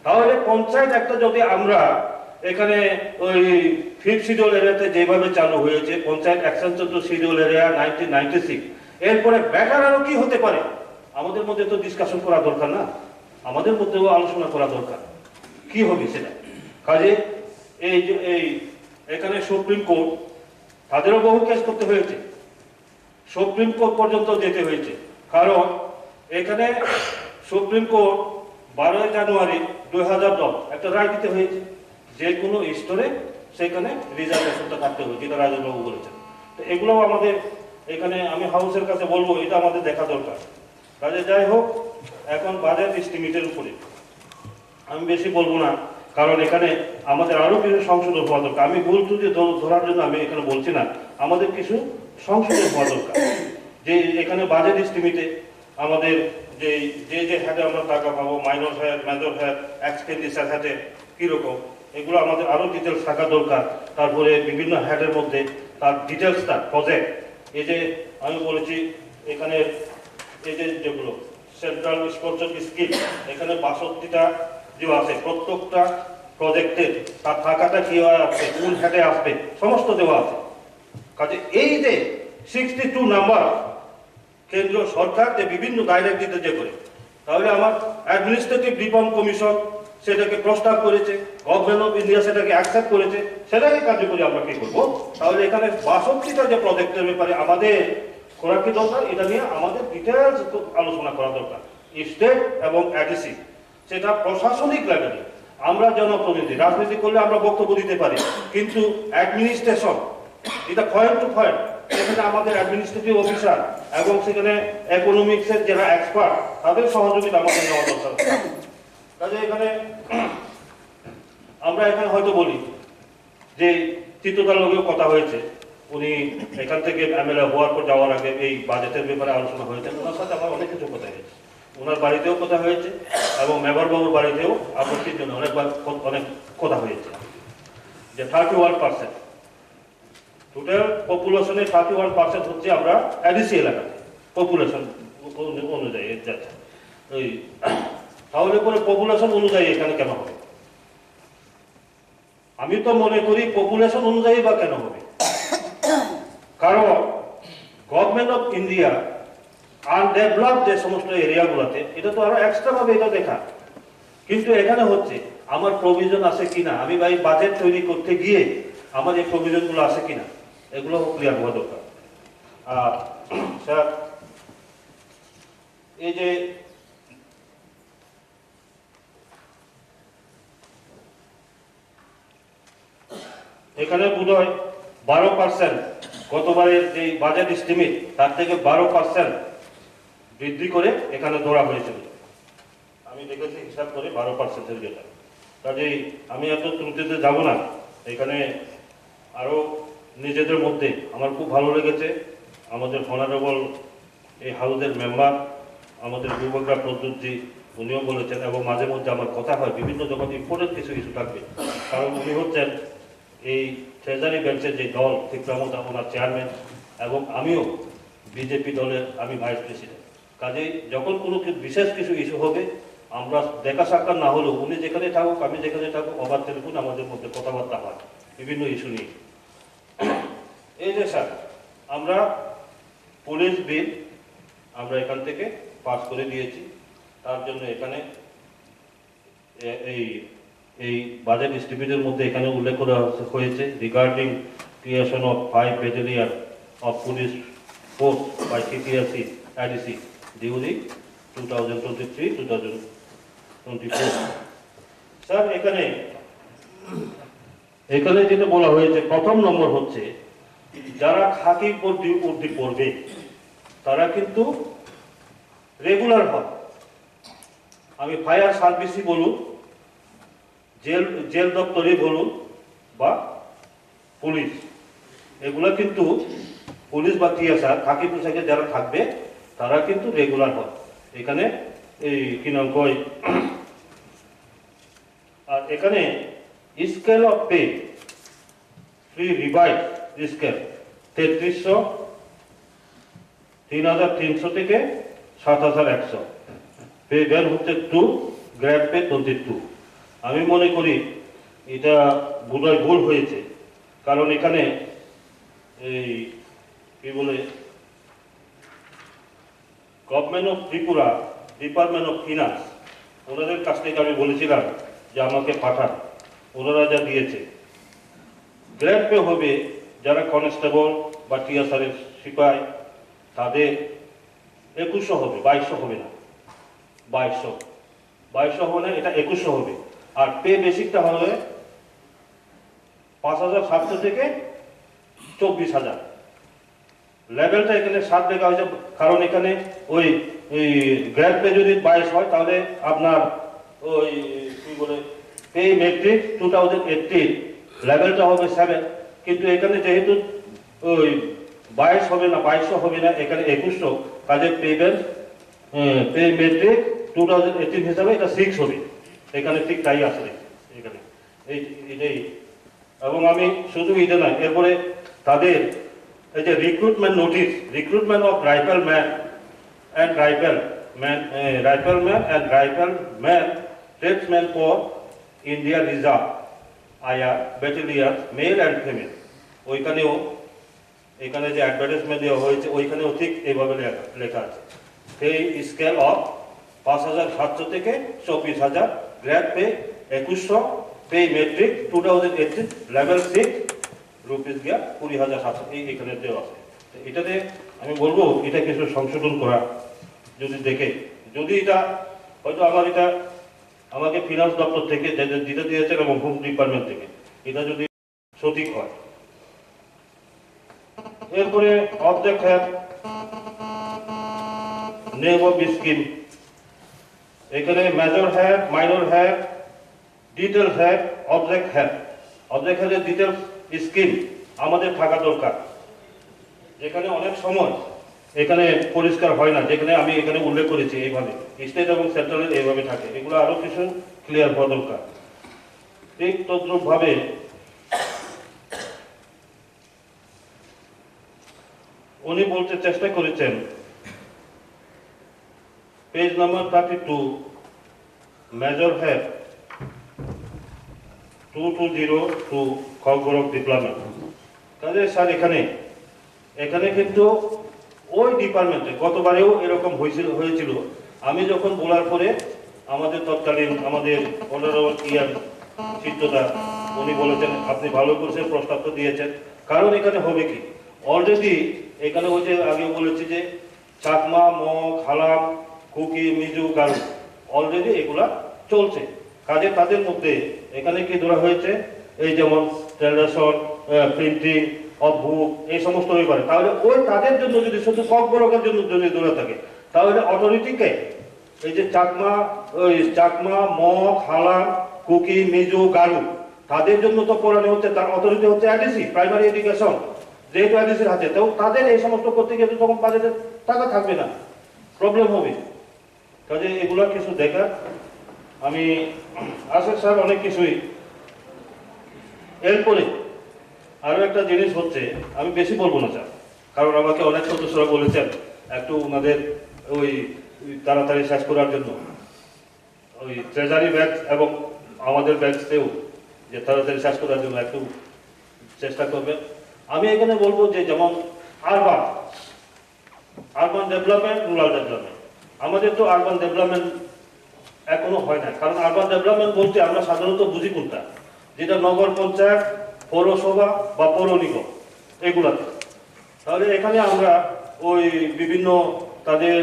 তাহলে পঞ্চায়েত একটা যদি আমরা এখানে ওই ফিফথ শিডিউল এরিয়াতে যেভাবে চালু হয়েছে, panchayat extension to schedule area nineteen ninety six, এরপরে বেটার আরো কি হতে পারে, আমাদের মধ্যে তো ডিসকাশন করা দরকার না, আমাদের মধ্যেও আলোচনা করা দরকার কি হবে সেটা। কাজে এই যে এই এখানে সুপ্রিম কোর্ট, তাদেরও বহু কেস করতে হয়েছে, সুপ্রিম কোর্ট পর্যন্ত যেতে হয়েছে, কারণ এখানে সুপ্রিম কোর্ট বারোই জানুয়ারি দুই হাজার দশ একটা রায় দিতে হয়েছে, যে কোনো স্তরে সেখানে রিজার্ভেশনটা থাকতে হবে, যেটা রাজেশবাবু বলেছেন। তো এগুলোও আমাদের এখানে, আমি হাউসের কাছে বলবো, এটা আমাদের দেখা দরকার। কাজে যাই হোক, এখন বাজেট এস্টিমেটের উপরে আমি বেশি বলবো না, কারণ এখানে আমাদের আরও কিছু সংশোধন হওয়া দরকার। আমি ভুল ত্রুটি ধর- ধরার জন্য আমি এখানে বলছি না, আমাদের কিছু সংশোধন হওয়া দরকার। যে এখানে বাজেট এস্টিমেটে আমাদের যে যে যে হেডে আমরা টাকা পাবো, minor head, major head, expenditure হেডে কীরকম, এগুলো আমাদের আরও ডিটেলস থাকা দরকার। তারপরে বিভিন্ন হেডের মধ্যে তার ডিটেলসটা, প্রজেক্ট, এই যে আমি বলেছি এখানে এই যে যেগুলো সেন্ট্রাল স্পন্সর স্কিম, এখানে বাষট্টিটা যে আছে, প্রত্যেকটা প্রজেক্টের তার টাকাটা কী আছে, কোন হেডে আসবে, সমস্ত দেওয়া আছে। কাজে এই যে সিক্সটি টু নাম্বার, কেন্দ্রীয় সরকার যে বিভিন্ন ডাইরেক্ট দিতে যে করে, তাহলে আমার অ্যাডমিনিস্ট্রেটিভ রিফর্ম কমিশন সেটাকে প্রস্তাব করেছে, গভর্নমেন্ট অফ ইন্ডিয়া সেটাকে অ্যাকসেপ্ট করেছে, সেটাকে কার্যকরী আমরা কি করবো? তাহলে এখানে বাষট্টিটা যে প্রজেক্টের ব্যাপারে আমাদের করা কি দরকার, এটা নিয়ে আমাদের ডিটেলস আলোচনা করা দরকার, স্টেট এবং এডিসি। সেটা প্রশাসনিক লেভেলে। আমরা জনপ্রতিনিধি, রাজনীতি করলে আমরা বক্তব্য দিতে পারি, কিন্তু অ্যাডমিনিস্ট্রেশন, এটা পয়েন্ট টু পয়েন্ট, এখানে আমাদের অ্যাডমিনিস্ট্রেটিভ অফিসার এবং সেখানে ইকোনমিক্সের যারা এক্সপার্ট, তাদের সহযোগিতা আমাদের নেওয়া দরকার। কাজে এখানে আমরা এখানে হয়তো বলি যে চিত্তদার লগেও কথা হয়েছে, উনি এখান থেকে এমএলএ হওয়ার পর যাওয়ার আগে এই বাজেটের ব্যাপারে আলোচনা হয়েছে, ওনার সাথে আমার অনেক কিছু কথা হয়েছে, ওনার বাড়িতেও কথা হয়েছে এবং মেবার বাবুর বাড়িতেও আপত্তির জন্য অনেকবার ক- অনেক কথা হয়েছে। যে থার্টি ওয়ান পার্সেন্ট, টোটাল পপুলেশনের থার্টি ওয়ান পার্সেন্ট হচ্ছে আমরা এডিসি এলাকাতে, পপুলেশন অনুযায়ী যাচ্ছে। ওই তাহলে পরে পপুলেশন অনুযায়ী এখানে কেন হবে? আমি তো মনে করি পপুলেশন অনুযায়ী বা কেন হবে, কারণ গভর্নমেন্ট অফ ইন্ডিয়া আনডেভেলপড যে সমস্ত এরিয়াগুলোতে, এটা তো আরো এক্সট্রা ভাবে এটা দেখা। কিন্তু এখানে হচ্ছে আমার প্রভিশন আছে কিনা, আমি ভাই বাজেট তৈরি করতে গিয়ে আমার এই প্রভিশনগুলো আছে কিনা, এগুলো ক্লিয়ার হওয়া দরকার। আর স্যার, এই যে এখানে বোধহয় বারো পার্সেন্ট, গতবারের যে বাজেট এস্টিমেট, তার থেকে বারো পার্সেন্ট বৃদ্ধি করে এখানে ধরা হয়েছিল। আমি দেখেছি হিসাব করে বারো পার্সেন্টের যেটা। কাজেই আমি এত ত্রুটিতে যাব না। এখানে আরও নিজেদের মধ্যে আমার খুব ভালো লেগেছে, আমাদের অনারেবল এই হাউসের মেম্বার, আমাদের যুবকরা প্রদ্যুৎজি, উনিও বলেছেন, এবং মাঝে মধ্যে আমার কথা হয় বিভিন্ন যখন ইম্পর্টেন্ট কিছু ইস্যু থাকবে, কারণ উনি হচ্ছেন এই ট্রেজারি বেঞ্চের যে দল, তিপ্রামথা ওনার চেয়ারম্যান, এবং আমিও বিজেপি দলের আমি ভাইস প্রেসিডেন্ট। কাজেই যখন কোনো কি- বিশেষ কিছু ইস্যু হবে, আমরা দেখা সাক্ষাৎ না হলেও উনি যেখানে থাকুক, আমি যেখানে থাকুক, ওভার টেলিফোন আমাদের মধ্যে কথাবার্তা হয় বিভিন্ন ইস্যু নিয়ে। এই যে স্যার, আমরা পুলিশ বিল আমরা এখান থেকে পাস করে দিয়েছি, তার জন্য এখানে এ- এই এই বাজেট এস্টিমেটের মধ্যে এখানে উল্লেখ করা হয়েছে, regarding creation of five battalion of police force by T T R C A D C during two thousand twenty-three two thousand twenty-four। Sir, এখানে এখানে যেটা বলা হয়েছে, প্রথম নম্বর হচ্ছে যারা খাকি বর্দি উর্দি পড়বে, তারা কিন্তু রেগুলার হয়। আমি ফায়ার সার্ভিসই বলুন, জেল জেল দপ্তরই বলুন বা পুলিশ, এগুলা কিন্তু পুলিশ বা টিএসআর খাকি পোশাকে যারা থাকবে, তারা কিন্তু রেগুলার হয়। এখানে এই কি নাম কয়, আর এখানে scale of pay, free revise scale, তেত্রিশশো, তিন হাজার তিনশো থেকে সাত হাজার একশো। পে ব্যান্ড হচ্ছে two, grade pay twenty two. আমি মনে করি এটা বোধহয় ভুল হয়েছে, কারণ এখানে এই কি বলে, government of Tripura, department of finance, ওনাদের কাছ থেকে আমি বলেছিলাম যে আমাকে পাঠান, ওনারা যা দিয়েছে। গ্রেড পে হবে যারা কনস্টেবল বা টিএসআর এর সিপাই, তাদের একুশশো হবে, বাইশশো হবে না, বাইশশো, বাইশশো হবে না, এটা একুশশো হবে। আর পে বেসিকটা হবে পাঁচ হাজার সাতশো থেকে চব্বিশ হাজার। লেভেলটা এখানে সাত লেখা হয়েছে, কারণ এখানে ওই ওই গ্রেড পে যদি বাইশ হয়, তাহলে আপনার ওই কি বলে, pay matrix two thousand eighteen লেভেলটা হবে সেভেন। কিন্তু এখানে যেহেতু ওই বাইশ হবে না, বাইশশো হবে না, এখানে একুশশো, কাজে pay band, pay matrix two thousand eighteen হিসাবে এটা সিক্স হবে। এখানে ঠিক তাই আছে এখানে। এই এটাই। এবং আমি শুধু এটা নয়, এরপরে তাদের এই যে recruitment notice, recruitment of rifle man and rifle man rifle man and rifle man tradesman for India reserve IR battalion, male and female, ওইখানেও, এখানে যে অ্যাডভার্টাইজমেন্ট দেওয়া হয়েছে, ওইখানেও ঠিক এইভাবে লেখা লেখা আছে। পে স্কেল অফ পাঁচ হাজার সাতশো থেকে চব্বিশ হাজার, গ্রেড পে একুশশো, pay matrix two thousand eighteen, level six, rupees গিয়া কুড়ি হাজার সাতশো, এই এখানে দেওয়া আছে। তো এটাতে আমি বলবো, এটা কিছু সংশোধন করা, যদি দেখে, যদি এটা হয়তো আমার এটা আমাকে ফিনান্স দপ্তর থেকে যে- যে- দিতে দিয়েছেন এবং হোম ডিপার্টমেন্ট থেকে, এটা যদি সঠিক হয়। এরপরে object head name of scheme, এখানে major head, minor head, detail head, object head. Object head detail scheme আমাদের থাকা দরকার, যেখানে অনেক সময় এখানে পরিষ্কার হয় না, যেখানে আমি এখানে উল্লেখ করেছি এইভাবে, স্টেট এবং সেন্ট্রালের এইভাবে থাকে, এগুলো আরও কিছু ক্লিয়ার হওয়া দরকার। ঠিক তদ্রূপভাবে উনি বলতে চেষ্টা করেছেন, page number thirty two, major head two two zero two, Kokborok deployment. কাজে স্যার, এখানে এখানে কিন্তু ওই ডিপার্টমেন্টে গতবারেও এরকম হয়েছিল হয়েছিল। আমি যখন বলার পরে আমাদের তৎকালীন, আমাদের অনারেবল ইয়ান চিত্তদা, উনি বলেছেন, "আপনি ভালো করেছেন, প্রস্তাব তো দিয়েছেন।" কারণ এখানে হবে কি, অলরেডি এখানে ওই যে আগে বলেছি যে চাকমা, মগ, হালাম, কুকি, মিজু, গারো, অলরেডি এগুলা চলছে। কাজে তাদের মধ্যে এখানে কি ধরা হয়েছে, এই যেমন ট্রান্সলেশন, প্রিন্টিং অফ বুক, এই সমস্ত ব্যাপারে, তাহলে ওই তাদের জন্য যদি শুধু ককবরকের জন্য যদি ধরে থাকে, তাহলে অথরিটি কে? এই যে চাকমা, ওই চাকমা, মগ, হালাম, কুকি, মিজু, গারো, তাদের জন্য তো পড়ানো হচ্ছে, তার অথরিটি হচ্ছে এডিসি, প্রাইমারি এডুকেশন, যেহেতু এডিসির হাতে, তো তাদের এই সমস্ত করতে গিয়ে তো তখন বাজেটে টাকা থাকবে না, প্রবলেম হবে। কাজে এগুলা কিছু দেখার, আমি আশা স্যার অনেক কিছুই। এরপরে আরো একটা জিনিস হচ্ছে, আমি বেশি বলবো না স্যার, কারণ আমাকে অনেক সদস্যরা বলেছেন একটু ওনাদের ওই তাড়াতাড়ি শেষ করার জন্য, ওই ট্রেজারি ব্যাংক এবং আমাদের ব্যাংকতেও যে তাড়াতাড়ি শেষ করার জন্য একটু চেষ্টা করবেন। আমি এখানে বলবো যে যেমন urban, urban development, rural development, আমাদের তো আরবান ডেভেলপমেন্ট এখনো হয় না, কারণ আরবান ডেভেলপমেন্ট বলতে আমরা সাধারণত বুঝি কোনটা, যেটা নগর পঞ্চায়েত, পৌরসভা বা পৌর নিগম, এগুলাতে। তাহলে এখানে আমরা ওই বিভিন্ন তাদের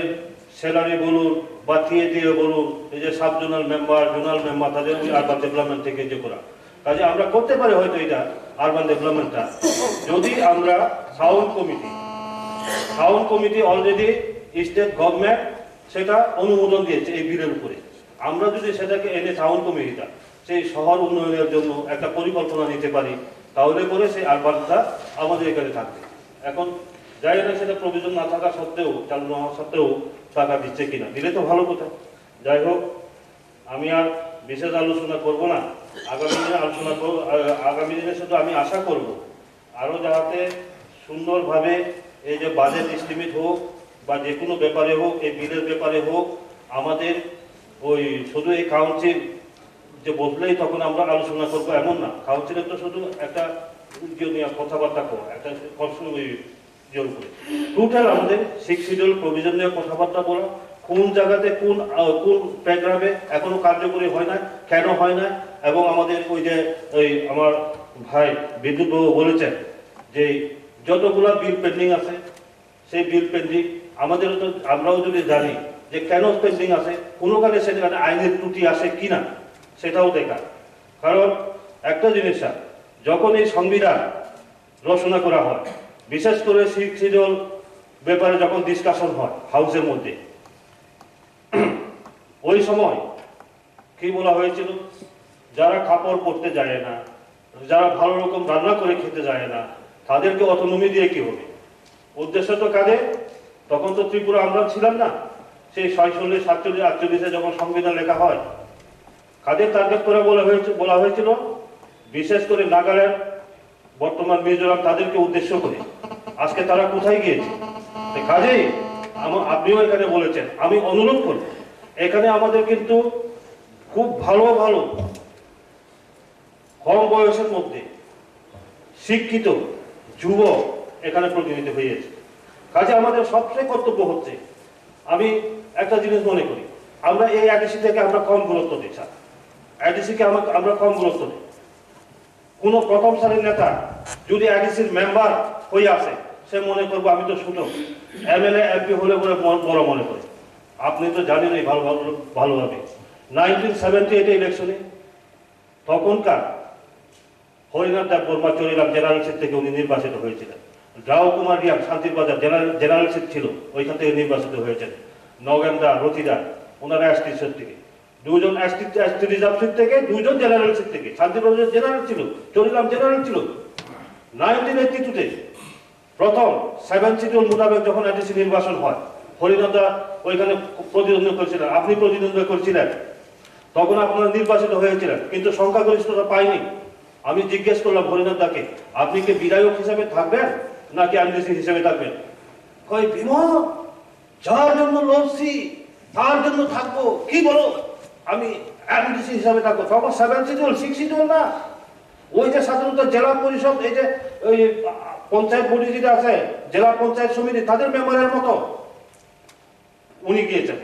স্যালারি বলুন বা টিএডিএ বলুন, এই যে sub zonal member, zonal member, তাদের ওই আরবান ডেভেলপমেন্ট থেকে যে করা। কাজে আমরা করতে পারি হয়তো এটা, আরবান ডেভেলপমেন্টটা, যদি আমরা town committee, town committee already state government সেটা অনুমোদন দিয়েছে এই বিলের উপরে। আমরা যদি সেটাকে এনে টাউন কমিটিটা সেই শহর উন্নয়নের জন্য একটা পরিকল্পনা নিতে পারি, তাহলে করে সেই আরবানটা আমাদের এখানে থাকবে। এখন জানি না সেটা প্রভিশন না থাকা সত্ত্বেও, চালু না হওয়া সত্ত্বেও টাকা দিচ্ছে কিনা, দিলে তো ভালো কথা। যাই হোক, আমি আর বিশেষ আলোচনা করব না। আগামী দিনে আলোচনা করব, আ-, আগামী দিনে শুধু আমি আশা করব আরও যাতে সুন্দরভাবে এই যে বাজেট এস্টিমেট হোক বা যে কোনো ব্যাপারে হোক, এই বিলের ব্যাপারে হোক, আমাদের ওই শুধু এই কাউন্সিল যে বসলেই তখন আমরা আলোচনা করব এমন না। কাউন্সিলের তো শুধু একটা ইয়ে নিয়ে কথাবার্তা করা, একটা কনসু-, ওই ইয়ের উপরে। টোটাল আমাদের সিক্স শিডিউল প্রভিশন নিয়ে কথাবার্তা বলা, কোন জায়গাতে কোন, আহ, কোন প্যারাগ্রাফে এখনো কার্যকরী হয় না, কেন হয় না, এবং আমাদের ওই যে ওই আমার ভাই বিদ্যুৎ বাবু বলেছেন যে যতগুলা বিল পেন্ডিং আছে, সেই বিল পেন্ডিং আমাদেরও তো, আমরাও যদি জানি যে কেন পেন্ডিং আছে, কোনো কারণে সেখানে আইনের ত্রুটি আছে কি না, সেটাও দেখা। কারণ একটা জিনিস স্যার, যখন এই সংবিধান রচনা করা হয়, বিশেষ করে সিক্স শিডিউল ব্যাপারে যখন ডিসকাশন হয় হাউসের মধ্যে, ওই সময় কি বলা হয়েছিল? যারা কাপড় পরতে জানে না, যারা ভালো রকম রান্না করে খেতে জানে না, তাদেরকে অটোনমি দিয়ে কি হবে? উদ্দেশ্য তো কাদের? তখন তো ত্রিপুরা আমরা ছিলাম না। সেই ছয়চল্লিশ, সাতচল্লিশ, আটচল্লিশে যখন সংবিধান লেখা হয়, কাদের টার্গেট করে বলা হয়েছে, বলা হয়েছিল? বিশেষ করে নাগাল্যান্ড, বর্তমান মিজোরাম, তাদেরকে উদ্দেশ্য করে। আজকে তারা কোথায় গিয়েছে? তো কাজেই আমা-, আপনিও এখানে বলেছেন, আমি অনুরোধ করব, এখানে আমাদের কিন্তু খুব ভালো ভালো কম বয়সের মধ্যে শিক্ষিত যুবক এখানে প্রতিনিধি হয়েছে। কাজে আমাদের সবচেয়ে কর্তব্য হচ্ছে, আমি একটা জিনিস মনে করি, আমরা এই এডিসি থেকে আমরা কম গুরুত্ব দিই, স্যার। এডিসি কে আমরা, আমরা কম গুরুত্ব দিই। কোনো প্রথম সারির নেতা যদি এডিসির মেম্বার হয়ে আসে, সে মনে করবো আমি তো ছোট, এমএলএ এমপি হলে পরে বড়, বড় মনে করে। আপনি তো জানেন এই ভালো, ভালো, ভালোভাবে, নাইনটিন সেভেন্টি এইট ইলেকশনে তখনকার হরিনাথ দেব বর্মা চরিরাম জেনারেল সিট থেকে উনি নির্বাচিত হয়েছিলেন। রাও কুমার রিয়াং শান্তির বাজার জেনারেল, জেনারেল সিট ছিল, ওইখান থেকে নির্বাচিত হয়েছেন। নগেন দা, রতি দা, ওনারা এসটি সিট থেকে, দুজন এসটি, এসটি রিজার্ভ সিট থেকে, দুজন জেনারেল সিট থেকে। শান্তির বাজার জেনারেল ছিল, চরিরাম জেনারেল ছিল। নাইনটিন এইটটি টুতে প্রথম সেভেন শিডিউল মোতাবেক যখন এডিসি নির্বাচন হয়, হরিনাথ দা ওইখানে প্রতিদ্বন্দ্বিতা করেছিলেন, আপনি প্রতিদ্বন্দ্বিতা করেছিলেন, তখন আপনারা নির্বাচিত হয়েছিলেন, কিন্তু সংখ্যাগরিষ্ঠতা পাইনি। আমি জিজ্ঞেস করলাম হরিনাথ দাকে, "আপনি কি বিধায়ক হিসেবে থাকবেন নাকি এমডিসি হিসেবে থাকবেন?" কয়, "বিমল, যার জন্য লড়ছি, তার জন্য থাকবো। কি বলো? আমি এমডিসি হিসাবে থাকবো।" তখন সেভেন শিডিউল, সিক্স শিডিউল না, ওই যে সাধারণত জেলা পরিষদ, এই যে ওই পঞ্চায়েত বডি যেটা আছে, জেলা পঞ্চায়েত সমিতি, তাদের মেম্বারের মতো উনি গিয়েছেন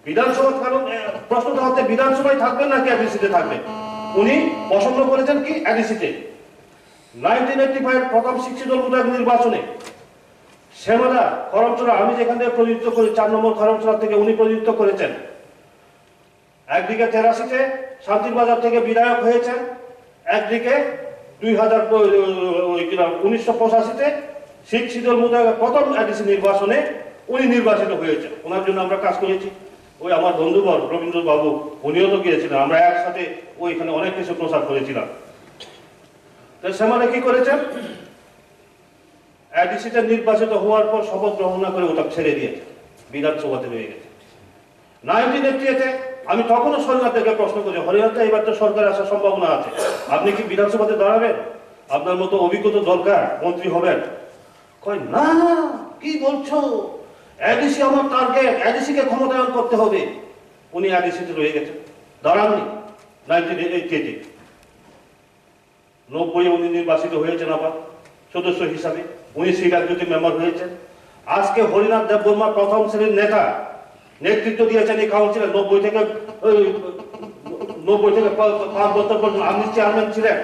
বিধানসভা। কারণ, এ, প্রশ্নটা হচ্ছে বিধানসভায় থাকবেন নাকি এডিসিতে থাকবেন। উনি পছন্দ করেছেন কি এডিসিতে। নাইনটিন এইটটি ফাইভ প্রথম সিক্স শিডিউল মোতাবেক নির্বাচনে শ্যামাদা খরমচড়া, আমি যেখান থেকে প্রতিনিধিত্ব করি, চার নম্বর খরমচড়া থেকে উনি প্রতিনিধিত্ব করেছেন। একদিকে তেরাশিতে শান্তির বাজার থেকে বিধায়ক হয়েছেন, একদিকে দুই হাজার, ওই, ওই, ওই, ওই, কিনা, উনিশশো পঁচাশিতে সিক্স শিডিউল মোতাবেক প্রথম এডিসি নির্বাচনে উনি নির্বাচিত হয়েছেন। ওনার জন্য আমরা কাজ করেছি। ওই আমার বন্ধুবর রবীন্দ্র বাবু, উনিও তো গিয়েছিলেন, আমরা একসাথে ওইখানে অনেক কিছু প্রচার করেছিলাম। তো শ্যামাদা কি করেছেন? এডিসিতে নির্বাচিত হওয়ার পর শপথ গ্রহণ না করে ওটা ছেড়ে দিয়েছে, বিধানসভাতে রয়ে গেছে। নাইনটিন এইটটি এইটে আমি তখনও হরিনাথ দাকে প্রশ্ন করি, "হরিনাথ দা, এবার তো সরকার আসার সম্ভাবনা আছে, আপনি কি বিধানসভাতে দাঁড়াবেন? আপনার মতো অভিজ্ঞতা দরকার, মন্ত্রী হবেন।" কয়, "না, কি বলছো? এডিসি আমার টার্গেট, এডিসি কে ক্ষমতায়ন করতে হবে।" উনি এডিসিতে রয়ে গেছেন, দাঁড়াননি নাইনটিন এইটটি এইটে। নব্বই উনি নির্বাচিত হয়েছেন আবার সদস্য হিসাবে, উনি সিট একজোটি মেম্বার হয়েছেন। আজকে হরিনাথ দেববর্মা প্রথম শ্রেণীর নেতা, নেতৃত্ব দিয়েছেন এই কাউন্সিলে নব্বই থেকে, ওই, নব্বই থেকে পা-, পাঁচ বছর পর্যন্ত আপনি চেয়ারম্যান ছিলেন।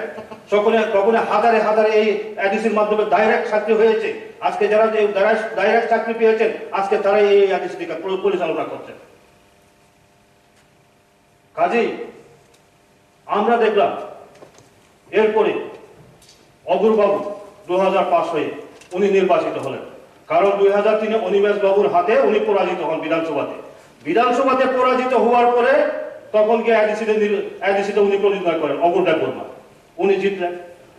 সকলে, সকলে হাজারে হাজারে এই এডিসির মাধ্যমে ডাইরেক্ট চাকরি হয়েছে। আজকে যারা যে ডাইরেক্ট, ডাইরেক্ট চাকরি পেয়েছেন, আজকে তারাই এই এডিসি থেকে পরি-, পরিচালনা করছেন। কাজেই আমরা দেখলাম এরপরে অগুরবাবু দু হাজার পাঁচ হয়ে উনি নির্বাচিত হলেন, কারণ দুই হাজার তিনে অনিমেষ বাবুর হাতে উনি পরাজিত হন বিধানসভাতে। বিধানসভাতে পরাজিত হওয়ার পরে তখন গিয়ে এডিসিতে নির-, এডিসিতে উনি প্রতিদ্বন্দ্বিতা করেন অগুর দেববর্মা। উনি জিতলেন।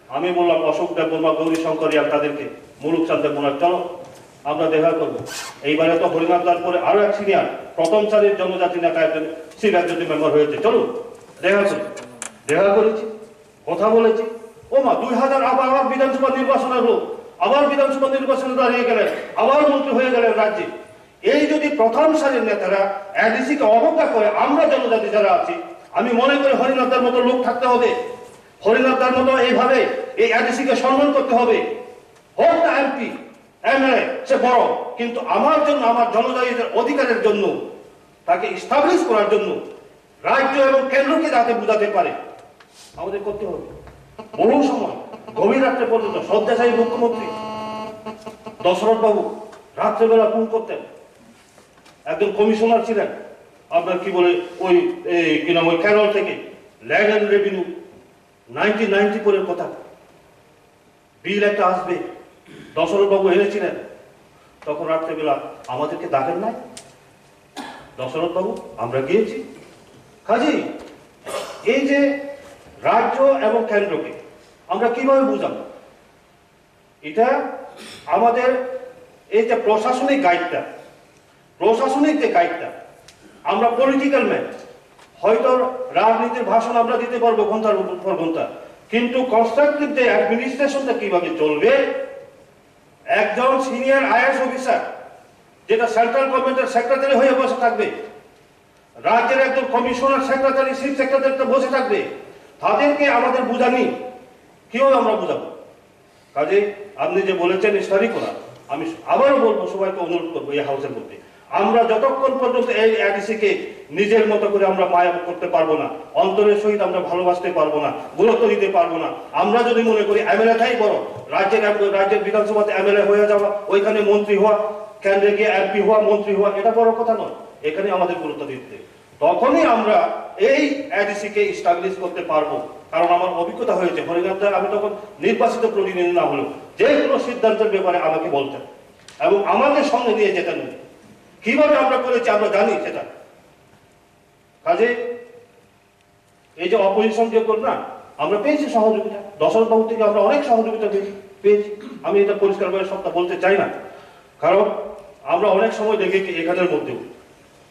আমি বললাম, "অশোক দেববর্মা, গৌরী শঙ্কর রিয়াং, তাদেরকে, মুলুক চাঁদ দেববর্মা, চলো, আমরা দেখা করবো।" এইবারে তো হরিনাথ দার পরে আরো এক সিনিয়র, প্রথম সারির জনজাতি নেতা একজন, সিট একজন মেম্বার হয়েছে, "চলো, দেখা করি।" দেখা করেছি, কথা বলেছি। ও মা, দুই হাজার আবার, আবার বিধানসভা নির্বাচন হলো, আবার বিধানসভা নির্বাচনে দাঁড়িয়ে গেলেন, আবার মন্ত্রী হয়ে গেলেন রাজ্যে। এই যদি প্রথম সারির নেতারা এডিসি কে অবজ্ঞা করে, আমরা জনজাতি যারা আছি, আমি মনে করি হরিনাথ দার মতো লোক থাকতে হবে। হরিনাথ দার মতো এইভাবে এই এডিসি কে সম্মান করতে হবে। হোক না এমপি, এমএলএ, সে বড়, কিন্তু আমার জন্য, আমার জনজাতিদের অধিকারের জন্য, তাকে এস্টাবলিশ করার জন্য রাজ্য এবং কেন্দ্রকে যাতে বোঝাতে পারে, আমাদের করতে হবে। বহু সময় গভীর রাত্রে পর্যন্ত শয্যাশায়ী মুখ্যমন্ত্রী দশরথ বাবু রাত্রেবেলা ফোন করতেন, একজন কমিশনার ছিলেন, আপনার কি বলে, ওই, এই, কি নাম, ওই কেরল থেকে, land and revenue, nineteen ninety ফোরের কথা। বিল একটা আসবে, দশরথ বাবু এনেছিলেন, তখন রাত্রেবেলা আমাদেরকে ডাকেন নাই? দশরথ বাবু, আমরা গিয়েছি। কাজেই এই যে রাজ্য এবং কেন্দ্রকে আমরা কিভাবে বুঝাবো? এটা আমাদের এই যে প্রশাসনিক গাইডটা, প্রশাসনিক যে গাইডটা, আমরা পলিটিক্যাল ম্যান, হয়তো রাজনীতির ভাষণ আমরা দিতে পারবো ঘন্টার পর ঘন্টা, কিন্তু কনস্ট্রাকটিভ যে অ্যাডমিনিস্ট্রেশনটা কিভাবে চলবে, একজন সিনিয়র আইএএস অফিসার যেটা সেন্ট্রাল গভর্নমেন্টের সেক্রেটারি হয়ে বসে থাকবে, রাজ্যের একজন কমিশনার সেক্রেটারি, চিফ সেক্রেটারি তো বসে থাকবে, তাদেরকে আমাদের বোঝানি, কিভাবে আমরা বোঝাবো? কাজেই আপনি যে বলেছেন স্টাডি করা, আমি আবারও বলবো, সবাইকে অনুরোধ করবো এই হাউসের মধ্যে, আমরা যতক্ষণ পর্যন্ত এই এডিসি কে নিজের মতো করে আমরা মায়া করতে পারবো না, অন্তরের সহিত আমরা ভালোবাসতে পারবো না, গুরুত্ব দিতে পারবো না, আমরা যদি মনে করি এমএলএ টাই বড়, রাজ্যের রাজ্যের বিধানসভাতে এমএলএ হয়ে যাওয়া, ওইখানে মন্ত্রী হওয়া, কেন্দ্রে গিয়ে এমপি হওয়া, মন্ত্রী হওয়া, এটা বড় কথা নয়। এখানে আমাদের গুরুত্ব দিতে, তখনই আমরা এই এডিসি কে এস্টাবলিশ করতে পারবো। কারণ আমার অভিজ্ঞতা হয়েছে, হরিনাথ দা, আমি তখন নির্বাচিত প্রতিনিধি না হলেও যে কোনো সিদ্ধান্তের ব্যাপারে আমাকে বলতেন এবং আমাকে সঙ্গে নিয়ে যেতেন উনি। কিভাবে আমরা করেছি আমরা জানি সেটা। কাজে এই যে অপোজিশন যে কর না, আমরা পেয়েছি সহযোগিতা, দশরথ বাবু থেকে আমরা অনেক সহযোগিতা পেয়ে-, পেয়েছি। আমি এটা পরিষ্কারভাবে সবটা বলতে চাই না, কারণ আমরা অনেক সময় দেখি কি এখানের মধ্যেও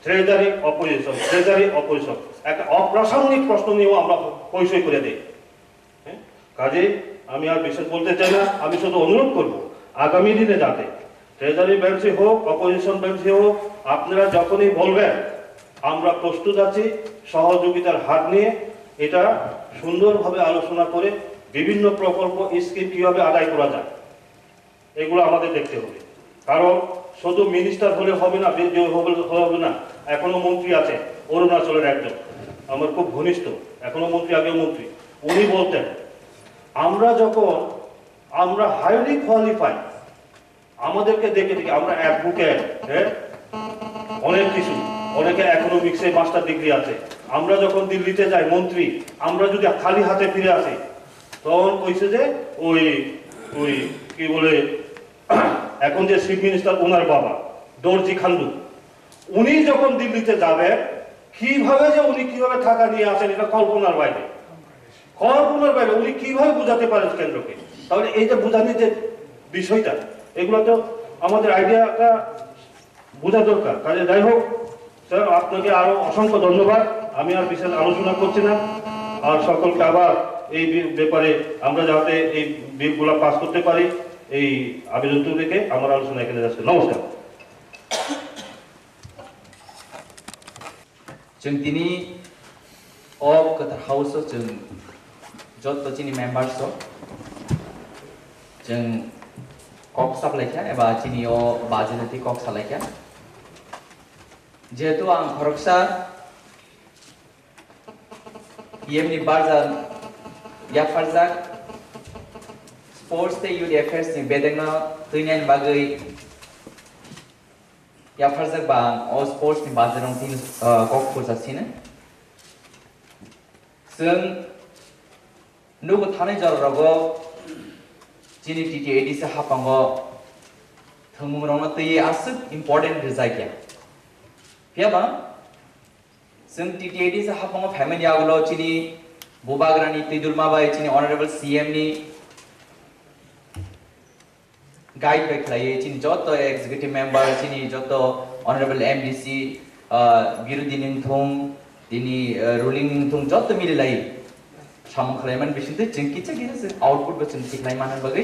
ট্রেজারি অপোজিশন, ট্রেজারি অপোজিশন, একটা অপ্রাসঙ্গিক প্রশ্ন নিয়েও আমরা হইচই করে দেই। হ্যাঁ? কাজেই আমি আর বিশেষ বলতে চাই না, আমি শুধু অনুরোধ করব আগামী দিনে যাতে ট্রেজারি বেঞ্চে হোক, অপোজিশন বেঞ্চে হোক, আপনারা যখনই বলবেন আমরা প্রস্তুত আছি সহযোগিতার হাত নিয়ে এটা সুন্দরভাবে আলোচনা করে বিভিন্ন প্রকল্প স্কিম কিভাবে আদায় করা যায় এগুলো আমাদের দেখতে হবে। কারণ শুধু মিনিস্টার হলে হবে না, বে-, যে হবে, হবে না, এখনো মন্ত্রী আছে অরুণাচলের একজন, আমার খুব ঘনিষ্ঠ, এখনো মন্ত্রী, আগেও মন্ত্রী। উনি বলতেন, আমরা যখন, আমরা হাইলি কোয়ালিফাইড, আমাদেরকে দেখে দেখে আমরা অ্যাডভোকেট, হ্যাঁ, অনেক কিছু, অনেকে ইকোনমিক্সে মাস্টার ডিগ্রি আছে। আমরা যখন দিল্লিতে যাই মন্ত্রী, আমরা যদি খালি হাতে ফিরে আসি, তখন কইছে যে ওই, ওই কি বলে, এখন যে চিফ মিনিস্টার ওনার বাবা দর্জি খান্ডু, উনি যখন দিল্লিতে যাবেন, কিভাবে যে উনি কিভাবে টাকা নিয়ে আসেন, এটা কল্পনার বাইরে, কল্পনার বাইরে। উনি কিভাবে বুঝাতে পারেন কেন্দ্রকে? তাহলে এই যে বুঝানির যে বিষয়টা, এগুলো তো আমাদের আইডিয়াটা বোঝা দরকার। কাজে যাই হোক, স্যার, আপনাকে আরো অসংখ্য ধন্যবাদ। আমি আর বিশেষ আলোচনা করছি না। আর সকলকে আবার এই বি-, ব্যাপারে আমরা যাতে এই বিলগুলো পাস করতে পারি, এই আবেদনটুকু রেখে আমার আলোচনা এখানে যাচ্ছে। নমস্কার। Chwng tini o kwthar house o chwng jotto chini members rok chwng kok saplaikha eba chini o baje jati kok salaikha. Jehetu ang khoroksa P M ni barja yapharjak, sports tei youth affairs ni bedekno twinani bagwi yapharjak ba ang o sports ni bajarong tini, ah, kok pursa sino. Chwng nugo thanai jora rogo chini T T A D C hapango thwngmung rokno twi aswk important rijak ya. Phiya ba chwng T T A D C hapango phaimani yagulo chini bubagrani twidulma bai chini honorable C M ni guide bai khlaiwi chini joto executive member, chini joto honorable M D C, ah, birodhi ni wngthung, tini, ah, ruling ni wngthung, joto mili lai samung khlaimani bisingtwi chwng kisa kisa se output bo chwng tikhlai manna bagwi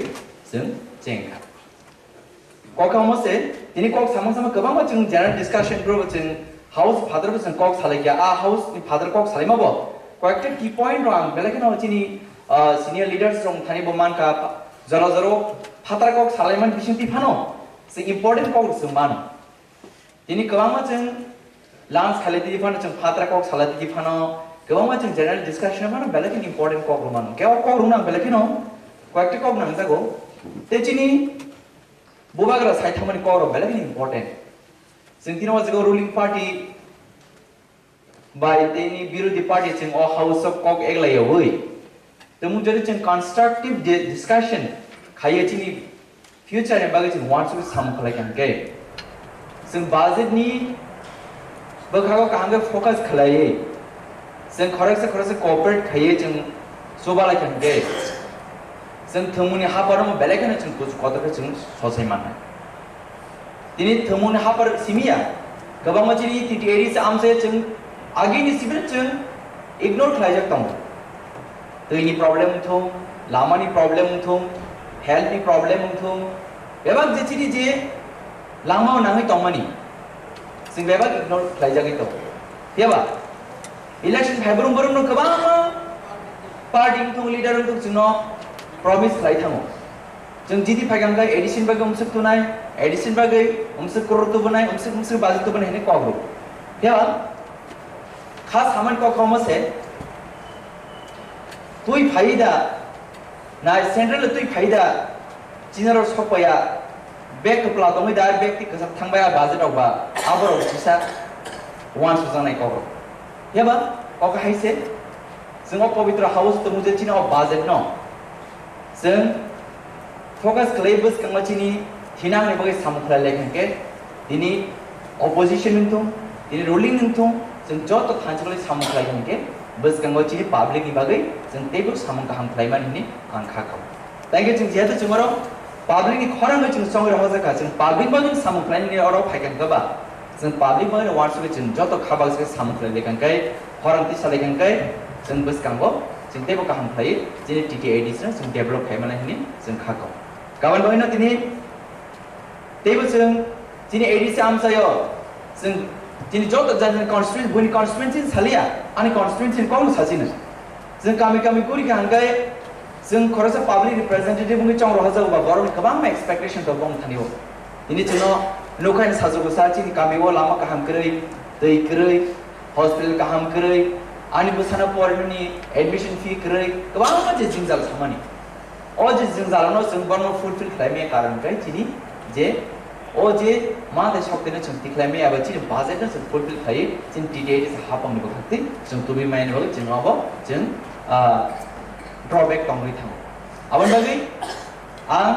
chwng chengkha. Kok kamo se tini kok samung samung kwbangma chwng general discussion group chwng house father bo chwng kok salaikha, a house ni father kok salaima bo koyekta key point rok ang belai kheno chini, ah, senior leaders rok thani bo mankha, jora jora phatara kok salaimani bisingtwi phano se important kok rok se mano. Tini kwbangma chwng lunch khalai twi phano, chwng phatara kok salai twi phano, kwbangma chwng general discussion phano belai kheno important kok rok mano. Khe o kok rok nang belai kheno koyekta kok nangjago. Tei chini bubagra sai thangmani kok rok belai kheno important. Chwng tini o jaga ruling party bai tini birodhi party chwng o house o kok eglai yawi. Tamo jodi chwng constructive di-, discussion Haiya chini future ni bagwi chwng uansugwi samung khlai kha hwnkhe, chwng budget ni bwkhago kaham khe focus khlaiwi, chwng khoroksa khoroksa cooperate khaiwi chwng chubalai kha hwnkhe, chwng thwngmungni hapharo belai kheno chwng kuchuk kotor khe chwng sosai mannai. Tini thwngmungni haphar simi ya, kwbangma chini T T A D C amchai chwng agini sibirok chwng ignore khlaijak tongo. Twini problem wngthung, lamani problem wngthung, health ni problem wngthung, bebak je chini je langmao nangwi tongmani, chwng bebak ignore khlaijagwi tongo. Phiyaba election phai brum brum no kwbangma party wngthung, leader wngthung chwngno promise khlai thango. Chwng jiti phai kha hwnkhe A D C ni bagwi umswk tunai, A D C ni bagwi umswk crore tubunai, umswk umswk budget tubunai hinwi kok rw. Phiyaba kha samani kok rwma se twi phai da, nai central twi phai da, chini oro sok paiya, bag kwpla tongwi da, bag twi kwchak thang bai a budget rok ba, aborok chisa uansukjaknai kok rw. Phiyaba kok hai se, chwng o Pavitra House tongmung je chini o budget no, chwng focus khlai bwskango chini thinangni bagwi samung khlai lai kha hwnkhe, tini opposition wngthung, tini ruling wngthung, chwng joto thansa khlai samung khlai kha hwnkhe, bwskango chini public ni bagwi chwng teibo samung kaham khlaimani hinwi ang kha kha. Tei khe chwng jehetu chwng oro public ni khorang bai chwng chongwi rohorjak kha, chwng public bagwi samung khlainani oro phai kha hwnkhe ba, chwng public bagwi uansugwi chwng joto kha bagwi samung khlai lai kha hwnkhe, khorang tisa lai kha hwnkhe, chwng bwskango chwng teibo kaham khlaiwi chini T T A D C no chwng develop khai mannai hinwi chwng kha kha. Kabani bagwino tini teibo chwng chini A D C amchaio chwng chini joto jani constituency, buini constituency saliya, ani constituency ni kokno sachino. Chwng kami kami guri kha hwnkhe chwng khoroksa public representative wngwi chong rohorjago ba borokni kwbangma expectation tongo bongni thani o. Tini chwngno nukha ni sajugo sa chini kami o lama kaham kwrwi, twi kwrwi, hospital kaham kwrwi, ani bwsano porinani admission fee kwrwi, kwbangma je jwngjal samani. O je jwngjal no chwng bono fulfill khlai maya karon khe chini je o je ma tei sok tino chwng tikhlai maya eba chini budget no chwng fulfill khlai chini T T A D C hapang ni bwkhak twi chwng tubui maya ni bagwi chwng abo chwng, ah, drawback tongwi thango. Aboni bagwi ang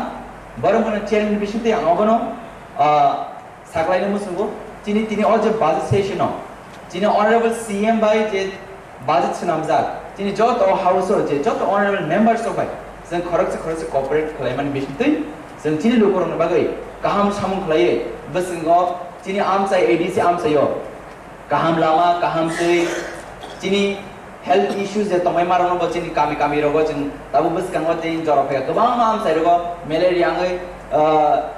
borok bono chairman ni bising twi ang obono, ah, Saklaini muchungo, chini tini o je budget session o, chini honorable C M bai je budget swnamjak, chini joto o house o je joto honorable members rok bai, chwng khoroksa khoroksa cooperate khlaimani bisingtwi, chwng chini lukurokni bagwi kaham samung khlaiwi, bwskango chini amchai A D C amchaio, kaham lama, kaham twi, chini health issues je tongmai ma rokno bo chini kami kami rogo chwng tabuk bwskango tei jora phai kwbangma amchai rogo malaria wngwi, ah,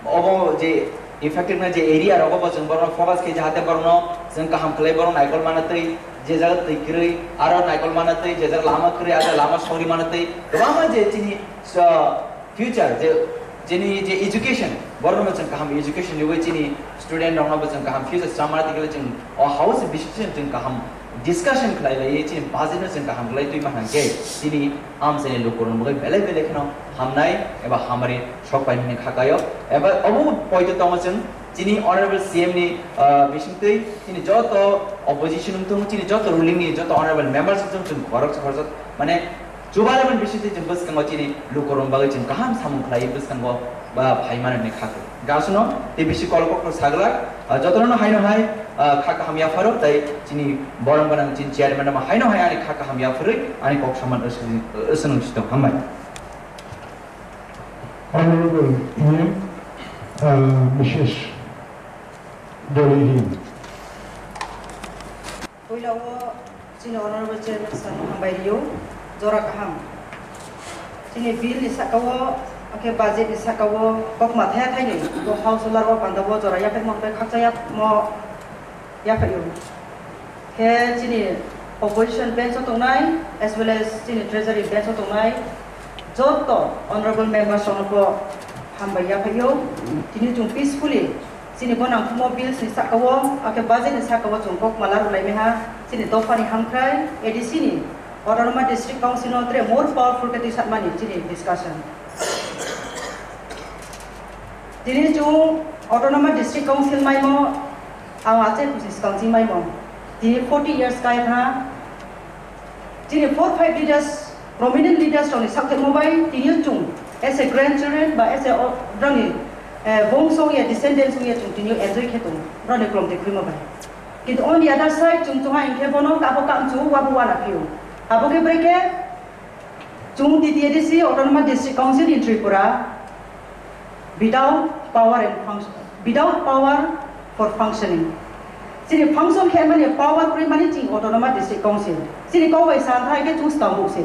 Obo je infected na je area rogo bo chwng borokno focus khe jahate borokno chwng kaham khlai borok naikol mana twi je jaga twi kwrwi aro naikol mana twi je jaga lama kwrwi aro lama sogri mana twi kwbangma je chini, so, future je, chini je education borokno chwng kaham education riwi chini student rokno bo chwng kaham future chama twi chwng o house bising chwng kaham discussion khlai lai chini budget no chwng kaham khlai twi ma hangke chini amchaini lukurokni bagwi belai belai kheno hamnai eba hamari sok pai hwnwi kha kaio. Eba obo poito tongo chwng chini honorable C M ni, ah, bisingtwi chini joto opposition wngthung, chini joto ruling ni joto honorable members wngthung, chwng khoroksa khoroksa mane chubalaiman bisingtwi chwng bwskango chini lukurokni bagwi chwng kaham samung khlai bwskango ba phaimani hwnwi kha kaio. Gasuno tei bisi kol kokno saglak, ah, jotono haino hai, ah, kha kaham yapharo tei chini borom gwnang chini chairman no haino hai ani kha kaham yapharwi ani kok saman wswng, wswng sitong hambai. Honorable E M, uh, Missus Dolly Him. Puila o chini honorable chairman sir no hambai rio, jora kaham. Chini bill ni saka o, ake budget ni saka o, kok ma thaya thaini, bo house holder o panda o jora yapek mo tei khakcha yap mo yaphaio. Khe chini opposition bench o tongnai, as well as chini treasury bench o tongnai, joto honorable members rokno bo hambai yaphaio. Tini chwng peacefully chini gwnang thummo bills ni saka o, akhe budget ni saka o chwng kok mala rwlai meha, chini dopha ni hamkrai, A D C ni Autonomous District Council no tre more powerful khe twi satmani chini discussion. Tini chwng Autonomous District Council maimo, ang achai pusi swkang chini maimo. Tini forty years kai kha. Chini four five leaders, prominent leaders rokni saktharmo bai tini chwng As a grandchildren ba as a o-, brani, eh, bongso ya descendants ya chwng tini enjoy khe tongo, brani kolom de khwima bai. Kintu on the other side, chwng chwng ha hinkhe bono kabo kamchu wabo wana phio. Abo khe brekhe chwng T T A D C Autonomous District Council in Tripura without power and function, without power for functioning. Chini function khe mani power kwrwi mani chwng Autonomous District Council. Chini kok bai sa thai khe chwng skang buk se.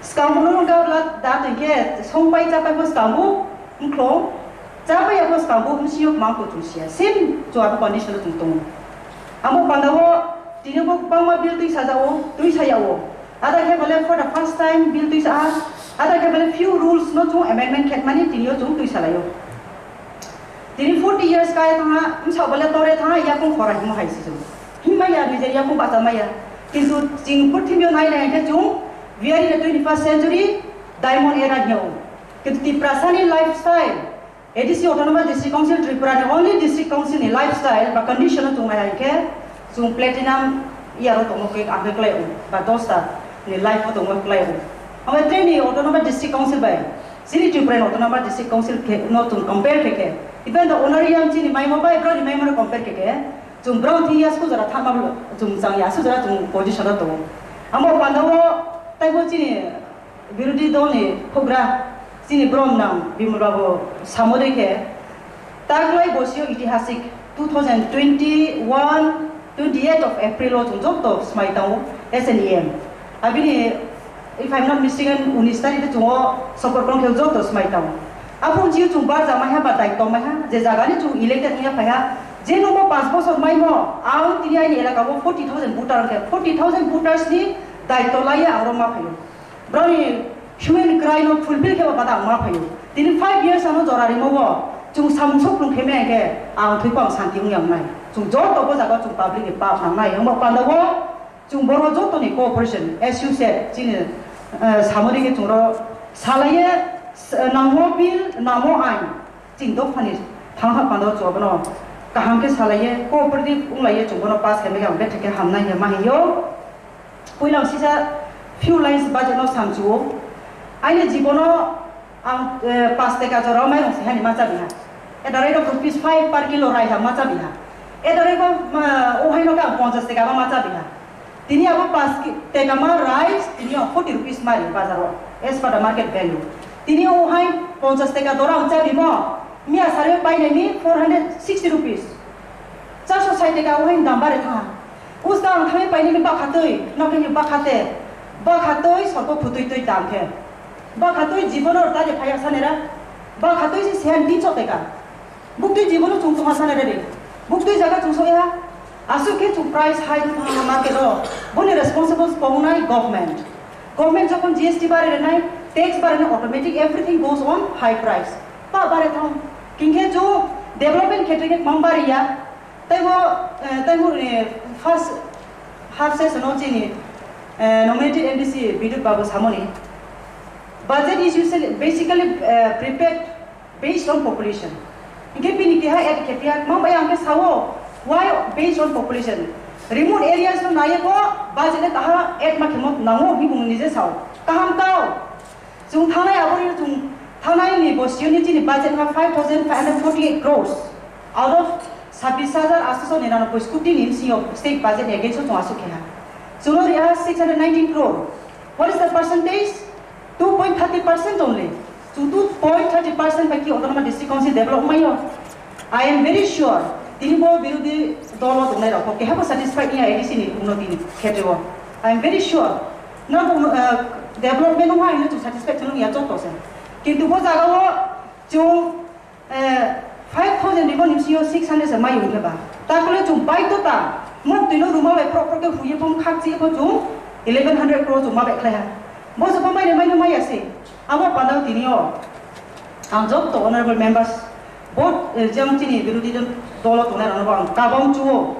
Skang buk no gabla da twi khe song pai cha pai bo skang buk. Wngkhlong, cha pai abo skang bo wngsi yok mang ko chwng sia. Same chwng abo condition o chwng tongo. Amo panda o tini bo bangma bill twi sajao, twi sayao. Ada khe bole for the first time bill twi sa, ada khe bole few rules no chwng amendment khe mani tini o chwng twi salaio. Tini forty years kaya thangha, wngsa bole tore thangha, yakung khora himo hai si chwng. Himma ya, nijer yakung bacha maya. Kintu chwng purthimio nai nai khe chwng, we are in the twenty-first century, diamond era hino. Kintu Tiprasani lifestyle, A D C Autonomous District Council Tripura ni only district council ni lifestyle ba condition o chwng nai hai khe chwng platinum year o tongo khe ang khe klai o ba dosta ni life o tongo klai o. Ang bai tei ni Autonomous District Council bai chini Tripura ni Autonomous District Council khe no chwng compare khe khe even the honorarium chini maimo bai bro ni maimo no compare khe khe chwng bro thing ya school jora thangma chwng chang ya school jora chwng position o tongo. Amo panda o taibo chini Birodhi dol ni phugra chini brom nang Bimal Babu samo de khe taklai bosio itihasik two thousand twenty-one twenty-eight of April o chwng joto smai tango S N E M. Abini, if I'm not mistaken, unis tarikh de chwng o sopor kong khe joto smai tango. Aphung jio chwng barja maiha ba daitto maiha je jaga ni chwng elected wngya phaiha je nungbo panch bosor maimo ang tini aini elaka o forty thousand voter wngkhe forty thousand voters ni daitto laiya ang rok ma phaio. Broni human cry no fulfill khe bada ang ma phaio. Tini five years ano jora rimo bo chwng samung sok plung khe me khe ang thwi pang santi wng yang nai. Chwng joto bo jaga chwng public ni pap nang nai. Ang bo panda bo chwng boro joto ni cooperation as you said chini, eh, samari khe chwng ro salaye s-, nangmo bill nangmo ain chwng dophani thang ha panda chwng bono kaham khe salaye cooperative wng laiye chwng bono pass khe me ang betha khe ham nai ma hiyo. Puila ang sisa few lines budget no samchuo. Aini jibono ang, eh, paanch teka jora o mairung sihani ma chabiha. At the rate of rupees five per kilo raiha ma chabiha. At the rate of, ah, o haino khe ang ponchas teka ma ma chabiha. Tini abo paanch ki-, teka ma rice, tini o forty rupees mari bazar o, as per the market value. Tini o hai ponchas teka dora ang chabimo, miya sari o painai ni four hundred sixty rupees. Charso sait teka o hai dam bare tha. Usta ang thangwi painani bakhatwi, nokni bakha te, bakhatwi sorko phutwi twi tang khe. Bakhatwi jibono rwtani phaiya sanera, bakhatwi se sehan tinso teka. Buktwi jibono chwng chwngma sanera de. Buktwi jaga chwng soya, aswk khe chwng price high wng thangma market o. Boni responsible tongnai government. Government jokhon G S T bare renai, tax bare renai, automatic everything goes on high price. Pa bare thang, kingkhe chwng development khetre khe mang bare ya, Taibo, eh, taibo, eh, first half session o chini, eh, nominated M D C Bidut Babu samoni budget is usually, basically, eh, prepared based on population. Hingke bini keha add khe phiya, mang bai ang khe sao, why based on population? Remote areas no naye ko budget le kaha add ma khemo nango, hinwi bung nije sao. Kaham tao. Chwng thangnai aboni chwng thangnai ni bosio ni chini budget wngkha five thousand five hundred forty-eight crores. Out of sabbish hajar aatso niranubboi koti ni bisingo state budget ni against o chwng aswk khe ha. Chwng no ri ha six hundred nineteen crore. What is the percentage? Two point thirty percent only. Chwng two point thirty percent bai ki Autonomous District Council develop wngmai o. I am very sure, tini bo birodhi dolo tongnai rok bo keha bo satisfied wngya A D C ni unnoti ni khetre o. I am very sure. Nang bo, eh, development wngkha hinwi chwng satisfied wngya joto se. Kintu bo jaga o chwng, eh, five thousand ribo ni bisingo six hundred se mai wngkhe ba. Takole chwng baidhota muktwi no ruma bai phro phro khe huye phung khak chiye pho chwng eleven hundred crore chwng ma bai khlai ha. Bo se bo mai mai no maya se. Abo panda tini o ang joto honorable members, Bo, eh, jang chini birodhi dol, dolo tongnai rokno bo ang kabang chuo.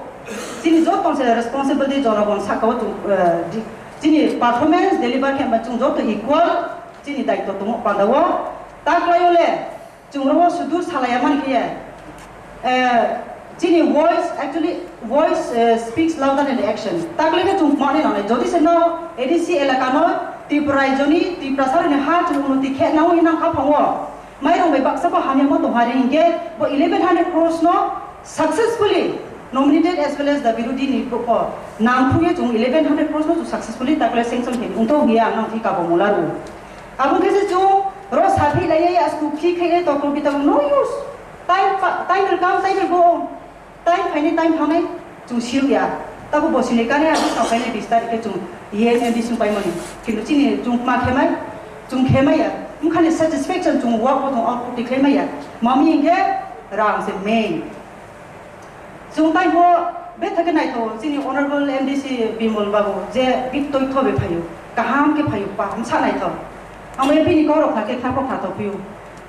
Chini joto se responsibility jonogon saka o chung, eh, di-, chini performance deliver khe ma chung joto equal chini daityo tongo panda o. Ta kwlai o le chung rogo sudu salaya mani khe, eh, chini voice, actually voice, eh, speaks louder than the action. Ta kwlai khe chung mani nangnai. Jodi se no A D C elaka no Tripura raijoni, Tiprasarokni ha chwng unnoti khe nangwi hinang kha phango. Mairung bai baksa bo hamya mo tongha re hinkhe bo eleven hundred crores no successfully nominated as well as the birodhi ni bo nangphruye chwng eleven hundred crores no chwng successfully takle sanction khe wngthok hiya ang nang thwi kabo mularu. Abo khe se chwng ro saphi laiya ya sku khi khe tokro bitabo no use. Time pa-, time will come, time will go. Time phaini time thangnai chwng sirya. Tabo bosini kani abo songkhaini bis tarikh khe chwng E M M D sung paimani. Kintu chini chwng ma khemai, chwng khemai ya. Mkhani satisfaction chwng work bo chwng output tikhlai maya. Mami hinkhe rang se main. Chwng taibo bethake naitho chini honorable M D C Bimal babu je biktoi thobe phaio. Kaham khe phaio, kaham sa naitho. Ang M P ni korok kha khe kha kok kha topio.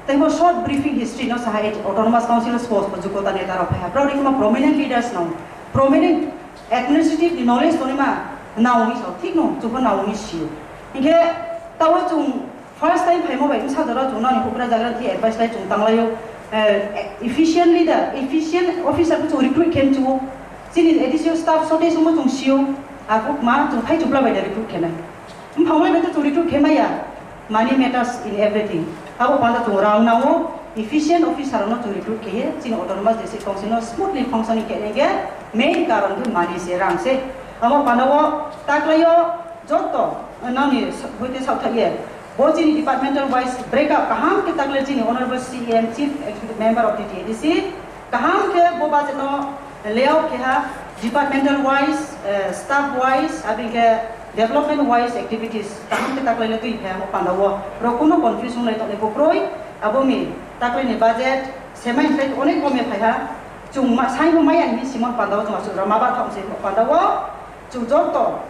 Tei bo short briefing history no saha, autonomous council sports bo jukota neta rok phaiha. Brao rikma prominent leaders no, prominent administrative ni knowledge tongma nawi so thik no, chubo nawi sio. Hinkhe tawo chung first time phaimo bai bwsa jora chung nani hukra jagra thi advice lai chung tanglaio. Eh, efficient leader, efficient officer bo chung recruit khem chuo. Chini additional staff shortage mo chung sio. Ako ma chung thai chupla bai da recruit khenai. Mphang lai bai to churi tu khemaya. Money matters in everything. Abo panda chwng rang nango, efficient officer no chwng recruit kheye, chini autonomous district council no smoothly functioning khe nengke main karon khe money se, rang se. Abo panda o taklaio joto nangni hoite sauthaye. Bo chini departmental wise break up kaham khe takle chini honorable C E M, chief executive member of the T T A D C, kaham khe bo budget no layout khe ha departmental wise, eh, staff wise, abing khe development wise activities kaham khe taklai le twi khe amo panda o rok kuno confusion lai tong khe kwrwi abo mi taklai ni budget semai khe onek kome phai ha chung ma sai bo maya ni simon panda o chung asuk ma ba thok se panda o chung joto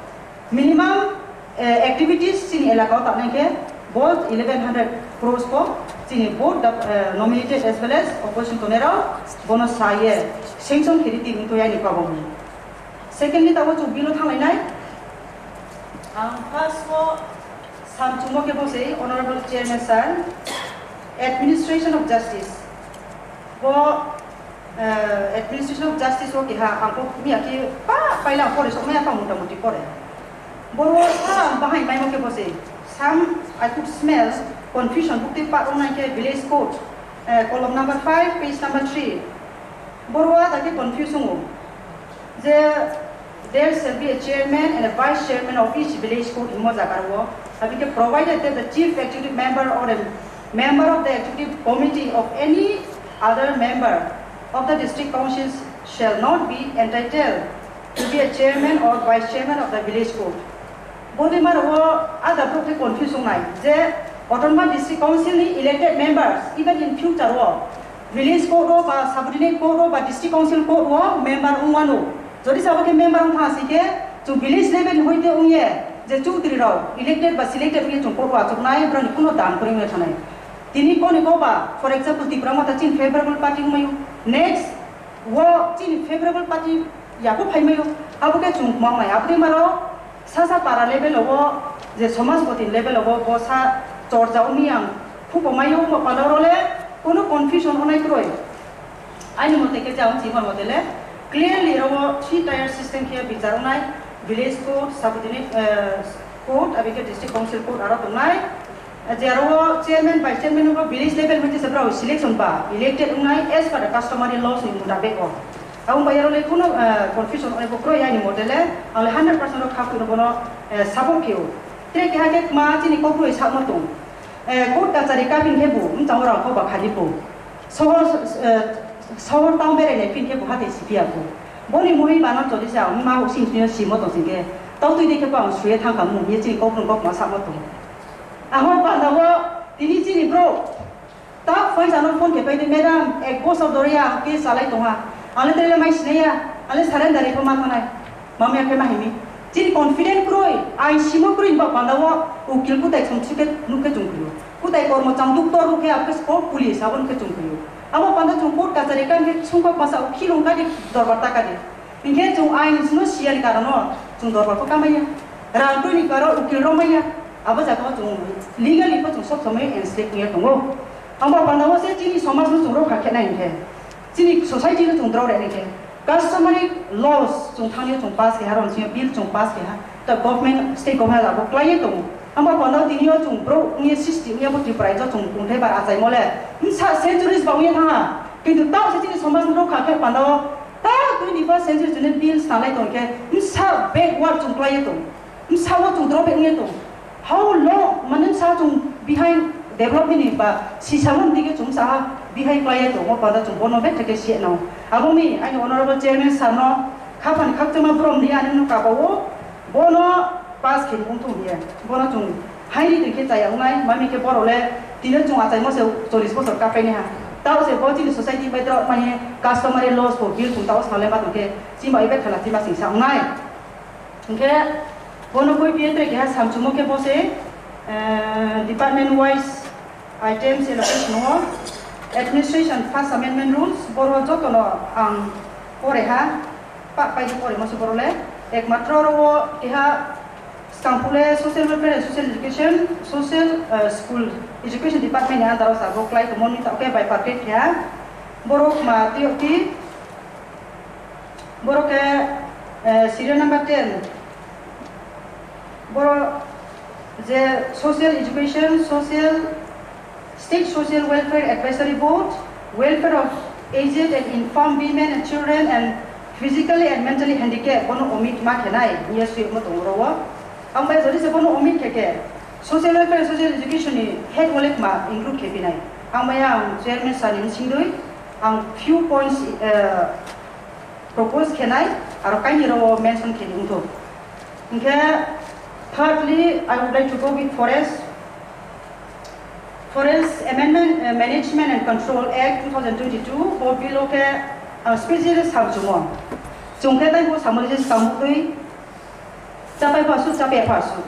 minimum, eh, activities chini elaka o tanai khe bo eleven hundred crores ko chini both the, eh, nominated as well as opposition tongnai rok bono saye sanction khe ri tini to yani kwbangni. Secondly, tabo chuk bill o thanglai nai. Ang first o samchungmo khe bo sei, Honorable Chairman Sir, Administration of Justice. Bo, eh, Administration of Justice o keha ang kok miya khe pa paila pore sok maya pa mota moti pore. Boro sa bahai maimo khe bo sei. Some I could smell confusion bukti pa ongnai khe village court, eh, column number five, page number three. Boro ada khe confuse wngo je there shall be a chairman and a vice chairman of each village court himo jaga o. Abike provided that the chief executive member or a member of the executive committee of any other member of the district council shall not be entitled to be a chairman or vice chairman of the village court. Bodima rok ada bwrok khe confuse wngnai je Autonomous District Council ni elected members even in future o village court o ba subordinate court o ba district council court o member wngmano. Jodi sabo khe member wngkha si khe chwng village level ni hoite wngye je chudri rok elected ba selected wngye chwng court o achuknai, borokni kuno dam kwrwi wngya thanai. Tini koni ko ba, for example, Tipra Motha chini favorable party wngmaio. Next, wo chini favorable party yago phaimaio. Abo khe chwng kwmamnai. Aboni maro sasa para level o je somajpati level o bo sa chorcha wngya ang phupo maio, wngma panda oro le kono confusion onai kroi. Aini mote khe jang chimar mote le clearly oro three tier system khe bichar wngnai, village court, subordinate, eh, court, abike district council court aro tongnai. Je aro chairman, vice chairman bo village level hwnkhe se brao selection ba elected wngnai as per the customary laws ni mutabek o. Abo bai aro le kuno, eh, confusion onai bo kroi aini mote le, ang le hundred percent o kha kuno bono, eh, support kheo. Tre keha khe ma chini kokroi sakno tong. Eh, court kachari kapin khe bo, mchang orang kho ba khali bo. Sohor, eh, sohor town berai nai phin khe bo hatai sipiya bo. Boni mui bana choli sa, ma using sini simo tong sing khe. Tau tui de khe bo ang suye thang ka mung ye chini kokroi kok ma sakno tong. Amo panda o tini chini bro. Ta phone jano phone khe pai de, "Madam, ek bosor dhori ang case chalai tongha. Ang le tere mai sinai ya, ang le surrender ri pho ma thanai." Mamya khe ma himi. Chini confident kroi, ain simo kroi ba panda o ukil kutai chwng sukhe nuk khe chwng phio. Kutai kormo chang doctor nuk khe abo khe sport police abo nuk khe chwng phio. Abo panda chwng court kachari kan khe sungkok masa ukil ungka di dorbar taka di. Hinkhe chwng ain sino siyani karono chwng dorbar kho kamaiya. Rang twi ni karo ukil rok maiya. Abo jaga o chwng legally pho chwng sob somoi enslaved wngya tongo. Abo panda o se chini somaj no chwng rokha khe nai hinkhe. Chini society no chwng drok rek hinkhe. Customary laws chwng thangyo chwng pass khe ha, ron singyo bill chwng pass khe ha. Ta government, state government abo klaiye tongo. Amo panda tini o chwng bro wngya sisti wngya bo Tripura o chwng kungthai bar achaimo le. Msa centuries ba wngya thangha. Kintu tao se chini somaj ni rokha khe panda o ta twenty first century chini bill sanai tong khe msa backward chwng klai tong. Msa o chwng drop wngya tong. How long mane msa chwng behind development ni ba sisa mon dige chwng msa behind klai tong. O panda chwng bono betheke siya no. Abo mi ani honorable chairman sir no khaphan khakchangma borom ni ani no kaba o. Bono pass khe wngthung hiya. Bono chwng haini twi khe chaya wngnai, mami khe borok le tino chwng achaimo se chollish bosor kapai ha. Tao se bo chini society bai drop mani customary laws bo bill chwng tao sale ma tong khe chima ibe khala chima singsa wngnai. Hwnkhe bono koi piye tre keha samchumo khe bo se, eh, department wise items allocation o administration first amendment rules boro jotono ang pore ha. Pa-, paidi porimo se borole. Ekmatro oro o keha skangphule social welfare and social education, social, eh, school education department ni under o sabo klai tongmani tao khe bifurcate khe ha. Borok ma tiyok ti. Borok khe, eh, serial number ten. Borok je social education, social State Social Welfare Advisory Board, Welfare of Aged and Infirm Women and Children and Physically and Mentally Handicapped, bono omit ma khenai, niya suyokno tongo oro o. Ang bai jodi se bono omit khe khe, Social Welfare, Social Education ni head o le ma include khe pinai. Ang bai ang chairman sir ni singdui, ang few points, eh, propose khenai, aro kaini oro mention khe wngthok. Hwnkhe, thirdly, I would like to go with forest. Forest Amendment, uh, Management and Control Act two thousand twenty-two, bo bill o khe, uh, specially samchumo. Chwng khe tei bo samani je samtwi chapai phasu, chapai phasu.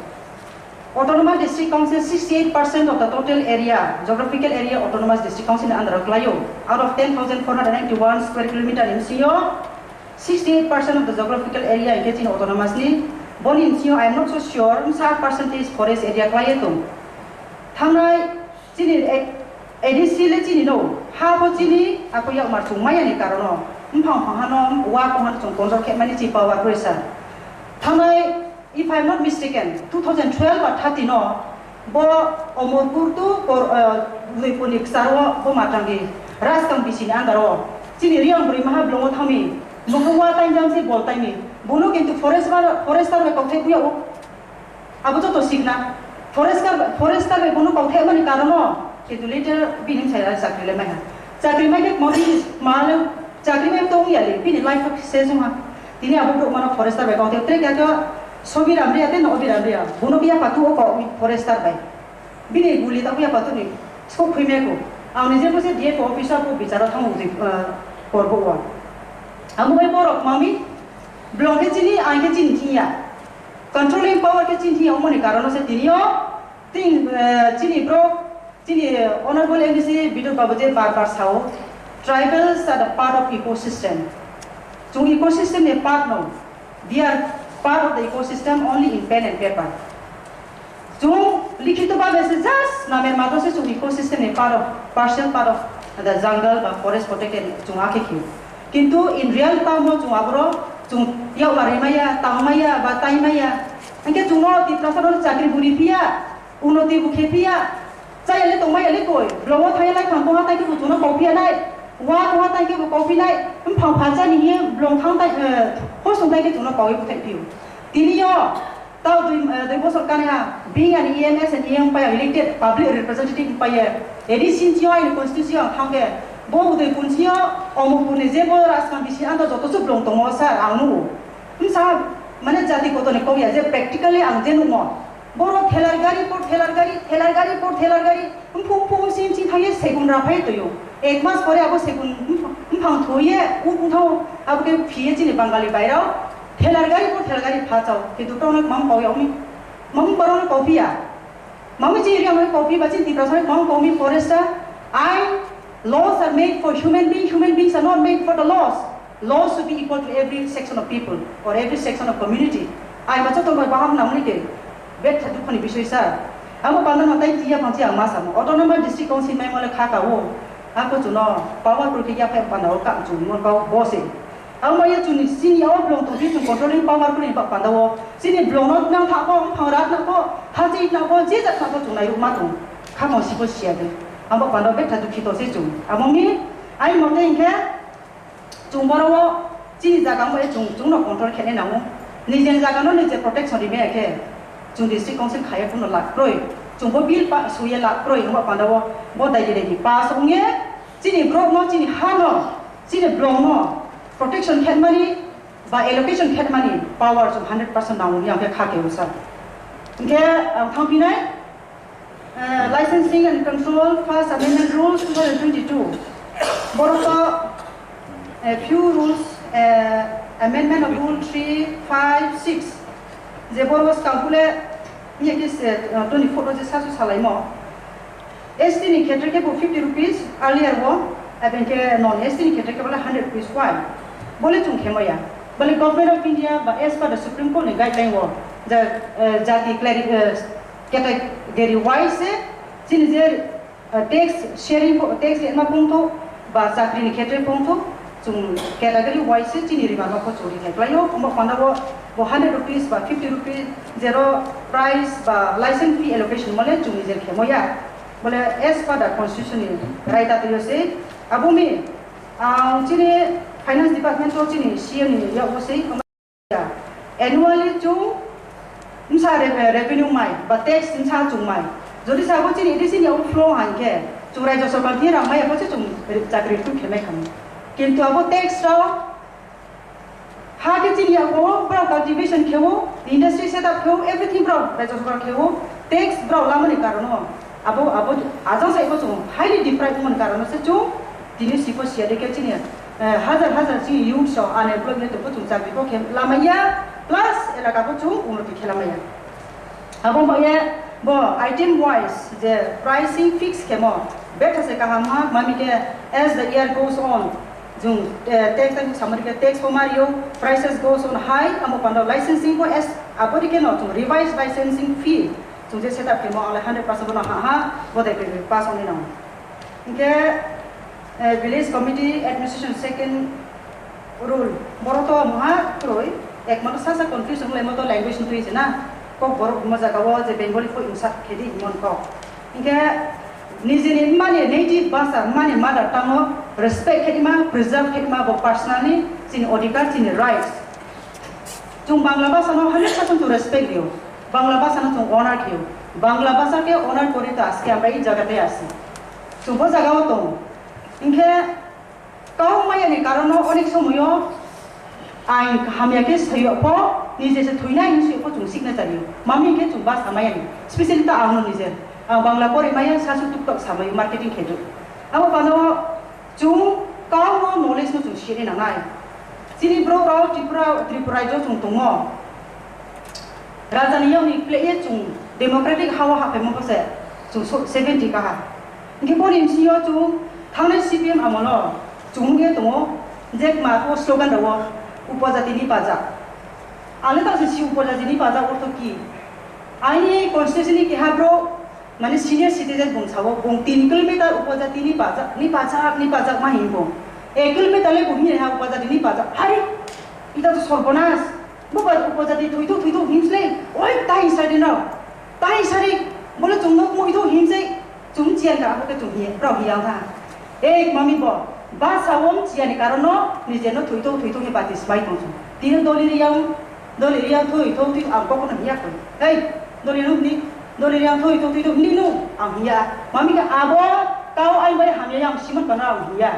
Autonomous District Council sixty-eight percent of the total area, geographical area Autonomous District Council ni under o klaio. Out of ten thousand four hundred ninety-one square kilometer ni bisingo sixty-eight percent of the geographical area hwnkhe chini autonomous ni. Boni bisingo I am not so sure, bwsa percentage forest area klaiye tong. Thangnai chini A D C le chini no, ha bo chini, ako yakmar chwng maya ni karono, mphang phang hano, wa kong hano chwng control khe mani chi power pressure. Thangnai If I am not mistaken, two thousand twelve ba thirteen no bo Omorpur to Kor-, uh, Udaipur ni kwcharo bo Matangi Rajkang B C ni under o chini Riyang bwrwi maha blongo thangmi nokho wa tainjang se bol taimi bono kintu forest ba, forester bai kokthai buya o abo joto sikna forester, forester bai bono kokthai mani karono kintu later bini sai chakri le maiha chakri mai ke modi ma le chakri mai to ya le bini life se juma. Tini abo borok mano forester bai kok tei tei khe sobi ram ria tei no obi ram ria. Bono biya patu o kok forester bai. Bini guli ta biya patu ni skok phui me ko. Ang ni je bo se D F O officer ko bicharo thang uji, eh, korbo wa. Amo bai borok mami blong khe chini ang khe chini thing ya. Controlling power khe chini thing ya omoni karono se tini o tin, eh, chini bro Chini Honorable M D C Bidut Babu je bar bar sao, tribals are the part of ecosystem. Chung ecosystem ni part no, they are part of the ecosystem only in pen and paper. Chung likhito bhabe se just namer matro se chung ecosystem ni part of, partial part of the jungle ba forest protected chung akhe khiyo. Kintu in real term no chung aboro chung yau ba rimaya, tangmaya ba taimaya. Hingke chung no Tiprasa no chakri buri phiya. Unoti bo khe phiya, chaya le tongmaya le koi, blogo thaya lai phang tongha tai khe bo chwngno kok phiya nai, wa tongha tai khe bo kok phi nai, mphang phalsa ni hiye blong thang tai, eh, hosong tai khe chwngno kogwi bwthai phio. Tini yo, tao dui, eh, dui bosor kani ha, being an E M S and E M paya elected public representative paya, A D C yo aini constituency ang thang khe, bo bwtwi kunsi yo, Omorpur ni je bo Rajkang bisi ando joto se blong tongo sir, ang nugo. Msa, mane jati koto ni kok ya je practically ang je nugo. Borok thelar gari por thelar gari, thelar gari por thelar gari, mphung mphung msing msing thangye segun raphai toyo. Ek mas pore abo segun mphang thoye, u, u thao, abo khe phiye chini Bangali bairao, thelar gari por thelar gari pha chao, kintu tongno mang kau yauni, mang borokno kau phiya. Mami chini riang kau phi ba chini Tiprasa mang kau mi forest a, I, laws are made for human being, human beings are not made for the laws. Laws should be equal to every section of people or every section of community. Ai ma joto bai baham nangni ke. Bet thadu khoni bisoi sa. Amo panda no tai tiya phangchi ang ma samo. Autonomous district council mai mole kha ka o. Ako chuno power pro ke ya phai panda o ka chu mo ka o bo se. Ang bai chini, chini o blong tong, chini controlling power kuni ba panda o. Chini blong no nang tha ko, phang rat na ko, ha chi na ko, je jat na ko chung nai ruk ma tong. Kha mo si ko sia de. Ang ba panda o betha dukhi to se chung. Amo mi, ai mo te hingke, chung boro o, chini jaga mo e chung, chung no control khe ne nango. Nijeni jaga no nije protection ri me khe. Chung district council khaya kuno lak kroi. Chung bo bill pa, suye lak kroi, ang ba panda o, bo dai dai di pass ong ye, chini bro no, chini ha no, chini blong no, protection khe mani, ba allocation khe mani power chung hundred percent nango yang khe kha khe usa. Hingke ang thang pinai, eh, Licensing and Control First Amendment Rules two thousand twenty-two. Borok to, eh, few rules, eh, amendment of rule three, five, six. Je borok skang kule, ni kis, eh, twenty-four je sasu salaimo. S T ni khetre khe bo fifty rupees earlier bo, abo khe non S T ni khetre khe bole hundred rupees why? Bole chung khe maya. Bole Government of India ba as per the Supreme Court ni guideline o, the, eh, jati clari-, eh, category wise se chini je, eh, tax sharing pho, tax rema pungtho ba chakri ni khetre pungtho, chung category wise se chini rima no pho churi thai klaio, omo panda bo, bo hundred rupees ba fifty rupees zero price ba license fee allocation mole chungni je khe maya. Bole as per the constitution ni right atwi se abo mi, ang chini finance department o chini C M ni yago se annually chung msa re-, revenue mai ba tax msa chung mai. Jodi sabo chini A D C ni outflow hai khe chung rajya sarkar ni rang mai abo se chung chakri tu khe mai khamu. Kintu abo tax rok ha khe chini yago, borok cultivation khewo, industry set up khewo, everything borok rajya sarkar khewo, tax borok lamani karono, abo, abo, ajang sai bo chung highly deprived wngmani karono se chung tini siko siya de khe chini, eh, hajar hajar chini youths rok unemployment bo chung chakri bo khe lamaya, plus elaka bo chung unnoti khe lamaya. Abo maya bo item wise je pricing fix khemo, betha se kaham ha, mami khe as the year goes on, jung, eh, tax, tax samari khe tax bo mario, prices goes on high, amo pando licensing bo as abori khe no chung revised licensing fee chung je set up khemo ale hundred percent bono ha ha, bo de pass ongni nang. Hingke, eh, village committee administration second rule, borok to muha kroi, ekmano sasa confusion wnglaimo to language ni twi se na, kok borok mo jaga o je Bengali pho insa khedi mon kok. Hingke nijini mani native bhasha, mani mother tongue o respect khedi ma, preserve khedi ma, bo personally chini odhikar, chini rights. Chung Bangla bhasha no hundred percent to respect rio. Bangla bhasha no chung honor khio. Bangla bhasha ke honor kori to aske amra ei jaga te asi. Chung bo jaga o tong. Hingke kau maya ni karono onek somoyo ain hamya ke soyo pho, nije se thuinai hin soyo pho chung sikna chario. Mami ke chung bhasha maya ni. Specially ta ang no nije. Ang Bangla pori maya sasu tuk tok samai marketing khedu. Abo pano chung kau no knowledge no chung siri nangnai. Chini bro rao Tripura, Tripura jo chung tongo. Raja ni yong ni play ye chung democratic hawa hape mo se chung so seventy kaha. Hingke boni bisingo chung thangnai C P M amolo chung nugwi tongo je ma ko slogan rao upojati ni baja. Ale ta se si upojati ni baja ortho ki? Aini constitution ni keha bro Mane senior citizen bung sao, bung tin kilometer upojati ni pajak, ni pajak, ni pajak ma hing bung. Ek kilometer le bung hini ha upojati ni pajak. Hari, ita to sorbonas. Bo ba upojati thuitu, thuitu himsle. Oi, tai sari no. Tai sari, bole chung nok mo itu himse. Chung chian ka, abo ke chung hiya, pro hiya ha. Ek mami bo, ba sawom chiani karono, nije no thuitu, thuitu he batis bai tong chung. Tini doli riyang, doli riyang thui, thui, thui, ang kok no hiya koi. Hei, doli riyang ni, doli riyang thui, thui, thui, thui, ni nu, ang hiya. Mami ka abo, kau ai bai hamya yang simon kana ang hiya.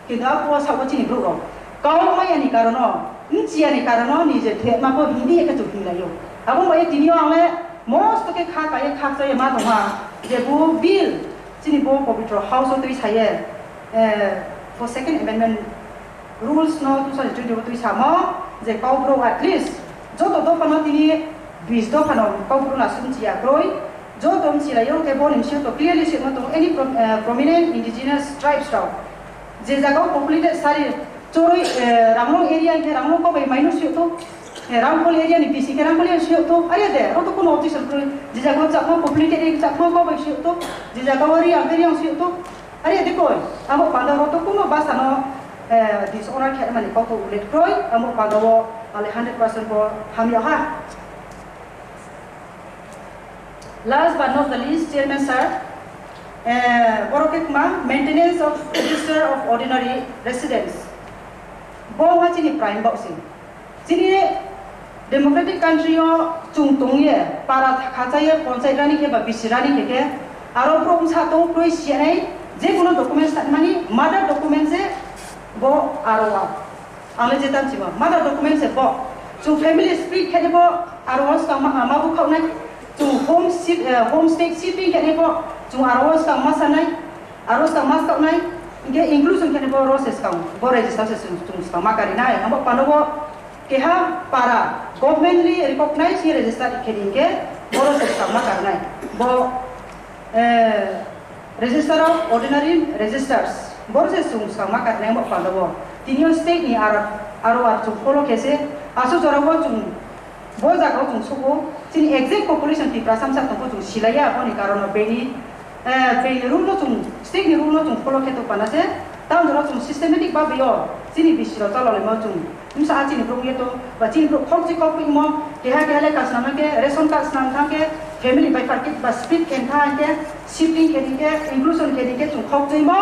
Kintu a kuwa sabo chini bru rok. Kau maya ni karono, nchiya ni karono, nije thema ko hindi eka chu hinlayo. Abo bai tini ang le, most ke kha kaya kha saya ma tong ha. Je bu bill, chini bo pabitro house o tui saye, eh, bo second amendment rules no two thousand twenty twi samo je Kokborok at least joto dopha no tini bis dopha no Kokborok no aswk chiya kroi, joto mchila yo ke bo nimsi to clearly se no tong any pro-, eh, prominent indigenous tribes rok je jaga o populated sari choroi, eh, Ranglong area ke Ranglong ko bai maino se to, eh, Rangkhol area ni bisi ke Rangkhol area se to are de ro to kono objection kroi je jaga o chakma populated area chakma ko bai se to je jaga o Riang ke Riang se to. Are de koi, abo panda ro to kuno basa no, eh, dishonor khe mani kok ullekh kroi, amo panda o ale hundred percent bo hamya ha. Last but not the least, Chairman Sir, eh, borok khe kma maintenance of register of ordinary residents. Bo ha chini prime bok si. Chini democratic country o chung tongye para khachaye ponchai rani khe ba bisi rani khe khe aro borok wngsa tong kroi siyanai je kono documents ta mani mother documents se bo aro wa. Ang le jetan sima mother documents se bo chung family split khe bo aro wa swkang ma ma bu khawnai chung home si-, eh, home state shifting khe bo chung aro wa swkang ma sanai. Aro swkang ma swkang nai, hingke inclusion khe bo ro se swkang, bo register se swkang, swkang ma kari nai. Abo pano bo keha para governmently recognized ni register khe hingke bo ro se swkang ma kari nai. Bo, eh, register of ordinary registers, bo ro se swkang, swkang ma kari nai abo pano bo. Tini o state ni aro, aro ar chung follow khe se, aso jora bo chung Bo jaga o chung sugo, chini exact population Tiprasa msa tongkho chung silaiya, aboni karon o bini, eh, bini rule no chung, state ni rule no chung follow khe tongpana se, town jora chung systematic bagwi o chini bisi rok chalolaimo chung, msa a chini borok ye to, ba chini borok khokchi khokwi mo, keha keha le ka swnam khe, ration card swnam thang khe, family bai parkit ba split khe thang khe, shifting khe di khe, inclusion khe di khe chung khokchi mo,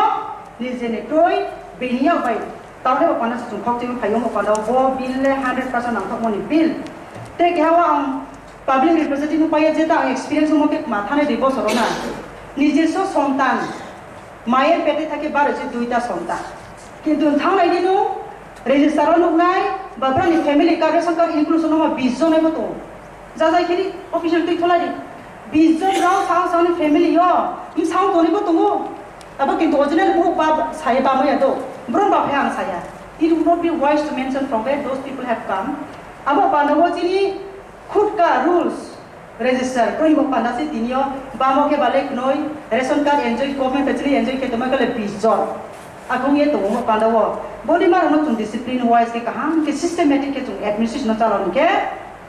nijeni kroi, bini ya bai. Tamni bo panda se chung khok chini phaio mo panda bo bill le hundred percent nangthokmani bill. Tei keha o ang public representative no paiya je ta ang experience mo ke ma thani dui bosor na. Nijeso sontan mayer pete thake baro je duita sontan. Kintu thangnai ni no register o nuknai ba brani family card ration card inclusion no ma bis jon ebo to. Jajai khiri official twi tholai di. Bis jon rao sao sao ni family yo. Bsao toni bo tongo. Abo kintu original buhuk ba saya ba maya do. Bron ba phai ang saya. It would not be wise to mention from where those people have come. Abo panda wo chini khutka rules register kroi bo panda se tini yo. Bamo khe bale knoi ration card enjoy, government facility enjoy khe toma kale bis jon. Akung ye tongo panda wo. Boni maro no chung discipline wise khe kaham khe systematic khe chung administration no chalon khe.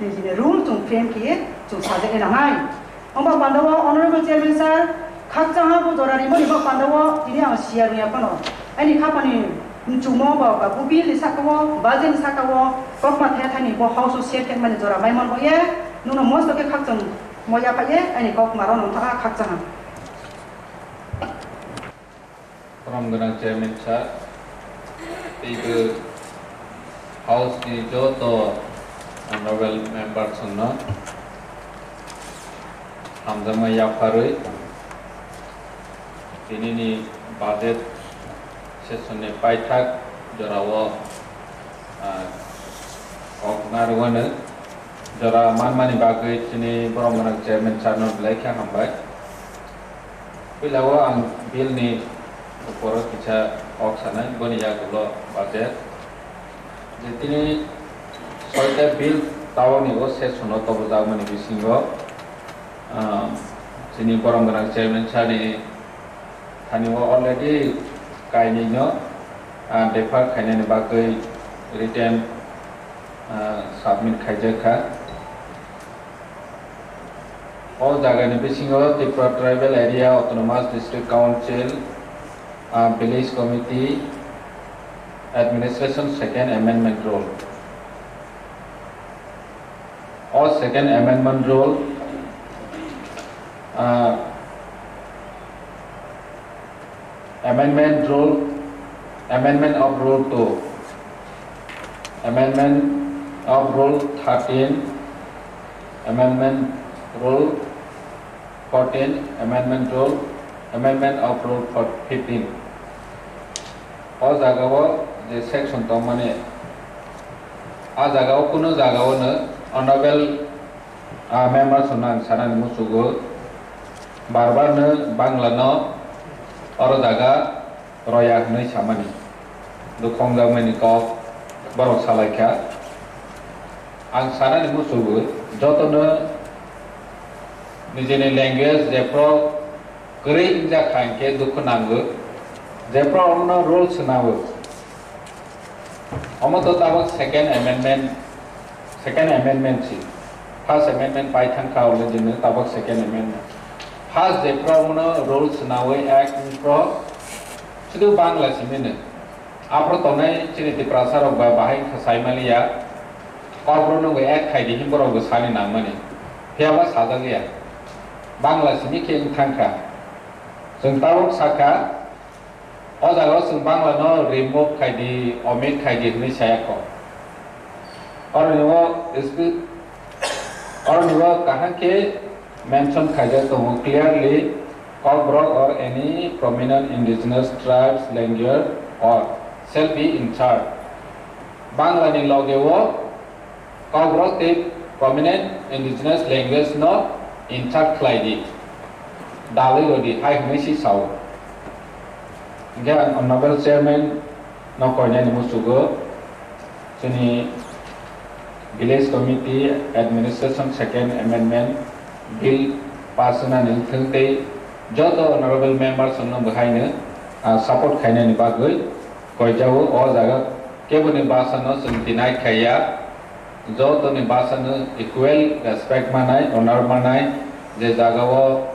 Nijini rule chung frame khe chung sajagwi nangnai. Omo panda o Honorable Chairman Sir, khakchangha bo jora rimani bo panda o tini ang siya rwya phano. Ani khapani mchumo bo ba bubil ni saka o, budget ni saka o, kokma the thani bo house o share khe mani jora mai mon bo ye, nuno mosto khe khakchang mo ya pha ye, ani kokma ro nong tha khakchangha. Borom gwnang Chairman Sir, teibo House ni joto Honorable Members rokno hamjakma yapharwi, tinini budget session ni paithak jorao, ah, kok narwknani jora manmani bagwi chini borom gwnang Chairman Sir no belai khe hambai. Puila o ang bill ni upor o kisa kok sanai, boni yagulo budget. Je tini soita bill tabokni o session o tobojakmani bisingo, ah, chini borom gwnang Chairman Sir ni thani o already kainwi no, ah, defer khainani bagwi written, ah, submit khaijak kha. O jagani bisingo Tripura Tribal Area Autonomous District Council, ah, Village Committee Administration Second Amendment Rule. O Second Amendment Rule, ah, Amendment Rule, Amendment of Rule two, Amendment of Rule thirteen, Amendment Rule fourteen, Amendment Rule, Amendment of Rule fifteen. O jaga o je section tongmani, a jaga o kuno jaga o no honorable, ah, members rok no ang sanani muchugo, bar bar no Bangla no oro jaga roya hwnwi samani, dukhongjakmani kok borok salaikha. Ang sanani muchugo, jotono nijini language jephru kwrwi wngjak kha hinkhe dukhu nango, jephru omono rule swnago. Omo to tabok second amendment, second amendment si. First amendment pai thang kha already no, tabok second amendment. First jephru omono rule swnawi act wngphru, sudu Bangla simi no. Aphuru tongnai chini Tiprasa rok ba bahai wngkha saimaliya, Kokborok no bo add khaidi hwnwi borok bo sani nangmani. Phiyaba sajak ya. Bangla simi khe wng thangkha. Chwng tabuk sakha, o jaga o chwng Bangla no remove khaidi, omit khaidi hwnwi saya kho. Oroni o spe-, oroni o kaham khe mention khaijak tongo clearly, Kokborok or any prominent indigenous tribes, language or shall be in charge. Bangla ni loge o Kokborok tei prominent indigenous language no in charge khlai di. Dalwi rw di, hai hwnwi si sao. Hingkhe ang honorable chairman no koinani muchugo. Chini Village Committee Administration Second Amendment Bill pass wnani wngthwng tei joto honorable members no bwhaino, ah, support khainani bagwi koijago. O jaga keboni bwsano chwng deny khaiya, jotoni bwsano equal respect manai, honor manai, je jagao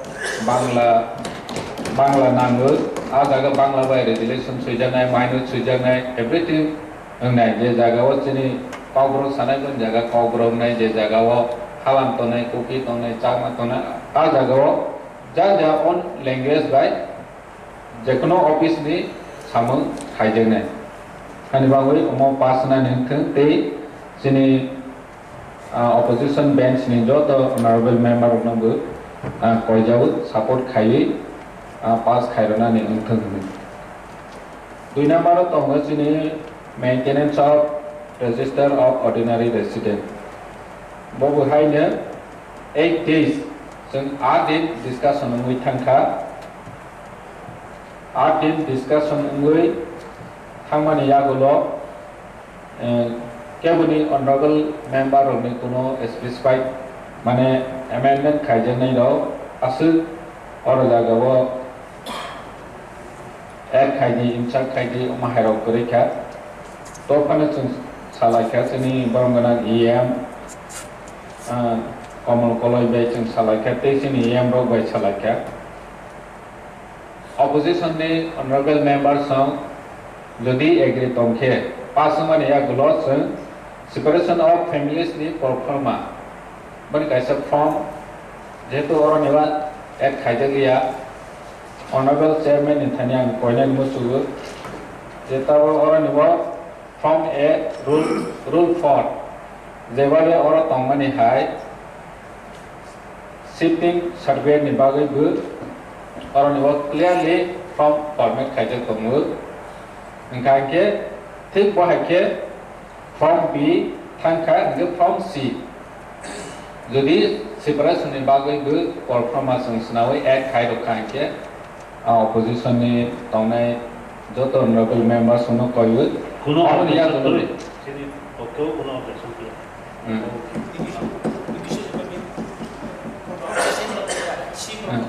Bangla, Bangla nango, a jaga Bangla bai resolution swijaknai, minute swijaknai, everything wngnai, je jagao chini Kokborok sanai, bon jaga Kokborok wngnai, je jagao Halam tongnai, Kuki tongnai, Chakma tongnai, a jagao jar jar own language bai jekono office ni samung khaijaknai. Ani bagwi omo pass wnani wngthwng tei chini, ah, opposition bench ni joto honorable member rokno bo, ah, koijago, support khaiwi, ah, pass khairwnani wngthwng hwnwi. Dui number o tongo chini maintenance of register of ordinary resident. Bo bo haino eight days chwng aa din discussion wngwi thangkha. Aa din discussion wngwi thangmani yagulo, eh, keboni honorable member rokni kuno specified mane amendment khaijaknai rok aswk oro jagao add khaidi, insert khaidi, omo hairok kwrwi kha. To phano chwng salai kha, chini borom gwnang E M, ah, Komol Koloi bai chwng salai kha, tei chini E M rok bai salai kha. Opposition ni honorable members rok jodi agree tong khe, pass wngmani yagulo chwng separation of families ni proforma boni kaisa form, jehetu oro niba add khaijak liya, honorable chairman ni thani ang koinani muchugo je tabuk oro nibo form a rule, rule four, jeba je oro tongmani hai shifting certificate ni bagwi bo oro nibo clearly form format khaijak tongo. Hwnkha hinkhe thik bo hai khe Form B thang kha, hingkhe Form C. Jodi separation ni bagwi bo proforma chwng swnawi add khai rwkha hinkhe, a opposition ni tongnai joto honorable members no koiwi Kuno aboni objection yagulo kwrwi. Chini pokhe o kuno objection kwrwi. Hmm. Hmm.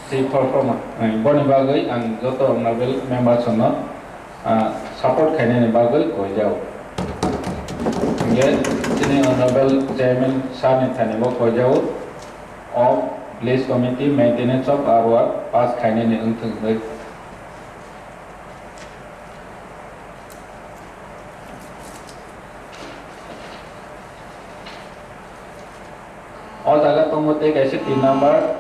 Si proforma. Hmm. Boni bagwi ang joto honorable members no ah, support khainani bagwi koijao. Hingkhe chini honorable chairman sir ni thani bo koijao of village committee maintenance of our pass khainani wngthung hwnwi. O jaga tongo tei kaisa tin number,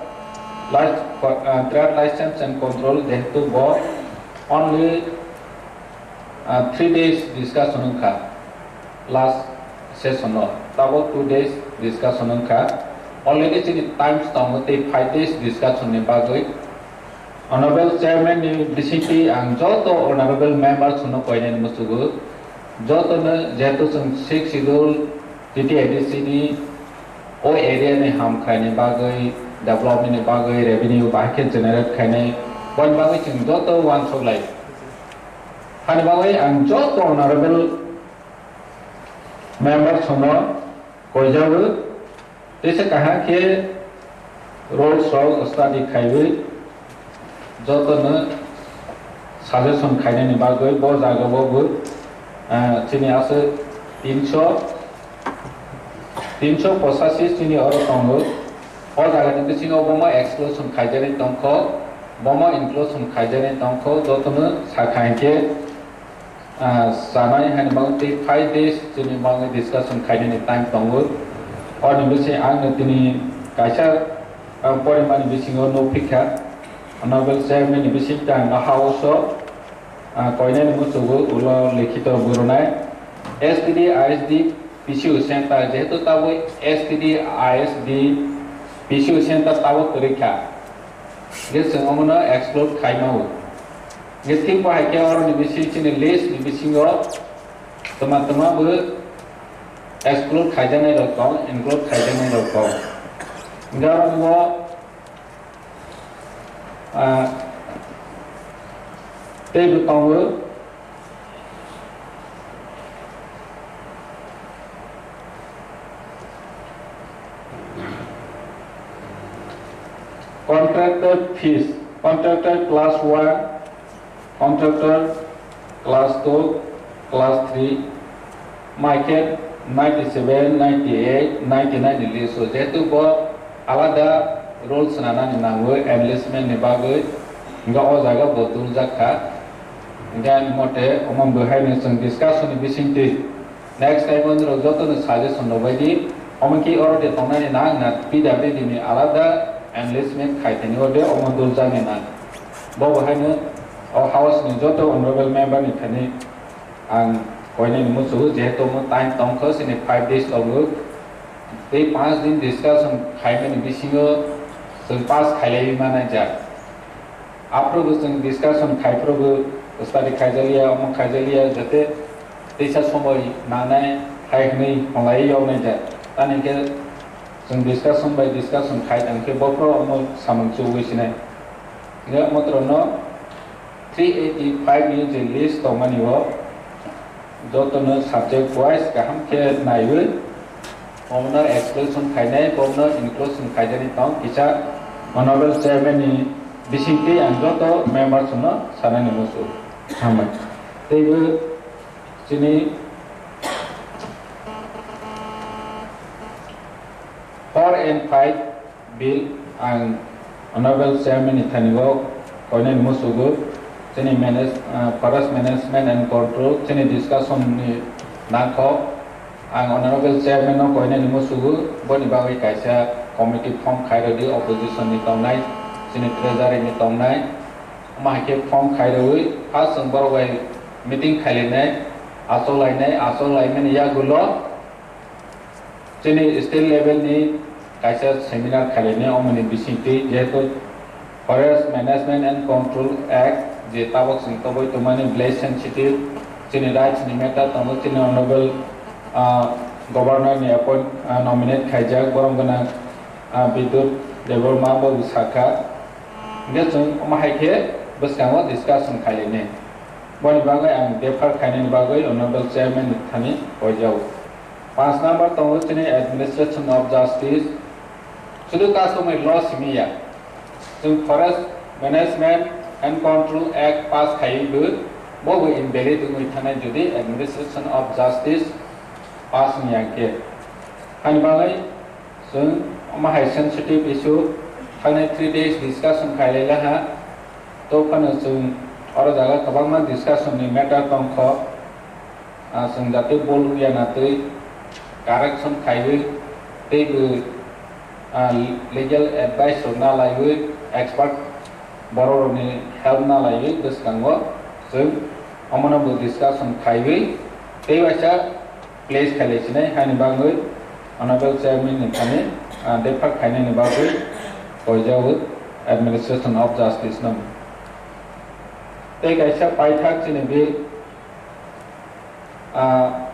lic-, ah, trade license and control, jehetu bo only, ah, three days discussion wngkha last session o, tabuk two days discussion wngkha. Already chini times tongo tei five days discussion ni bagwi. Honorable Chairman ni bisingtwi ang joto honorable members no koinani muchugo, joto no jehetu chwng sixth schedule T T A D C ni o area ni ham khlaini bagwi, development ni bagwi, revenue bahai khe generate khainai, boni bagwi chwng joto uansuk lai. Hani bagwi ang joto honorable members no koijago. Teisa kaham khe rules rok study khaiwi jotono suggestion khainani bagwi bo jagao bo, ah, chini aswk tinso, tinso pochashi chini oro tongo. O jagani bisingo bomo exclusion khaijaknai tongkho, bomo inclusion khaijaknai tongkho, jotono sakha hinkhe Ah, sanai hani bagwi tei five days chini bagwi discussion khainani time tongo. Oni bising ang tini kaisa, ah, porimani bisingo nukphikha. Honorable Chairman ni bising tang no House o, ah, koinani muchugo ulo likhito burunai. S T D, I S D, P C O center, jehetu tabuk S T D, I S D, P C O center tabuk kwrwi kha. Hingke chwng omono exclude khai mao. Hingke thik bo hai khe oroni bising chini list ni bisingo twma twma bo exclude khaijaknai rok tong, include khaijaknai rok tong. Hingke oro bo, ah, tei bo tongo. Contractor fees, contractor class one, contractor class two, class three, mai khe ninety seven, ninety eight, ninety nine ni list o, jehetu bo alada rules nanani nangwi enlistment ni bagwi, hingke o jaga bo duljak kha. Hingke ani mote omo bo haino chwng discussion ni bisingtwi next time o norok jotono suggestion rok bai di, omo khe oro de tongnani nang na P W D ni alada enlistment khai thani o de omo duljakni nang. Bo bo haino o house ni joto honorable member ni thani ang koinani muchugo, jehetu omo time tongkho chini five days tongo. Tei panch din discussion khaimani bisingo chwng pass khailaiwi manai jak. Aphuru bo chwng discussion khai phuru bo study khaijakliya, omo khaijakliya, jate teisa somoi nangnai hai hwnwi honglaiwi yoknai jak. Tamni khe chwng discussion bai discussion khai tang khe bophuru omo samung chugwi sinai. Hingke omo torono three eighty five ni je list tongmani o, jotono subject wise kaham khe naiwi, omono exclusion khainai, bono inclusion khaijani tong kisa honorable chairman ni bisingtwi ang joto members no sanani muchungo. Hambai. Teibo chini four and five bill ang honorable chairman ni thani o koinani musugo chini manage, ah, forest management and control chini discussion ni nangkho ang honorable chairman no koinani musugo boni bagwi kaisa committee form khairodi opposition ni tongnai chini treasury ni tongnai omo hai khe form khairowi first chwng borok bai meeting khailainai achuk lainai achuk laimani yagulo Chini state level ni kaisa seminar khailainai omoni bisingtwi jehetu Forest Management and Control Act je tabok chwng toboi tongmani village sensitive chini rights ni matter tongo chini honorable, ah, governor ni appoint, ah, nominate khaijak borom gwnang, ah, Bidyut Debbarma bo sakha hingke chwng omo hai khe bwskango discussion khailainai boni bagwi ang defer khainani bagwi honorable chairman ni thani koijao. Panch number tongo chini Administration of Justice. Sudu customary law simi ya. Chwng Forest Management and Control Act pass khaiwi bo, bo bo invalid wngwi thanai jodi Administration of Justice pass wngya khe. Hani bagwi chwng omo hai sensitive issue thangnai three days discussion khailai laha. To phano chwng oro jaga kwbangma discussion ni matter tongkho. Ah, chwng jate bol wngya na twi correction khaiwi tei bo, ah, legal advice rok na laiwi expert borok rokni help na laiwi bwskango chwng omono bo discussion khaiwi tei waisa place khailai sinai hani bagwi honorable chairman ni thani, ah, defer khainani bagwi koijago administration of justice no. Tei kaisa paithak chini bill, ah,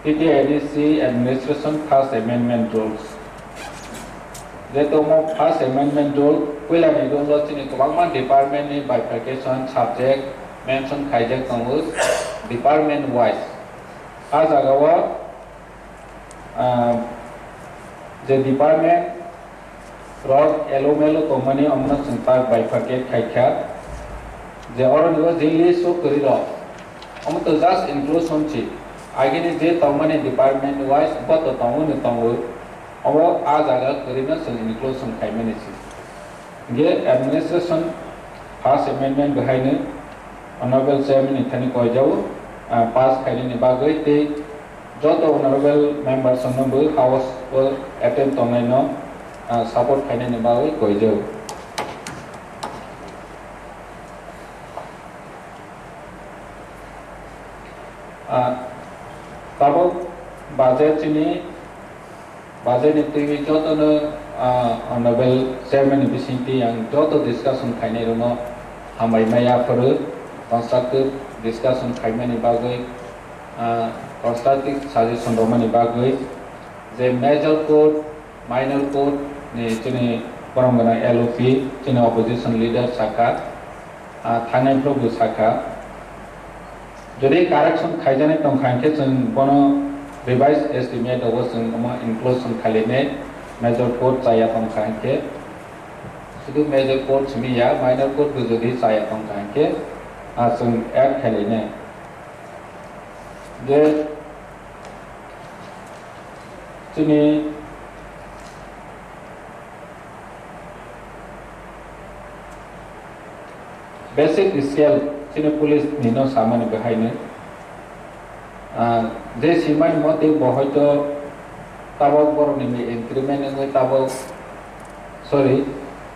T T A D C Administration First Amendment Rules. Jeto mo First Amendment Rule, puila ni rule o chini kwbangma department ni bifurcation subject mention khaijak tongo, department wise. A jaga o, ah, je department rok elomelo tongmani omno chwng tak bifurcate khaikha je oro ni o je list o kwrwi rok omo to just inclusion si agini je tongmani department wise bo to tongo ni tongo obo a jaga kwrwi no chwng inclusion khaimani si hingke administration first amendment bahaino honorable chairman ni thani koijao ah, pass khainani bagwi tei joto honorable members no bo house o attend tongnai no, ah, support khainani bagwi koijak. Ah, tabuk budget chini Budget ni twiwi jotono, ah, honorable chairman ni bisingtwi ang joto discussion khainai rokno hambai maya phuru constructive discussion khaimani bagwi, ah, constructive suggestion rwmani bagwi je major court, minor court ni chini borom gwnang L O P chini opposition leader sakha, ah, thangnai phuru bo sakha. Jodi correction khaijaknai tongkha hinkhe chwng bono revised estimate o chwng omo inclusion khainai, major court chaya tongkha hinkhe, sudu major court simi ya, minor court bo jodi chaya tongkha hinkhe, ah, chwng add khainai. Je chini basic skill chini police ni no samani bahaino, ah, je simani motwi bo hoito tabok borok ni increment wngwi tabok, sorry,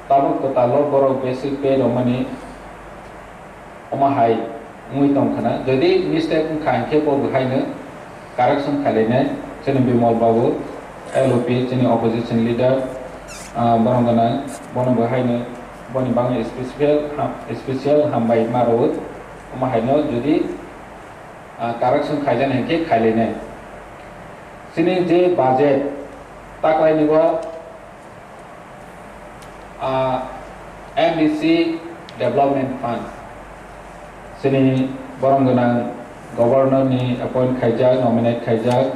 tabok kwtal o borok basic pay rwmani omo hai wngwi tongkha na. Jodi mistake wngkha hinkhe bo bo haino correction khainai chini Bimal Babu, L O P chini opposition leader, ah, borom gwnang, bono bo haino boni bagwi special ham-, special hambai ma rwo. Omo haino jodi, ah, correction khaijaknai hinkhe khainai. Chini je budget taklaini o, ah, M D C Development Fund. Chini borom gwnang governor ni appoint khaijak, nominate khaijak,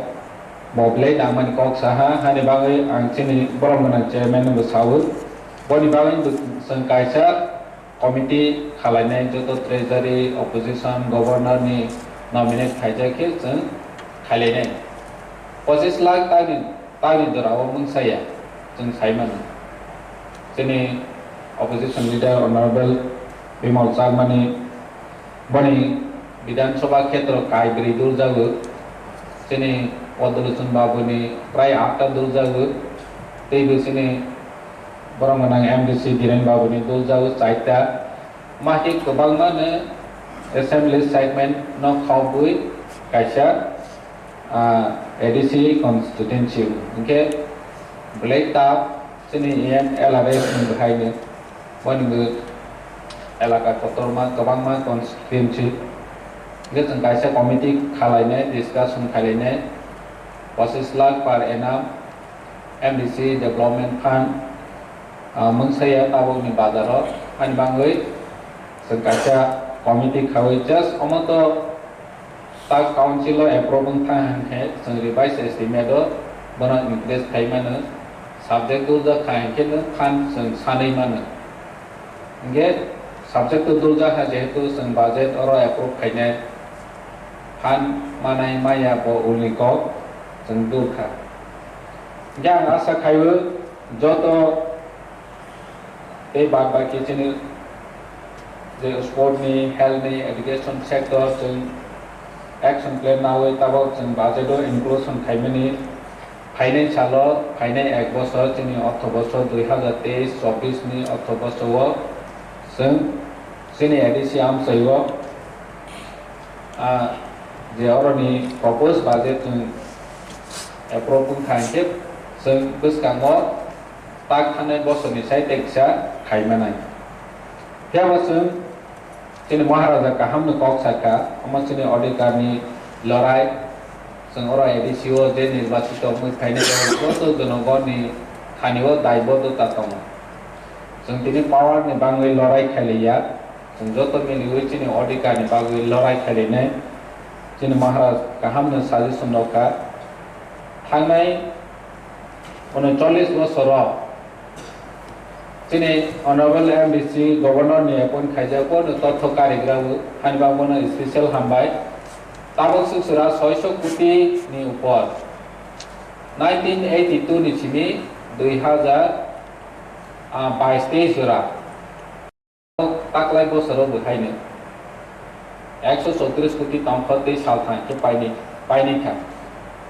bo belai nangmani kok saha, hani bagwi ang chini borom gwnang chairman no bo sawi. Boni bagwi bo chwng kaisa committee khalainai, joto treasury, opposition, governor ni nominate khaijak khe chwng khailainai. Pochis lakh tani Tamni jora o mungsa ya, chwng sai mano. Chini opposition leader Honorable Bimal Chakmani boni Bidhan Sabha khetro kai bwrwi dul jago. Chini Odolochun Babu ni prai atta dul jago. Tei bo chini borom gwnang M D C Dhiren Babu ni dul jago chaita. Mahik kwbangma no assembly segment no khobwi kaisa, ah, A D C constituency hinkhe belai tough chini E M L R S ni bwhaino, boni bo elaka kotorma kwbangma constituency hinkhe chwng kaisa committee khalainai, discussion khailainai, pochis lakh per annum M D C Development Fund, ah, mungsa ya tabukni bazaro, ani bagwi chwng kaisa committee khawi just omo to tak council o approve wng thang hinkhe chwng revised estimate o bono increase khai mano, subject duljak kha hinkhe no fund chwng sanwi mano. Hinkhe subject o duljak kha jehetu chwng budget oro approve khainai, fund manai maya bo ulni kok chwng dul kha. Hinkhe ang asa khaio joto tei bad baki chini je sport ni, health ni, education sector chwng action plan nawi tabok chwng budget o inclusion khaimani phainai salo, phainai ek bosor chini ortho bosor dui hazar teis chobbish ni ortho bosor o chwng chini A D C amchai o, ah, je oroni proposed budget chwng approve wngkha hinkhe chwng bwskango tak thangnai bosorni sai teksa khai manai. Phiya bo chwng chini Maharaja kahamni kok sakha, omo chini odhikarni lorai, chwng oro A D C o je nirbachito wngwi phainai joto jonogonni thani o daibodota tongo. Chwng tini power ni bangwi lorai khailiya, chwng joto miliwi chini odhikarni bagwi lorai khailinai, chini Maharaj kahamno suggestion rokha. Thangnai unocholish bosoro chini Honorable M D C Governor ni appoint khaijak, bono totho karigra bo, hani bagwi bono special hambai. Tabuk swk sura soiso koti ni upor. Nineteen eighty two ni simi dui hazar, ah, bais teis jora. Taklai bosoro bo haino. Ekso chowtris koti tongkha tei salthang khe painai, painai kha.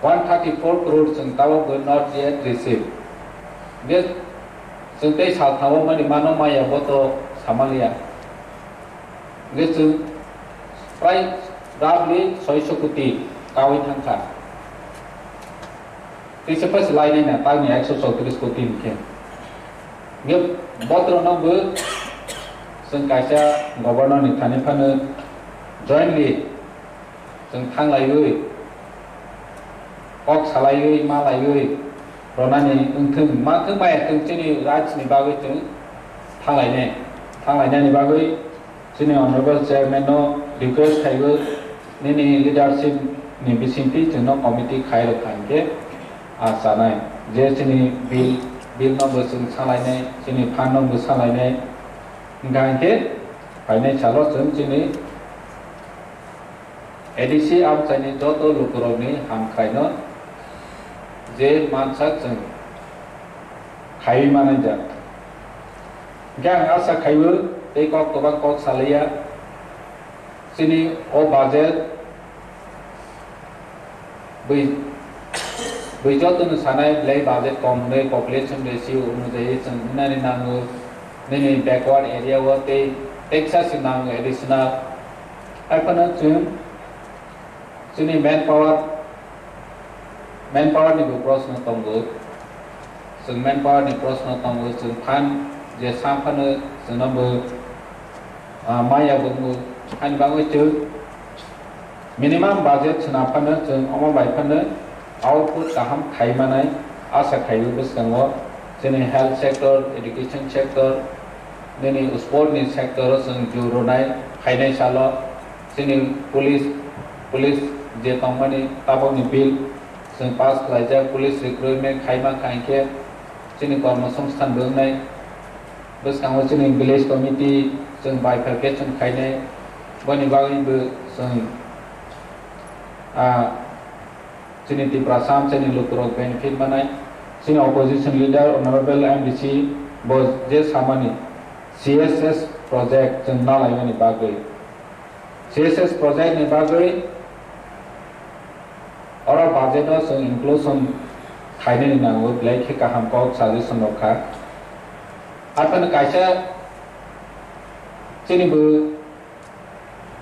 One thirty four crore chwng tabukbo not yet received. Hwnkhe chwng tei salthango mani mano maya bo to samaliya. Hwnkhe chwng prai roughly soiso koti kaui thangkha. Tei se paisa lainai na, tangni ekso chowtris koti hwnkhe. Hwnkhe botrokno bo chwng kaisa governor ni thani phano jointly chwng thanglaiwi, kok salaiwi, malaiwi, ronani wngthwng, ma thwng maya thwng chini rights ni bagwi chwng thanglainai, thanglainani bagwi chini honorable chairman no request khaiwi nini leadership ni bisingtwi chwngno committee khai rwkha hinkhe, ah, chanai je chini bill, bill no bo chwng salainai, chini fund no bo salainai, wngkha hinkhe phainai salo chwng chini A D C amchaini joto lukurokni hamkraino je mansak chwng khaiwi manai jak. Hwnkhe ang asa khaiwi tei kok kwbang kok salaiya. Chini o budget bwi, bwi jotono sanai belai budget kom hwnwi population ratio onujai chwng wngnani nango. Nini backward area o tei teksa se nango additional. Haiphano chwng chini manpower, manpower ni bo proshno tongo. Chwng manpower ni proshno tongo, chwng phan je sam phano chwngno bo, ah, maya bo wngo. Ani bagwi chwng minimum budget swnam phano chwng omo bai phano output kaham khai manai asa khaiwi bwskango. Chini health sector, education sector, nini sport ni sector o chwng jor rwnai phainai salo. Chini police, police je tongmani tabukni bill chwng pass khlaijak, police recruitment khaima kha hinkhe chini kormo songsthan bo wngnai. Bwskango chini village committee chwng bifurcation khainai, boni bagwi bo chwng, ah, chini Tiprasa amchaini lukurok benefit manai. Chini opposition leader honorable M D C bo je samani C S S project chwng nalaimani bagwi. C S S project ni bagwi oro budget o chwng inclusion khainani nango, belai khe kaham kok suggestion rok kha. Haphano kaisa chini bo,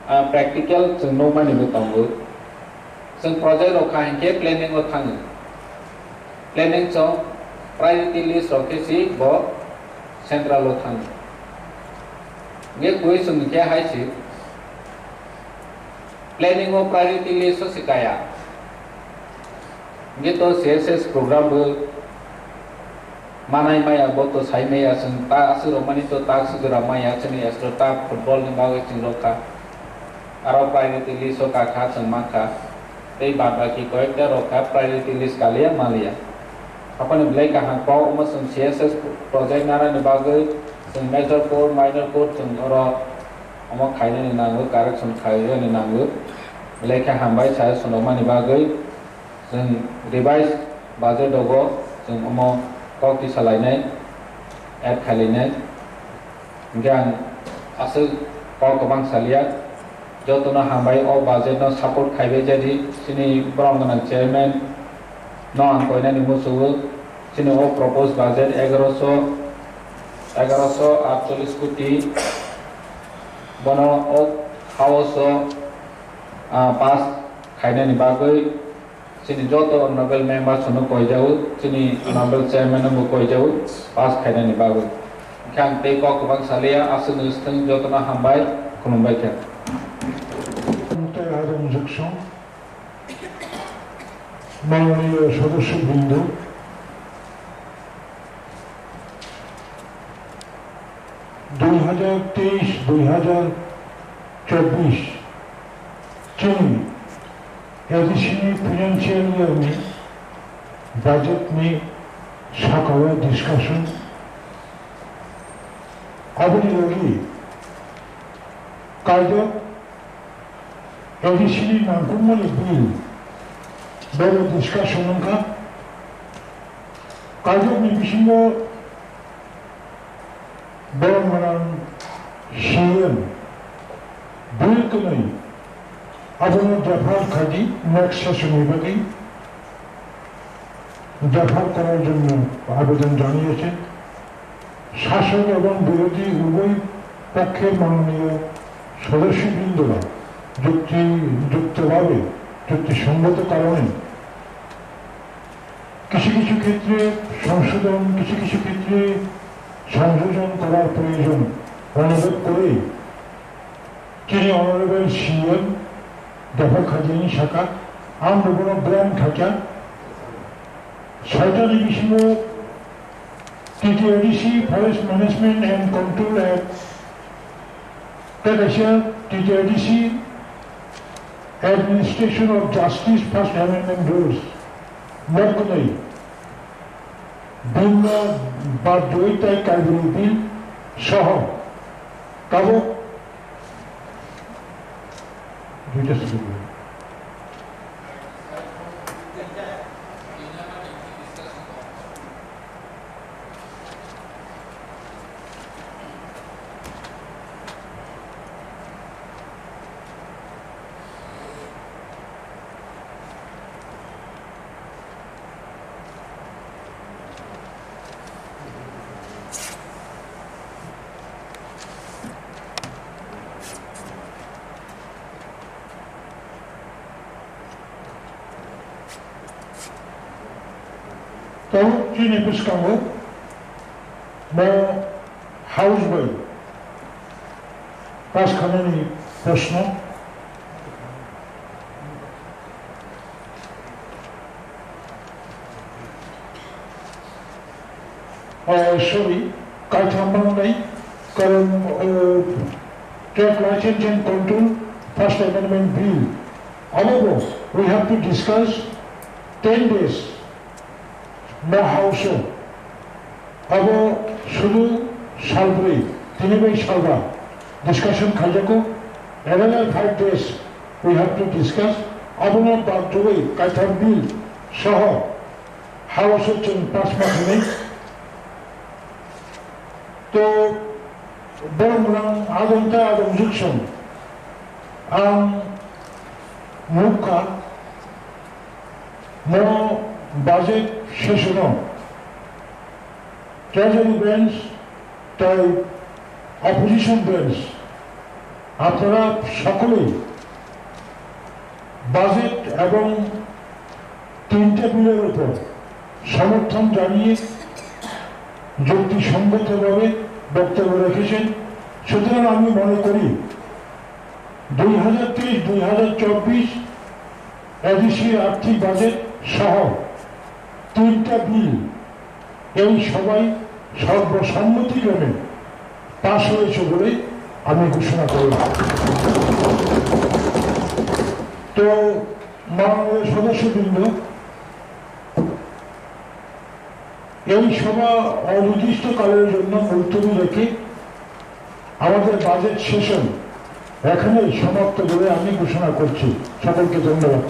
ah, practical chwng nukmani bo tongo. Chwng project rok kha hinkhe planning o thango. Planning chwng priority list rok khe si bo central o thango. Hwnkhe question khe hai si, planning o priority list o si kaya. Hwnkhe to C S S program bo manai maya bo to sai maya chwng ta aswk rok mani to ta aswk jora maya chwngni extra ta football ni bagwi chwng rok kha. Aro priority list o kakha chwng mankha. Tei bad baki koyekta rok kha priority list kaliya maliya. Haphano belai kaham kok omo chwng C S S project nanani bagwi chwng major court, minor court chwng oro omo khainani nango, correction khainani nango. Belai khe hambai suggestion rokmani bagwi. Chwng revise budget rogo chwng omo kok tisa lainai, add khailainai. Hwnkhe ang aswk kok kwbang salia, jotono hambai o budget no support khaibai jadi, chini borom gwnang chairman no ang koinani muchungo, chini o proposed budget egaroso, egaroso atchollish koti, bono o house o, ah, pass khainani bagwi, chini joto honorable members no koijago, chini honorable chairman no bo koijago, pass khainani bagwi. Hwnkhe ang tei kok kwbang salia, aswkno swthwng, jotono hambai, khulumbai kha. Tei Arung Juksong, মাননীয় সদস্যবৃন্দ, দুই হাজার তেইশ দুই হাজার চব্বিশ chini A D C ni financial year ni budget ni sakao discussion. Aboni logi kaijak A D C ni nangkukmani bill boro discussion wngkha. Kaijak ni bisingo Borok gwnang C M bill kwnwi আবহাওয়া ব্যবহার khadi next session বিভাগে ব্যবহার করার জন্য আবেদন জানিয়েছেন। শাসক এবং বিরোধী উভয় পক্ষের মাননীয় সদস্যবৃন্দরা যুক্তিযুক্তভাবে, যুক্তিসঙ্গত কারণে কিছু কিছু ক্ষেত্রে সংশোধন, কিছু কিছু ক্ষেত্রে সংযোজন করার প্রয়োজন অনুভব করে তিনি honourable CM Dapha Khajani Saka, ang bono brand khacha, soita ni bisingo T T A D C, Forest Management and Control Act, tei kaisa T T A D C, Administration of Justice First Amendment Rules, mok kwnwi, bimno bad rwui tei Kaibri Bill soho tabuk duita sujukgo. Tabuk chini bwskango bo House bai pass khainani proshno. Oh, sorry, kaitham bangnai, karon, oh, Trade License and Control First Amendment Bill. Abo bo, we have to discuss ten days. No House o. Abo sudu salbrwi, tini bai salba discussion khaijago. Another five days we have to discuss. Abono bad rwui kaitham bill soho House o chwng pass ma khainai. To borok rang adong tei adong jukson ang nukha. Mo budget session o Treasury Bench tei Opposition Bench, আপনারা সকলেই বাজেট এবং তিনটে বিলের উপর সমর্থন জানিয়ে যুক্তিসঙ্গতভাবে বক্তব্য রেখেছেন। সুতরাং আমি মনে করি দুই হাজার তেইশ দুই হাজার চব্বিশ এডিসি আর্থিক বাজেট সহ তিনটা বিল এই সভায় সর্বসম্মতিক্রমে পাশ হয়েছে বলে আমি ঘোষণা করলাম। তো মাননীয় সদস্যবৃন্দ, এই সভা অনির্দিষ্টকালের জন্য মুলতবি রেখে আমাদের বাজেট সেশন এখানেই সমাপ্ত বলে আমি ঘোষণা করছি। সকলকে ধন্যবাদ।